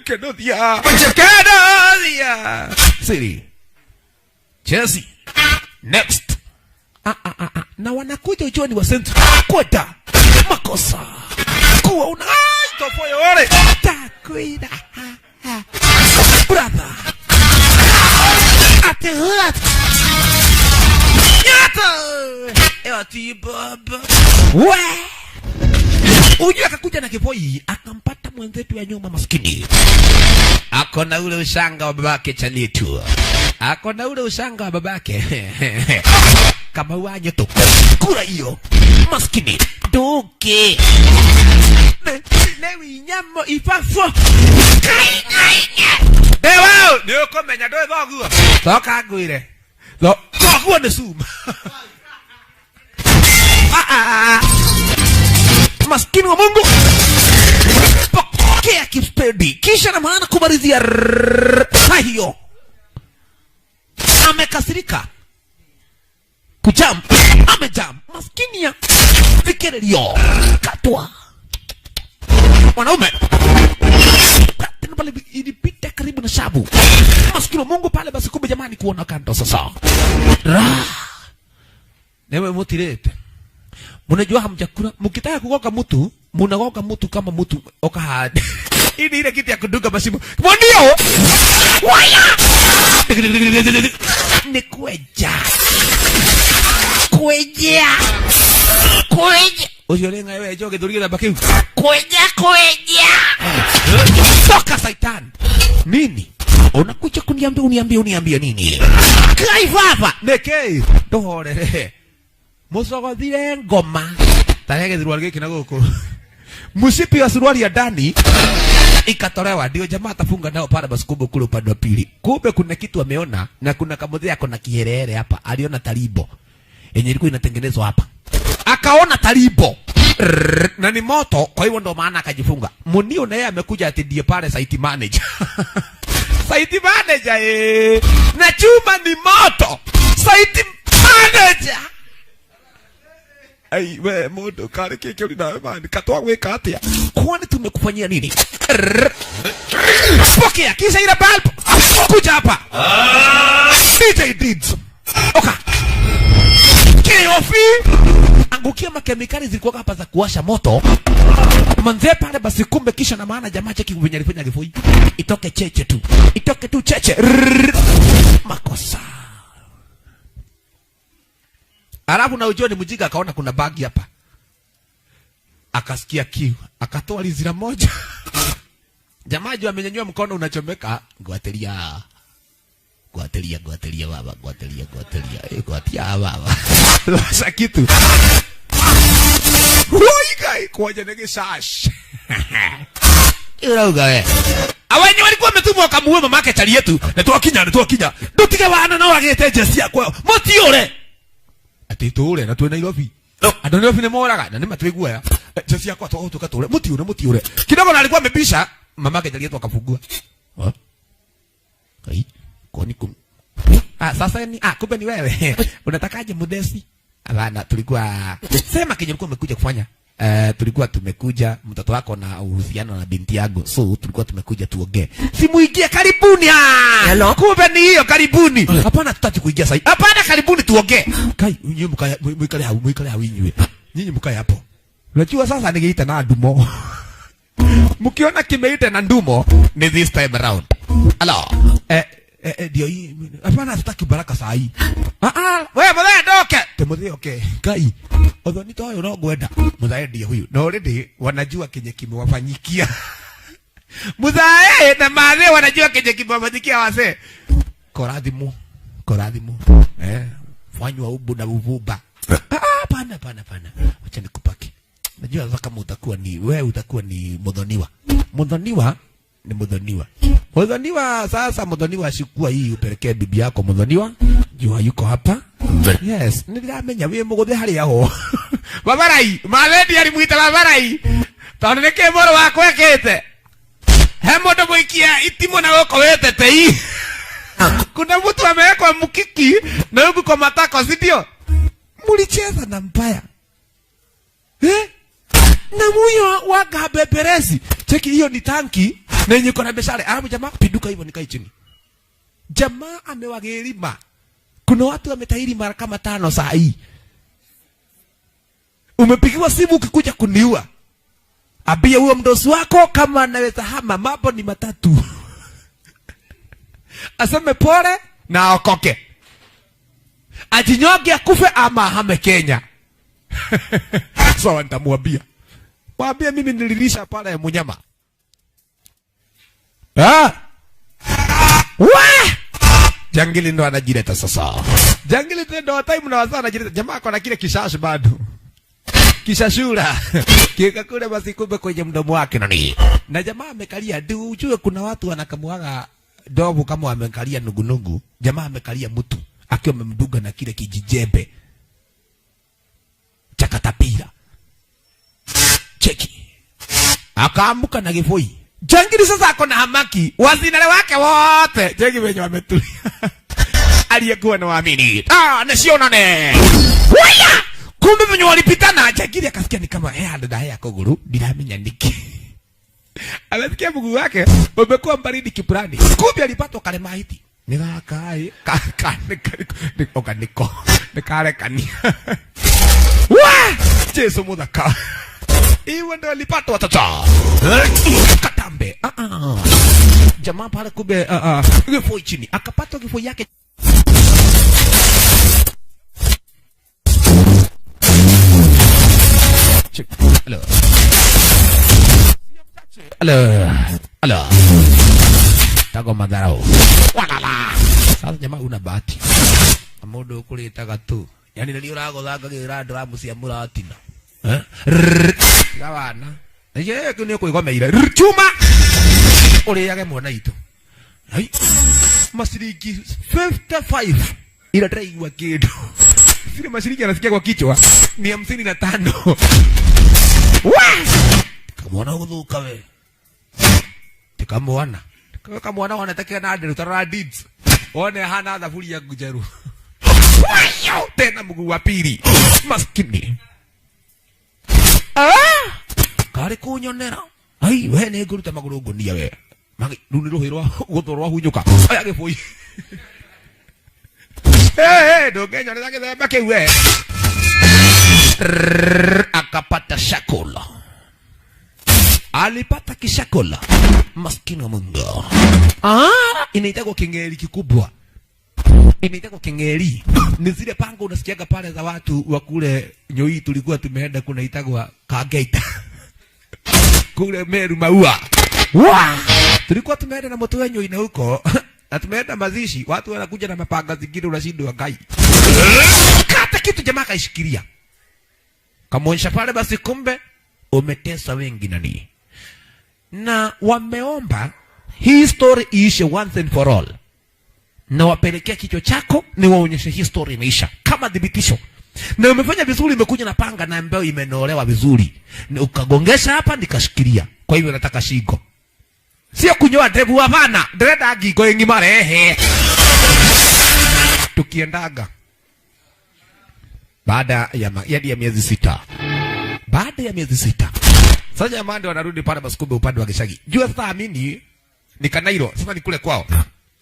Speaker 2: Kenothia. Kenothia. Siri. Chelsea. Next. Na wanakuja ujua ni wa Central. Kwenda. Makosa. Kuwa una tofoyo ore. Takuida. Brother. Ate hurt. Nyata. Ati baba. We. Ujua akakuja na kipoi akampata mwenzetu ya nyuma maskini. Ako na ule ushanga wa babake Chalitu. Ako na ule ushanga wa babake. Kama wanye tu. Kura hiyo. Maskini. Doke. Lewi nyamo ifafo. Kai kai. Dewa, ndio komenya ndio thoguo. Toka ngwire. Thoguo ni suma. Maskini wa Mungu. Pokea kispedi. Kisha na maana kumalizia hiyo. Amekasirika. Kujam. Amejam. Maskini ya fikirio. Katwa. Mwanaume. Tena pale ilipita karibu na shabu. Maskini wa Mungu pale basi kumbe jamani kuona kando sasa. Newe mutirete. Mnajua hamjakula, mkitaka kugoka mtu, mnagoka mtu kama mtu okahade. Hii ni ile kitu ya kudunga mashimo. Mwandio. Waya! Ni kweja. Kweja. Kweja. Ucio renga wewe joge thuria na bakiu. Kweja kweja. Toka Satan. Nini? Unakuja kuniambia uniambia nini? Kai baba. Neke. Ndohorere. Mucogothire ngoma. Tarege suruali giki na guku. Mshipi wa suruali ya ndani ikatolewa, ndio jamaa atafunga nao pale basi kumbe kule upande wa pili. Kumbe kuna kitu ameona na kuna kamudhi yako na kiherehere hapa. Aliona taribo yenye ilikuwa inatengenezwa hapa. Akaona taribo na ni moto, kwa hiyo ndo maana akajifunga. Munio na yeye amekuja ati ndiye pale site manager. Site manager eh. Na chuma ni moto. Site manager. Ai we moto kare kike uli nawe mani katoa weka atia. Kwani tumekufanyia nini? Pokea kisha ile bulb. Kuja hapa. DJ Deeds. Oka. Keofi. Angukia makemikali zilikuwa hapa za kuwasha moto. Manze pale basi kumbe kisha na maana jamaa cheki venye alifanya kifui. Itoke cheche tu. Itoke tu cheche. Makosa. Alafu na ujio ni mjinga akaona kuna bagi hapa. Akasikia kiu, akatoa lizira moja. Jamaa juu amenyanyua mkono unachomeka, ngwatelia. Ngwatelia, ngwatelia baba, ngwatelia, ngwatelia. Ngwatia baba. Sasa kitu. Woi kai kwaje nege sash. Urauga we. Awenye walikuwa wametumwa wakamuue mamake chali yetu. Na tuwakinya, na tuwakinya. Ndutige wana na wagete jesi yakwa. Mutiure. Ati tule na tuwe Nairobi. Andũ Nairobi nĩ moraga na nĩ matwiguaya. Jesi yakwa to tukatule. Mutiure, mutiure. Kidogo na alikuwa amebisha, mamake chali yetu akafungua. Kai, kwani kum. Sasa ni kumbe ni wewe. Unatakaje mudesi? Hapana, tulikuwa sema kenye ulikuwa umekuja kufanya. Tulikuwa tumekuja mtoto wako na uhusiano na binti yangu. So tulikuwa tumekuja tuongee. Simuingie karibuni. Hello. Kumbe ni hiyo karibuni. Hapana tutaki kuingia sasa. Hapana karibuni tuongee. Kai nyinyi mkae mwikale hau mwikale hau inywe. Nyinyi mkae hapo. Unajua sasa ningeita na ndumo. Mkiona kimeita na ndumo ni this time round. Hello. Ndio hii. Hapana tutaki baraka saa hii. Wewe muthe ndoke. Timothy okay. Kai. Othoni toyo no ngwenda. Muthe ndiye huyu. Na already wanajua kenye kimewafanyikia. Muzae na mathe wanajua kenye kimewafanyikia wazee. Korathimu, korathimu. Eh, fanywa ubu na uvumba. Ah, pana pana pana. Wacha nikupake. Najua sasa kama utakuwa ni wewe, utakuwa ni mudhoniwa. Mudhoniwa ni mudhoniwa. Mudhoniwa sasa, mudhoniwa shukua hii upelekee bibi yako mudhoniwa. Jua yuko hapa. Yes, nĩndĩramenya wĩ mũgũthe harĩa ho. Babarai, mathendi alimwita babarai. Tondũ nĩkĩ mũrũ wakwa ekĩte? He mũndũ mũikia itimũ na gũkũ wĩtetei. Kuna mtu amewekwa mkiki na huku kwa matako, si ndio? Mulicheza na mbaya. Eh? Na muyo wagabeberezi. Cheki hiyo ni tanki na yenye iko na beshale. Alafu jamaa pinduka hivyo nikai chini. Jamaa amewagirima. Kuna watu wametahiri mara kama 5 saa hii. Umepigiwa simu ukikuja kuniua. Ambia huyo mdosi wako kama anaweza hama, mambo ni matatu. Aseme pole na aokoke. Ajinyonge akufe ama ahame Kenya. Sawa, nitamwambia. Mwambie mimi nililisha pale munyama. Ah! Wa! Jangili ndo anajileta sasa. Jangili ndo time na wazana anajileta. Jamaa ako na kile kishashi bado. Kishashura. Kika kule basi kumbe kwenye mdomo wake nani. Na jamaa amekalia, ndio ujue kuna watu wanakamuaga dovu kama wamekalia nugunugu. Jamaa amekalia mtu akiwa amemduga na kile kijijembe cha katapira. Cheki. Akaamka na kifoi. Jangili sasa ako na hamaki. Wazinare wake wote. Cheki wenye wametulia. Aliyekuwa na waamini. Ah, nisiona ne. Waya! Kumbe wenye walipitana, Jangili akasikia ni kama hea dada hea koguru, ndiramenya niki. Alasikia mguu wake umekuwa baridi kiprani. Kumbe alipatwa kale maiti. Ni gaka ka ka ka niko nikarekania. Wa! Jesu muthaka. Iwe ndo alipatwa tata. Katambe. Jamaa pale kumbe kifoi chini. Akapatwa kifoi yake. Hello. Hello. Hello. Tago madharau. Walala. Sasa jamaa una bahati. Amodo kulitaga tu. Yaani ndio uragothanga gira dramu cia muratina. Eh? Gawana. Ye kuni kuigomeire. Chuma. Uriage mwana itu. Hai. Masiringi 55. Ila ndaigua kindu. Sile masiringi anasikia kwa kichwa ni 55. Wa! Kamwana guthuka we. Tikamwana. Kamwana wanatakia na nderu tarora deeds. One hana thaburia njeru. Tena mguu wa pili. Maskini. Ah! Kari kunyonera. Ai we ni nguruta maguru ngunia we. Magi runi ruhi rwa guthorwa hunyuka. Aya gibui. Eh eh, ndungenyonera githemba kiu we. Akapata shakula. Alipata kishakola. Maskini wa Mungu. Ah, inaitagwa kengeli kikubwa. Inaitagwa kengeli. Ni zile pango unasikiaga pale za watu wa kule Nyoi, tulikuwa tumeenda kunaitagwa Kageita. Kule Meru Maua. Wa! Tulikuwa tumeenda na moto wenyu ina huko. Na tumeenda mazishi, watu wanakuja na mapanga zingine unashindwa ngai. Kata kitu jamaa kaishikilia. Kamuonyesha pale basi kumbe umetesa wengi nani. Na wameomba hii story iishe once and for all. Na wapelekea kichwa chako ni waonyeshe hii story imeisha kama thibitisho. Na umefanya vizuri, umekuja na panga na ambayo imenolewa vizuri. Na ukagongesha hapa nikashikilia. Kwa hivyo nataka shingo. Sio kunyoa ndevu hapana. Ndĩrenda ngingo ĩng'imare. Tukiendaga. Baada ya ya miezi 6. Baada ya miezi 6. Sasa jamaa ndio wanarudi pale basi kumbe upande wa Gishagi. Jua sasa amini ni Kanairo, sasa ni kule kwao.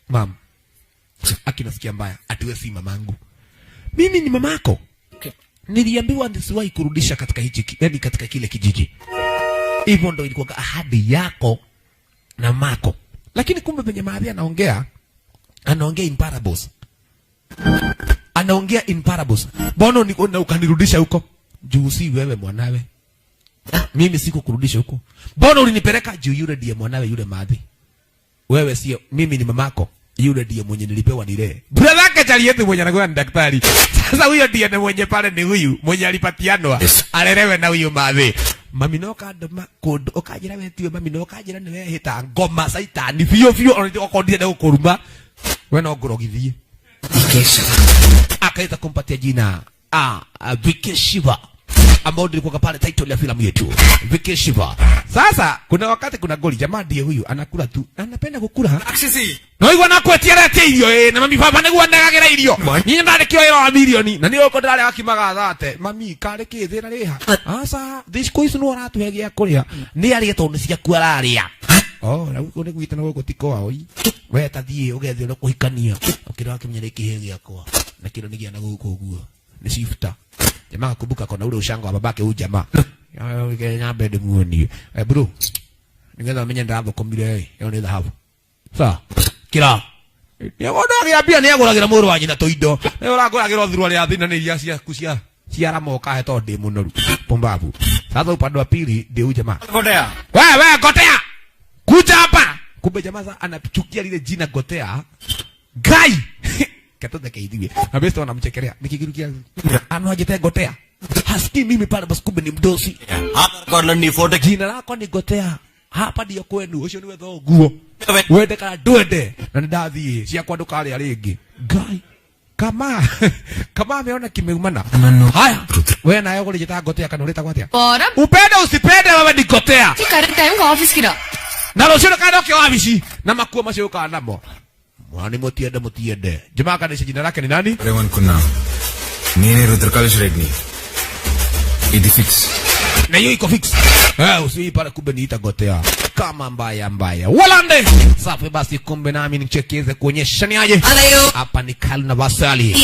Speaker 2: Mam. Akinasikia mbaya, atiwe si mamangu. Mimi ni mamako. Okay. Niliambiwa nisiwahi kurudisha katika hichi, yani katika kile kijiji. Hivyo ndio ilikuwa ahadi yako na mako. Lakini kumbe penye maadhi anaongea, anaongea in parables. Anaongea in parables. Mbona ukanirudisha huko? Juu si wewe mwanawe. Mimi sikukurudisha huko. Mbona ulinipeleka juu? Yule ndiye mwanawe yule madhi. Wewe sio, mimi ni mamako. Yule ndiye mwenye nilipewa nilee. Brother yake chali yetu mwenye anakuwa ni daktari. Sasa huyo ndiye ni mwenye pale ni huyu mwenye alipatianwa alelewe na huyu madhi. Mami no kandũma kũndũ ũkanjĩra we tiwe mami no ũkanjĩra nĩ wehĩta ngoma caitani biũ biũ ona okorwo ndirenda gũkũruma we no ngũrogithie. Akaweza kumpatia jina Vike Shiva ambao ndilikuwa pale title ya filamu yetu Vike Shiva. Sasa kuna wakati kuna goli, jamaa ndiye huyu anakula tu, anapenda kukula no igua nakwetia retie irio ĩ na mami baba nĩguo ndegagĩra irio niĩ ndandĩkio wĩra wa milioni na nĩ ũko ndĩrarĩa gakimaga thate mami karĩ kĩ thĩna rĩha aca thikũ ici nĩ ũratũhe gĩa kũrĩa nĩ arĩe tondũ nĩ ciaku ararĩa. Oh, na gũkũ nĩ gwitũ na gũkũ ti kwao ii. We ta thiĩ ũgethe ũrĩa kũhikania ũkĩrĩa wakĩmenya nĩ kĩhĩ gĩakwa na kĩro nĩ gĩa na gũkũ ũguo nĩ shifter. Jamaa akakumbuka kona ule ushango wa babake huyu jamaa. Nyambe ndĩmuonie. Eh, bro, nĩgetha ũmenye ndĩrathũkũmire ĩ, ĩyo nĩ thahabu. Sawa. Kira. Nĩagona agĩambia nĩagũragĩra mũrũ wa nyina tũindo. Nĩ ũrangũragĩra thurua rĩa thĩna nĩ iria ciaku cia ciara moka he tondũ ndĩ mũnoru. Pumbavu. Sasa upande wa pili ndio huyu jamaa.
Speaker 7: Gotea.
Speaker 2: Wewe Gotea. Kuja hapa. Kumbe jamaa sasa anachukia lile jina Gotea. Gai. Katoto kaithiwe. Na best wanamchekelea. Nikikirukia anwajete Gotea. Hasikii mimi pale basi kumbe ni mdosi.
Speaker 7: కార్డులన్నీ photo
Speaker 2: Jina lako ni Gotea. Hapa ndio kwenu. Ucio niwe thoguo. Wende kana ndwende. Na nĩ ndathiĩ ciakwa ndũkarĩa rĩngĩ. Ngai. Kama kama ameona kimeumana. Haya. We nayo ũgũrĩjĩta Gotea kana ũrĩtagwo atĩa?
Speaker 4: పోరా.
Speaker 2: Upende usipende wewe ni Gotea.
Speaker 4: Correct time office కి రా.
Speaker 2: Na rũciũ ndũkanoke wabici na makuo macio ũkaga namo. Mwani mũtiende mũtiende. Jamaa kanisha jina lake ni nani?
Speaker 7: ఏమనుకున్నా నేనే రుద్రకాళేశ్వర రెడ్డిని ఇది fix.
Speaker 2: Na hiyo iko fix. Eh, usii pale kumbe niita Gotea. Kama mbaya mbaya. Walande. Safi basi kumbe nami nichekeze kuonyesha ni aje.
Speaker 5: Alayo.
Speaker 2: Hapa ni Kalna Vasali.